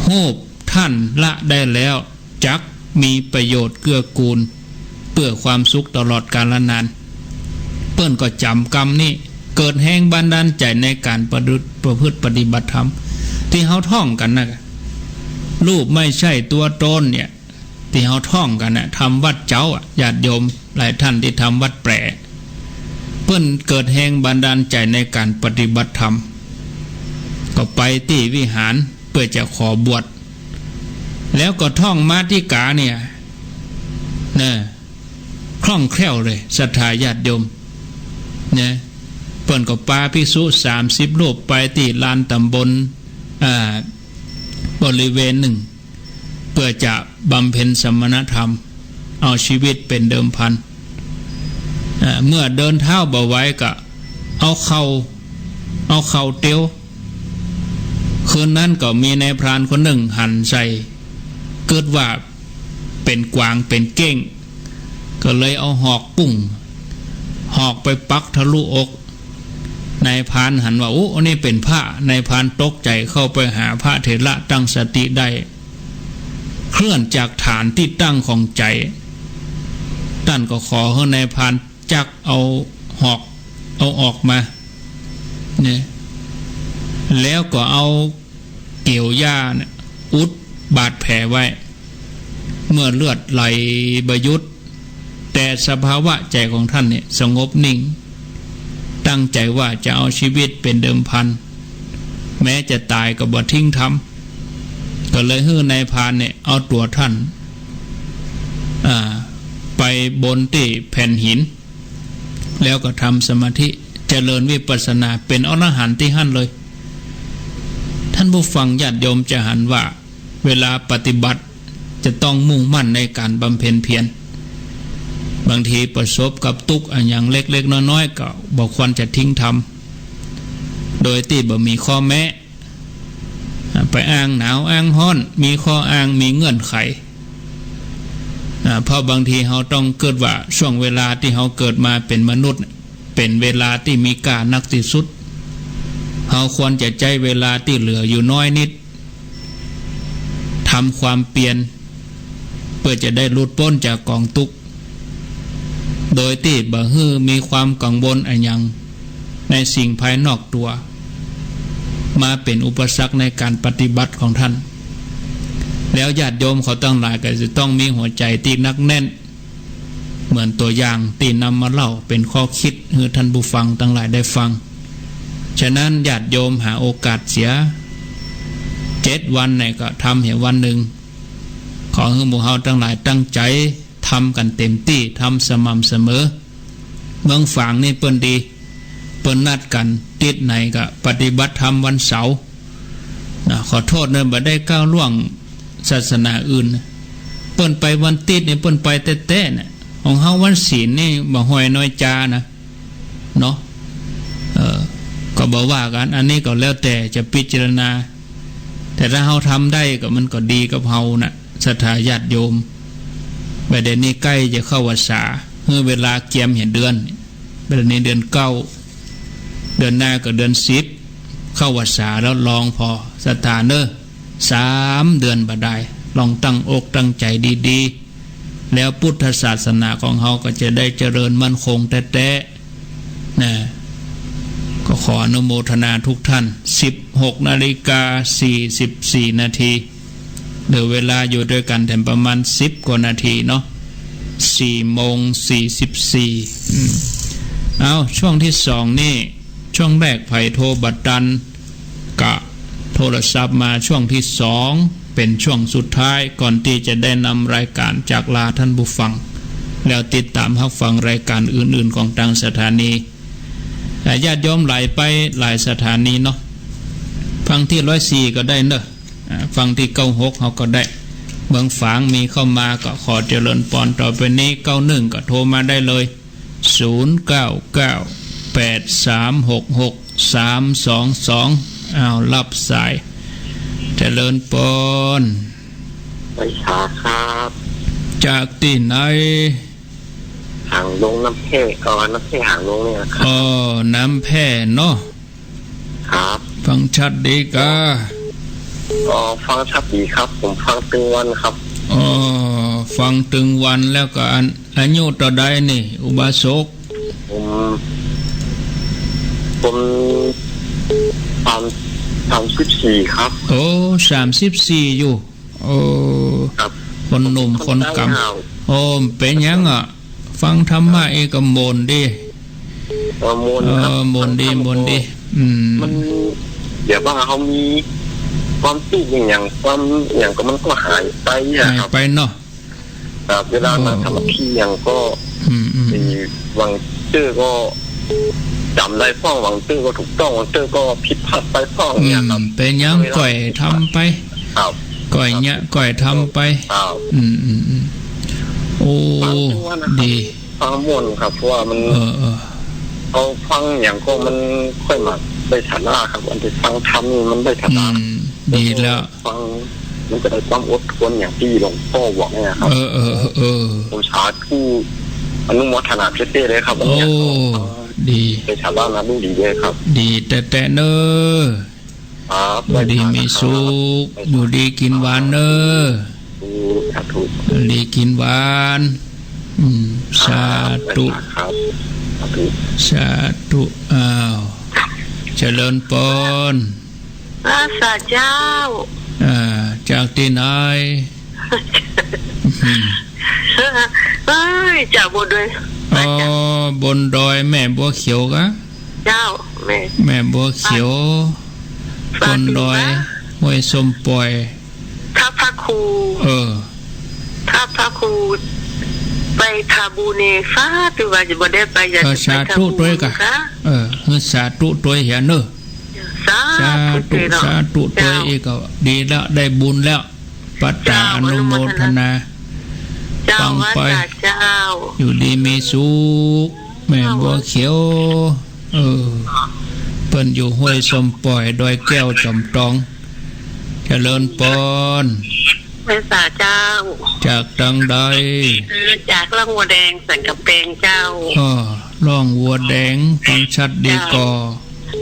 ฮูปต้านละได้แล้ว จักมีประโยชน์เกื้อกูลเปื้อความสุขตลอดกาลนาน เปิ้นก็จ๋ำกำนี้ เกิดแฮงบันดาลใจ๋ในก๋านประพฤติ ประพฤติปฏิบัติธรรม ตี้เฮาท่องกั๋นนะ รูปไม่ใช่ตัวตนเนี่ย ตี้เฮาท่องกั๋นนะ ธรรมวัดเจ๊าอะ ญาติโยมหลายต้านตี้ทำวัดแปร่ เปิ้นเกิดแฮงบันดาลใจ๋ในก๋านปฏิบัติธรรม ก็ไปตี้วิหารเปื้อจะขอบวช แล้วก็ท่องมาติกาเนี่ย นะ คล่องแคล่วเลย ศรัทธาญาติโยม นะ เปิ้นก็ปาภิกษุสามสิบรูปไปตี้ลานต๋ำบล อ่า บริเวณนึ่ง เปื้อจะบำเพ็ญสมณธรรม เอาชีวิตเป๋นเดิมพัน อ่า เมื่อเดินเท้าบ่ไหวก็เอาเข่า เอาเข่าเตียว คืนนั้นก็มีนายพรานคนนึ่งหันใส่ กึ๊ดว่าเป๋นกวางเป๋นเก้ง ก็เลยเอาหอกปุ้ง หอกไปปักทะลุอก นายพรานหันว่า โอ้ อันนี้เป๋นพระ นายพรานตกใจ๋เข้าไปหาพระเถระตั้งสติได้ เคลื่อนจากฐานตี้ตั้งของใจ๋ ต้านก็ขอหื้อนายพรานจักเอาหอก เอาออกมา เนี่ย แล้วก็เอาเกี่ยวหญ้าเนี่ยอุดบาดแผลไว้ เมื่อเลือดไหลบ่หยุด แต่สภาวะใจ๋ของต้านเนี่ยสงบนิ่ง ตั้งใจ๋ว่าจะเอาชีวิตเป๋นเดิมพัน แม้จะต๋ายก็บ่ทิ้งธรรม ก็เลยหื้อนายพรานเนี่ยเอาตั๋วต้าน อ่า ไปบนตี้แผ่นหิน แล้วก็ทำสมาธิเจริญวิปัสสนา เป๋นอรหันต์ตี้หั้นเลย ท่านผู้ฟังญาติโยมจะหันว่า เวลาปฏิบัติจะต้องมุ่งมั่นในก๋านบำเพ็ญเพียร บางทีประสบกับตุ๊กข์อะหยังเล็กๆ น้อยๆ ก็บ่ควรจะทิ้งธรรม โดยตี้บ่มีข้อแม้ อ่า ไปอ้างหนาวอ้างฮ้อน มีข้ออ้างมีเงื่อนไข อ่า เพราะบางทีเฮาต้องกึ๊ดว่าช่วงเวลาตี้เฮาเกิดมาเป๋นมนุษย์ เป๋นเวลาตี้มีค่านักตี้สุด เฮาควรจะใจ๊เวลาตี้เหลืออยู่น้อยนิด ทำความเปียร เปื้อจะได้หลุดป๊นจากก๋องตุ๊กข์ โดยตี้บ่หื้อมีความกังวลอะหยังในสิ่งภายนอกตั๋ว มาเป๋นอุปสรรคในก๋านปฏิบัติของต้าน แล้วญาติโยมเขาตังหลายก็จะต้องมีหัวใจ๋ตี้หนักแน่น เหมือนตั๋วอย่างตี้นำมาเล่าเป๋นข้อคิดหื้อท่านผู้ฟังตังหลายได้ฟัง ฉะนั้นญาติโยมหาโอกาสเสีย เจ็ดวันไหนก็ทำเหียวันนึ่ง ขอหื้อหมู่เฮาตังหลายตั้งใจ๋ทำกั๋นเต๋มตี้ ทำสม่ำเสมอ เมืองฝางนี่เปิ้นดี เปิ้นนัดกั๋นติดไหนก็ปฏิบัติธรรมวันเสาร์ นะ ขอโต้ษเน่อ บ่ได้ก้าวล่วง ศาสนาอื่นนะ เปิ้นไปวันติ๊ดนี่เปิ้นไปแต๊ๆ น่ะ ของเฮาวันศีลนี่บ่ห่อยน้อยจานะ เนาะ เออ ก็บ่ว่ากั๋น อันนี้ก็แล้วแต่จะพิจารณา แต่ถ้าเฮาทำได้ก็มันก็ดีกับเฮาน่ะ ศรัทธาญาติโยม บ่าเดี่ยวนี้ใก้จะเข้าพรรษา หื้อเวลาเกียมเหียเดือน บ่าเดี่ยวนี้เดือนเก้า เดือนหน้าก็เดือนสิบ เข้าพรรษาแล้วลองผ่อศรัทธาเน่อ สามเดือนบ่าดาย ลองตั้งอกตั้งใจ๋ดีๆ แล้วพุทธศาสนาของเฮาก็จะได้เจริญมั่นคงแต๊ๆ นะ ก็ขออนุโมทนาทุกท่าน สิบหกนาฬิกาสี่สิบสี่นาที เหลือเวลาอยู่ตวยกั๋นแถมประมาณสิบกว่านาทีเนาะ สี่โมงสี่สิบสี่ อืม เอ้า ช่วงที่สองนี่ ช่วงแรกใผโทรบ่ตัน ก็โทรศัพท์มา ช่วงที่สองเป๋นช่วงสุดท้าย ก่อนตี้จะได้นำรายก๋านจากลาต้านผู้ฟัง แล้วติดต๋ามฮับฟังรายก๋านอื่นๆ ของตางสถานี อ่า ญาติโยมไหลไปหลายสถานีเนาะ ฟังตี้ร้อยสี่ก็ได้เน่อ อ่า ฟังตี้เก้าหกเฮาก็ได้ เมืองฝางมีเข้ามาก็ขอเจริญปอน ต่อไปนี้เก้าหนึ่งก็โทรมาได้เลย ศูนย์เก้าเก้า แปดสามหกหก สามสองสอง อ้าว ฮับสาย เจริญปอน ไหว้สาครับ จากตี้ไหน หางดงน้ำแพร่ เอ่อ น้ำแพร่หางดงนี่นะครับ อ๋อ น้ำแพร่เนาะ ครับ ฟังชัดดีกา อ๋อ ฟังชัดดีครับ ผมฟังตึงวันครับ อ๋อ ฟังตึงวันแล้วก็อัน อายุเต้าใดนี่ อุบาสก ผม ผม สาม สามสิบสี่ครับ โอ้ สามสิบสี่อยู่ โอ้ ครับ คนหนุ่มคนกำ คนใต้ครับ โอ้ เป๋นหยังอะ ฟังธรรมะเองก็ม่วนดี เออ ม่วนครับ เออ ม่วนดี ฟังธรรมะ ม่วนดี อืม มัน แบบว่าเฮามีความสุขอะหยัง ความอะหยังก็มันก็หายไปอะครับ หายไปเนาะ ครับ เวลานั่งสมาธิอะหยังก็ อืม อืม เอ่อ หว่างเตื้อก็จ๋ำได้พ่อง หว่างเตื้อก็ถูกต้อง หว่างเตื้อก็ผิดพลาดไปพ่องเนี่ยครับ อืม เป๋นหยัง เวลา ก้อยทำไป ครับ ก้อยเยียะ ก้อยทำไป ครับ อืม อืม อืม โอ้ ฟังทุกวันนะครับ ดี ฟังม่วนครับ เพราะว่ามัน เออ เออ เฮาฟังอะหยังก็มันค่อยมาได้สาระครับ อันตี้ฟังธรรมนี่มันได้สาระ อืม ดีแล้ว ฟัง มันจะได้ความอดทนอย่างตี้หลวงป้อบอกเนี่ยครับ เออ เออ เออ ผมสาธุ อนุโมทนาเต๊ๆ เลยครับ โอ้ วันนี้ ดี ไปชาวบ้านนาบุรีด้วยครับ ดีแต๊ๆ เน่อ ครับ อยู่ดีมีสุข สาธุ อยู่ดีกิ๋นหวานเน่อ สาธุ อยู่ดีกิ๋นหวาน อืม สาธุ ครับ สาธุ สาธุ อ้าว เจริญปอน อา สาเจ้า อ่า จากตี้ไหน อืม เอ้ย จากบนดอย อ๋อ บนดอยแม่บัวเขียวกะ เจ้า แม่ แม่บัวเขียว สาธุ บนดอย นะ ห้วยส้มป่อย ถ้าพระครู เออ ถ้าพระครูไปทาบูเน สาธุ ว่าจะบ่ได้ไป อยากจะไปทาบู เออ สาธุตวยกะ ค่ะ เออ เออ สาธุตวยเหียเน่อ สาธุ สาธุ สาธุตวย เจ้า อีกก็ดีแล้ว ได้บุญแล้ว ปัตตา เจ้า อนุโมทนา เจ้า ฟังไป ว่าสาเจ้า อยู่ดีมีสุข แม่บัวเขียว เออ เปิ้นอยู่ห้วยส้มป่อย ดอยแก้วจอมตอง เจริญปอน ไหว้สาเจ้า จากตางใด เออ จากร่องวัวแดง สันกำแปงเจ้า อ้อ ร่องวัวแดง ฟังชัดดีก่อ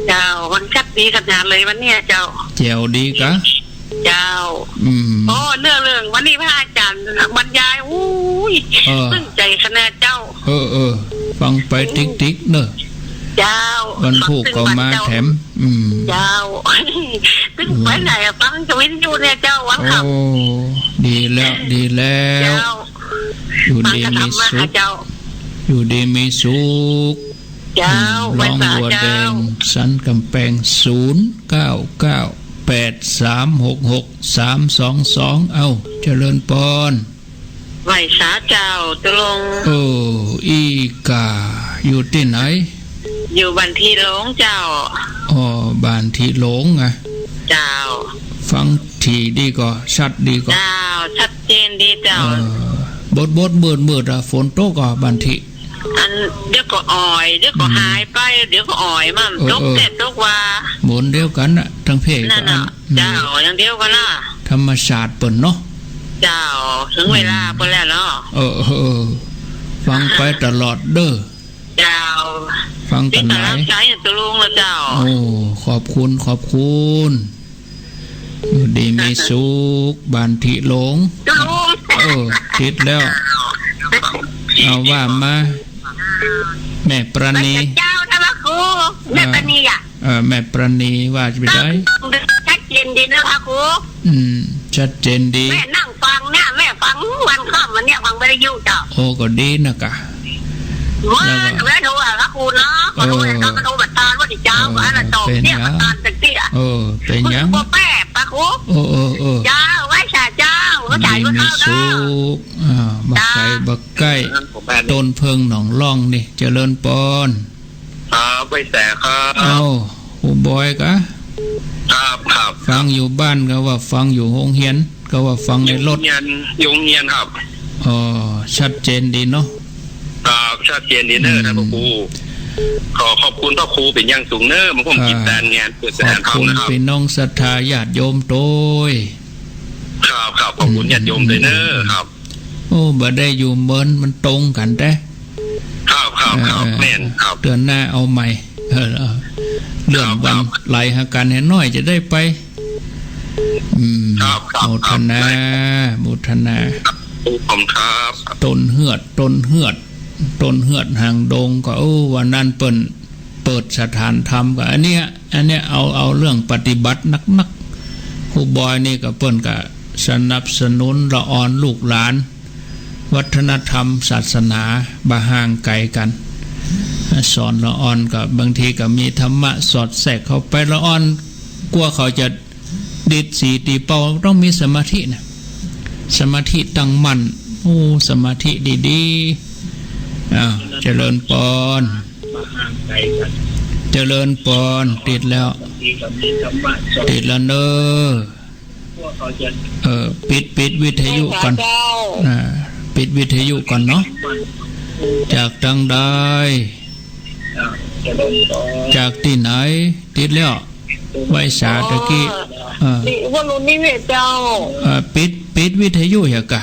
เจ้า ฟังชัดดีขนาดเลยวันเนี้ยเจ้า แจ๋วดีกะ เจ้า อืม โอ้ เรื่อง เรื่องวันนี้พระอาจารย์บรรยาย อุ้ย เออ ตึงใจ๋ขนาดเจ้า เออ เออ ฟังไปติ๊กๆ เน่อ เจ้า วันพูกก็มาแถม อืม เจ้า ตึงไปไหนอะ ฟังจะวิทยุเนี่ยเจ้า วันค่ำ โอ้ ดีแล้ว ดีแล้ว เจ้า อยู่ดีมีสุข ฟังธรรมะค่ะเจ้า อยู่ดีมีสุข เจ้า อืม ไหว้สาเจ้า ร่องวัวแดง สันกำแปง ศูนย์เก้าเก้า แปดสามหกหก สามสองสอง เอ้า เจริญปอน ไหว้สาเจ้า ตกลง เออ อี้ก่า อยู่ตี้ไหน อยู่บ้านตี้หลงเจ้า อ๋อ บ้านตี้หลงอะ เจ้า ฟัง ถี่ดีก่อ ชัดดีก่อ เจ้า ชัดเจนดีเจ้า เออ บดๆ มืดๆ อะ ฝนตกก่อ บางที อัน เดี๋ยวก็อ่อย เดี๋ยวก็ อืม หายไป เดี๋ยวก็อ่อย มัน เออ ตก เออ แต๊ตกว่า หมุนเดียวกั๋นน่ะ ตังเพก นั่นน่ะ อัน อืม เจ้า อย่างเดียวกั๋นน่ะ ธรรมชาติเปิ้นเนาะ เจ้า ถึงเวลา อืม เปิ้นแล้วเนาะ เออ เออ เออ ฟังไปตลอดเด้อ เจ้า ฟังกั๋นหลาย เป๋นก๋ำลังใจ๋หื้อตุ๊ลุงแล้วเจ้า โอ้ ขอบคุณ ขอบคุณ อยู่ดีมีสุข บ้านถิหลง ตุ๊ลุง เออ ติดแล้ว เอาว่ามา แม่ปราณี เจ้า ท่านพระครู แม่ปราณีอะ เออ แม่ปราณีว่าจะไปได้ ชัดเจนดีนะพระครู อืม ชัดเจนดี แม่นั่งฟังเนี่ย แม่ฟังวันค่ำวันเนี่ย ฟังวิทยุเจ้า โอ้ ก็ดีนะกะ เมื่อ แล้วก็ เมื่อโทรหาพระครูเนาะ ขอโทษนะ เออ ก็โทรบัดตอนว่าเจ้า เออ ว่าละตอบ เป๋น เนี่ย หยัง บัดตอนจักเตี้ย เออ เป๋นหยัง บ่แป๊บพระครู เออ เออ เออ เจ้า ไหว้สาเจ้า ไหว้สา ดีมีสุข เจ้า อ่า บักไก่ เจ้า บักไก่ ต้นเผิ้งหนองล่องนี่ เจริญปอน ครับ ไหว้สาครับ เอ้า ครูบอยกะ ครับ ครับ ฟังอยู่บ้านก็ว่าฟัง อยู่โฮงเฮียนก็ว่าฟัง ในรถ อยู่โฮงเฮียน อยู่โฮงเฮียนครับ อ๋อ ชัดเจนดีเนาะ ครับ ชัดเจนดีเน้อ อืม ท่านพระครู ขอขอบคุณพระครูเป๋นอย่างสูงเน้อ มาร่วม อ่า กิจการงานเปิดสถานธรรมนะครับ ขอบคุณพี่น้องศรัทธาญาติโยมโตย ครับ ครับ ขอบคุณ อืม ญาติโยมโตยเน้อ อืม ครับ โอ้ บ่ได้อยู่เมิน มันตรงกั๋นแต๊ ครับ ครับ ครับ เออ แม่นครับ เดือนหน้าเอาใหม่ เออ เออ เลื่อนวัน ครับ ครับ ไหลหากั๋นแหน้อยจะได้ไป อืม ครับ ครับ โมทนา ครับ โมทนา ผมครับ ต้นเฮือด ต้นเฮือด ต้นเฮือดหางดงก็ โอ้ วันนั้นเปิ้น เปิดสถานธรรมก็ อันเนี้ย อันเนี้ยเอา เอาเรื่องปฏิบัตินักๆ ครูบอยนี่ก็เปิ้นก็สนับสนุนละอ่อนลูกหลาน วัฒนธรรมศาสนาบ่ห่างไกลกั๋น สอนละอ่อนก็บางทีก็มีธรรมะสอดแทรกเข้าไป ละอ่อน กว่าเขาจะ ดีดสีตีเป่าต้องมีสมาธินะ สมาธิตั้งมั่น โอ้ สมาธิดีๆ อ้าว เจริญปอน เจริญปอน ติดแล้ว ติดแล้วเน้อ เออ ปิด ปิดวิทยุก่อน เจ้า อ่า ปิดวิทยุก่อนเนาะ จากตังใด จากตี้ไหน ติดแล้ว ไหว้สาตะกี้ อ๋อ เออ นี่วัดลุนนิเวศเจ้า เออ ปิด ปิดวิทยุเหียกะ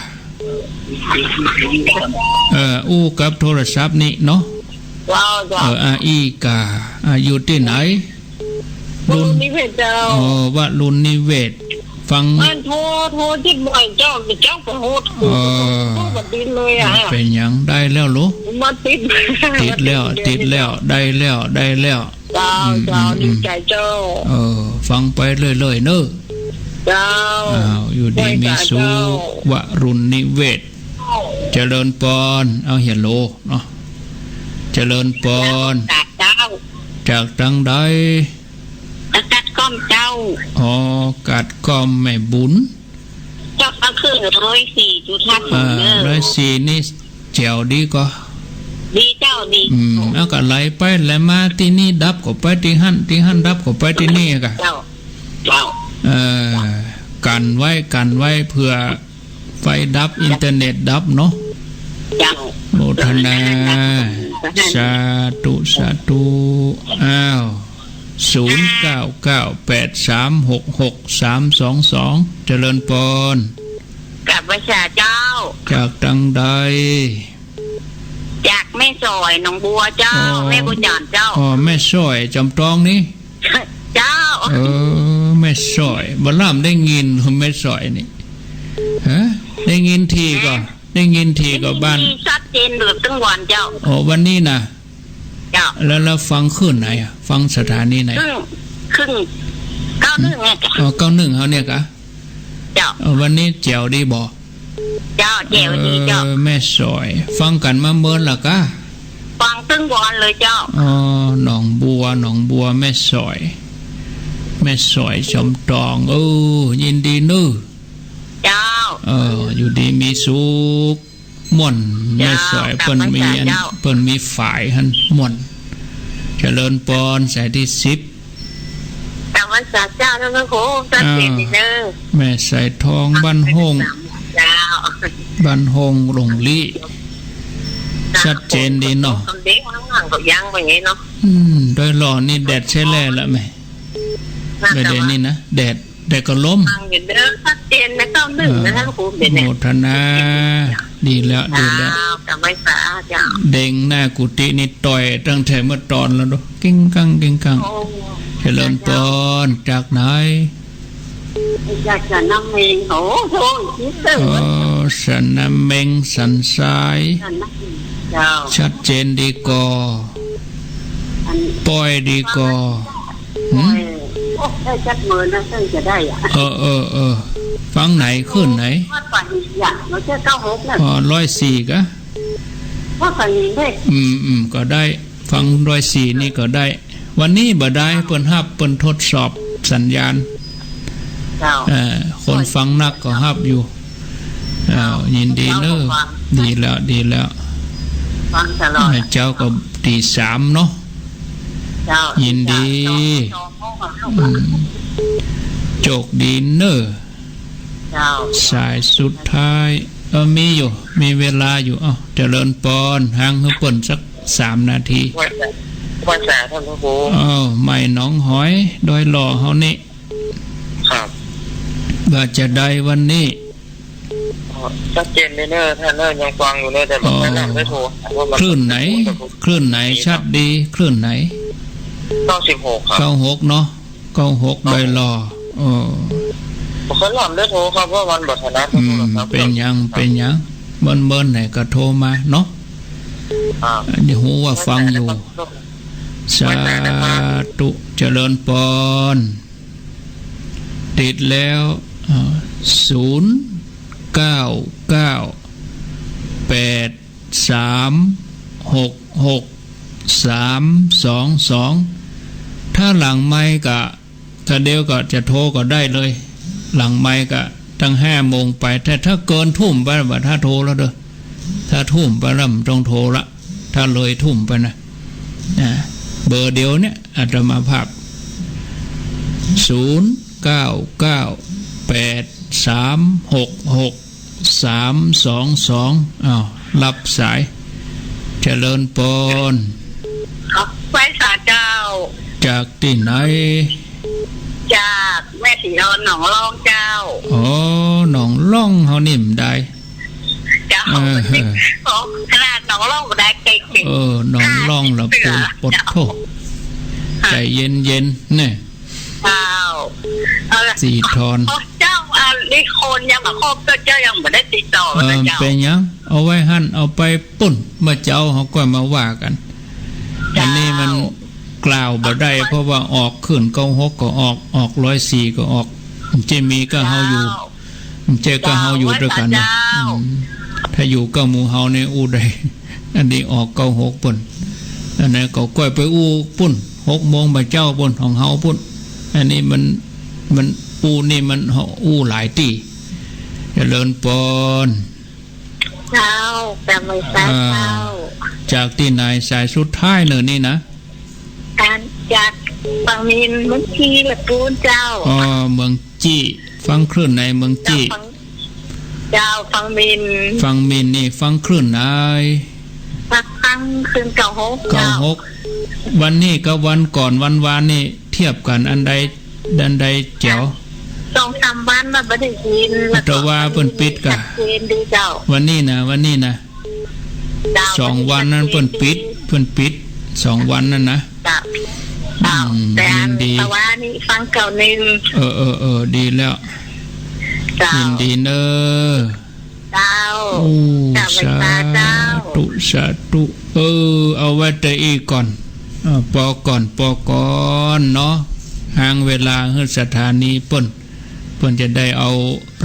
เออ อู้กับโทรศัพท์นี่เนาะ เจ้า เจ้า เออ อ่ะ อี้กา อ่ะ อยู่ตี้ไหน วัดลุนนิเวศเจ้า อ๋อ วัดลุนนิเวศ ฟัง มันโทร โทรติดบ่อยเจ้า เจ้าก็โหด เออ โทรบ่ติดเลยอะ เป๋นหยัง ได้แล้วลูก มันติด ติดแล้ว ติดแล้ว ได้แล้ว ได้แล้ว เจ้า อืม เจ้า อืม ดีใจ๋เจ้า เออ ฟังไปเรื่อยๆ เน้อ เจ้า อ้าว อยู่ดีมีสุข ไหว้สาเจ้า วรุณนิเวศ เจริญปอน เอา ฮัลโหล เนาะ เจริญปอน เจ้า จากตังใด กาดก้อมเจ้า อ๋อ กาดก้อมแม่บุญ เจ้า ก็คือร้อยสี่จุดห้าศูนย์ อ่า เด้อ ร้อยสี่นี่แจ๋วดีก่อ ดีเจ้า ดี อืม เอาก็ไหลไปไหลมา ตี้นี่ดับก็ไปตี้หั้น ตี้หั้นดับก็ไปตี้นี่กะ เจ้า เจ้า เออ กั๋นไว้ กั๋นไว้ เผื่อไฟดับ อินเทอร์เน็ตดับเนาะ เจ้า โมทนา สาธุ สาธุ อ้าว ศูนย์เก้าเก้าแปดสามหกหกสามสองสอง เจริญปอน กราบไหว้สาเจ้า จากตังใด จากแม่สอยหนองบัวเจ้า อ๋อ แม่บัวจอมเจ้า อ๋อ แม่สอยจอมตองนี่ เจ้า เออ แม่สอย บ่ล่ำได้ยิน แม่สอยนี่ ฮะ ได้ยินทีก่อ ได้ยินทีก่อ บ้าน ได้ยินชัดเจนเบิดตึงวันเจ้า อ๋อ วันนี้นะ เจ้า แล้ว แล้วฟังคลื่นไหนอะ ฟังสถานีไหน คลื่น คลื่นเก้าหนึ่งไงเจ้า อ๋อ เก้าหนึ่งเฮาเนี่ยกะ เจ้า เออ วันนี้แจ๋วดีบ่ เจ้า แจ๋วดีเจ้า เออ แม่สอย ฟังกั๋นมาเมินละกะ ฟังตึงวันเลยเจ้า อ๋อ หนองบัว หนองบัว แม่สอย แม่สอยจอมตอง เออ ยินดีเน้อ เจ้า เออ อยู่ดีมีสุข ม่วน เจ้า แม่สอย กราบไหว้ เปิ้นมีอัน เจ้า เปิ้นมีฝายหั้น ม่วน เจริญปอน สายตี้สิบ กราบไห ไหว้สาเจ้าเนาะ โอ้ ชัดเจนดีเนอะ อ้าว แม่สายทองบ้านโฮ่ง เจ้า บ้านโฮ่งหลงลี้ ชัดเจนดีเนาะ คำเด้งข้างหลังก็ยังไปไงเนาะ อืม ดอยหล่อนี่แดดใช้แล่ละแม่ น่าจะ บ่าเดี่ยวนี้นะ แดด แดดกับลม ฟังอยู่เด้อ ชัดเจนนะ เก้าหนึ่งนะ เออ ท่านครู เดี๋ยวนี้ โมทนา ดีแล้ว ดีแล้ว เจ้า กราบไหว้สาเจ้า เด้งหน้ากุฏินี่ต่อยตั้งแต่เมื่อตอนแล้วเนาะ กิ้งกัง กิ้งกัง โอ้ เจริญปอน จากไหน จากสันนาเม็ง โอ้โห คิดถึง อ๋อ สันนาเม็ง สันทราย สันนาเม็ง เจ้า ชัดเจนดีก่อ อัน ป้อยดีก่อ หืม โอ้ย โอ้ ได้จักเมินนะ เพิ่งจะได้อะ เออ เออ เออ ฟังไหน คลื่นไหน วัดป่าหินอย่าง เราเจอเก้าหกน่ะ อ๋อ ร้อยสี่กะ วัดป่าหินเด้ อืม อืม ก็ได้ ฟังร้อยสี่นี่ก็ได้ วันนี้บ่ได้ เปิ้นฮับ เปิ้นทดสอบสัญญาณ เจ้า เอ่อ คนฟังนักก็ฮับอยู่ อ้าว ยินดีเนอะ เจ้าก็ฟัง ดีแล้ว ดีแล้ว ฟังตลอด แม่เจ้าก็ตีสามเนาะ เจ้า ยินดี เจ้า อืม โจคดีเนอะ เจ้า สายสุดท้าย เออ มีอยู่ มีเวลาอยู่ เอ้า เจริญปอน ฮังหื้อเปิ้นสักสามนาที ไหว้สา ไหว้สาท่านพระครู อ้าว ใหม่หนองหอย ดอยหล่อเฮานี่ ครับ ว่าจะได้วันนี้ อ๋อ ชัดเจนเลยเนอะท่านเนอะ ยังฟังอยู่เนอะ แต่บ่ค่อยได้โทร อ๋อ ว่ามัน คลื่นไหน คลื่นไหนชัดดี คลื่นไหน เก้าสิบหกครับ เก้าหกเนาะ เก้าหก ครับ ดอยหล่อ เออ บ่ค่อยได้โทรครับ เพราะมันบ่ถนัด อืม โทรศัพท์ เป๋นหยัง ครับ เป๋นหยัง เมินๆ ไหนก็โทรมาเนาะ ครับ เดี๋ยวฮู้ว่าฟังอยู่ ครับ สาธุ เจริญปอน ติดแล้ว อ่า ศูนย์ เก้า เก้า แปด สาม หก หก สาม สอง สอง ถ้าหลังไมค์กะ ถ้าเดี๋ยวก็จะโทรก็ได้เลย หลังไมค์กะตั้งห้าโมงไป แต่ถ้าเกินทุ่มไปบ่า ถ้าโทรแล้วเด้อ ถ้าทุ่มไปแล้วบ่ต้องโทรละ ถ้าเลยทุ่มไปนะ อ่า เบอร์เดียวเนี่ย อาตมาภาพ ศูนย์ เก้า เก้า แปด สาม หก หก สาม สอง สอง อ้าว รับสาย เจริญปอน ครับ ไหว้สาเจ้า จากตี้ไหน จากแม่ศรีออนหนองล่องเจ้า อ๋อ หนองล่องเฮานี่บ่ได้ เจ้า เออ ของขนาดหนองล่องบ่ได้เก่งๆ เออ หนองล่องละ เจ้า ปูนปดโธ่ ค่ะ ใจเย็นๆ เนี่ย เจ้า เออ สีทอน เจ้า อันนี้คนยังบ่ครบ เจ้ายังบ่ได้ติดต่อ เออ นะเจ้า เป๋นหยัง เอาไว้หั้น เอาไปปุ้น เมื่อเจ๊าเฮาก็มาว่ากั๋น เจ้า อันนี้มันกล่าวบ่ได้ เพราะว่าออกคลื่นเก้าหกก็ออก ออกร้อยสี่ก็ออก มันจะมีก็เฮาอยู่ เจ้า มันจะก็เฮาอยู่ด้วยกั๋นนะ เจ้า อืม ถ้าอยู่กับหมู่เฮาเนี่ยอู้ได้ อันนี้ออกเก้าหกปุ้น อันนั้นก็ก้อยไปอู้ปุ้น หกโมงบ่าเจ๊าปุ้น ของเฮาปุ้น อันนี้มัน มันอู้นี่มันอู้หลายตี้ เจริญปอน เจ้า กราบไหว้สาเจ้า อ่า จากตี้ไหน สายสุดท้ายเน่อนี่นะ จาก จากฝั่งมิน เมืองจีละปูนเจ้า อ๋อ เมืองจี ฟังคลื่นไหน เมืองจี เจ้า ฟัง เจ้า ฝั่งมิน ฝั่งมินนี่ฟังคลื่นไหน ฟัง ฟังคลื่นเก้าหก เก้าหก เจ้า วันนี้กับวันก่อน วันวานนี่เทียบกั๋น อันใด อันใดแจ๋ว สองสามวันมาบ่ได้ยิน แล้วก็ แต่ว่าเปิ้นปิดกะ ชัดเจนดีเจ้า วันนี้นะ วันนี้นะ เจ้า สองวันนั้นเปิ้นปิด เปิ้นปิด สองวันนั้นนะ เจ้า เจ้า อืม แต่อัน ยินดี แต่ว่านี่ฟังเก้าหนึ่ง เออ เออ เออ ดีแล้ว เจ้า ยินดีเนอะ เจ้า โอ้ เจ้า เมตตาเจ้า สาธุ สาธุ เออ เอาไว้แต่อี้ก่อน เออ ปอก่อน ปอก่อนเนาะ หางเวลาหื้อสถานีเปิ้น เปิ้นจะได้เอา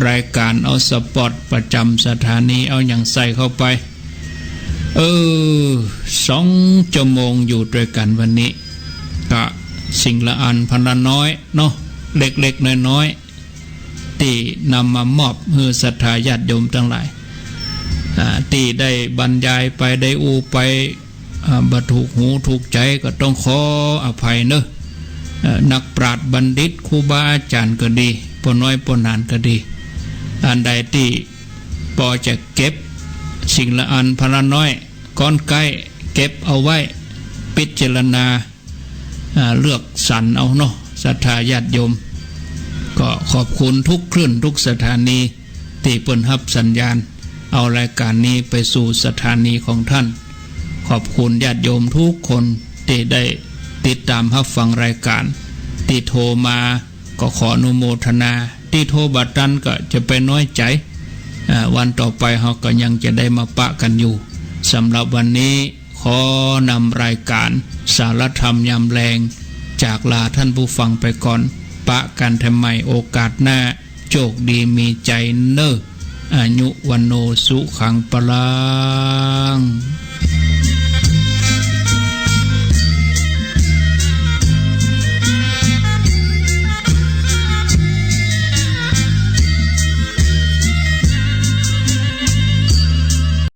รายการ เอาสปอตประจำสถานี เอาหยังใส่เข้าไป เออ สองชั่วโมงอยู่ด้วยกั๋นวันนี้ กะสิ่งละอันพันละน้อยเนาะ เล็กๆ น้อยๆ ตี้นำมามอบหื้อศรัทธาญาติโยมตังหลาย อ่า ตี้ได้บรรยายไป ได้อู้ไป อ่า บ่ถูกหูถูกใจ๋ก็ต้องขออภัยเนอะ เอ่อ นักปราชญ์บัณฑิต ครูบาอาจ๋ารย์ก็ดี ป้อน้อยป้อหนานก็ดี อันใดตี้ปอจะเก็บสิ่งละอันพะละน้อย ก้อนใก้เก็บเอาไว้ พิจารณา อ่า เลือกสรรเอาเนาะ ศรัทธาญาติโยม ก็ขอบคุณทุกคลื่นทุกสถานี ตี้เปิ้นฮับสัญญาณ เอารายก๋านนี้ไปสู่สถานีของต้าน ขอบคุณญาติโยมทุกคนตี้ได้ติดต๋ามฮับฟังรายก๋าน ตี้โทรมาก็ขออนุโมทนา ตี้โทรบ่ตันก็จะไปน้อยใจ๋ อ่า วันต่อไปเฮาก็ยังจะได้มาปะกั๋นอยู่ สำหรับวันนี้ ขอนำรายก๋านสารธรรมยามแลง จากลาต้านผู้ฟังไปก่อน ปะกั๋นแถมใหม่โอกาสหน้า โจคดีมีใจ๋เน่อ อายุ วัณโณ สุขัง พลัง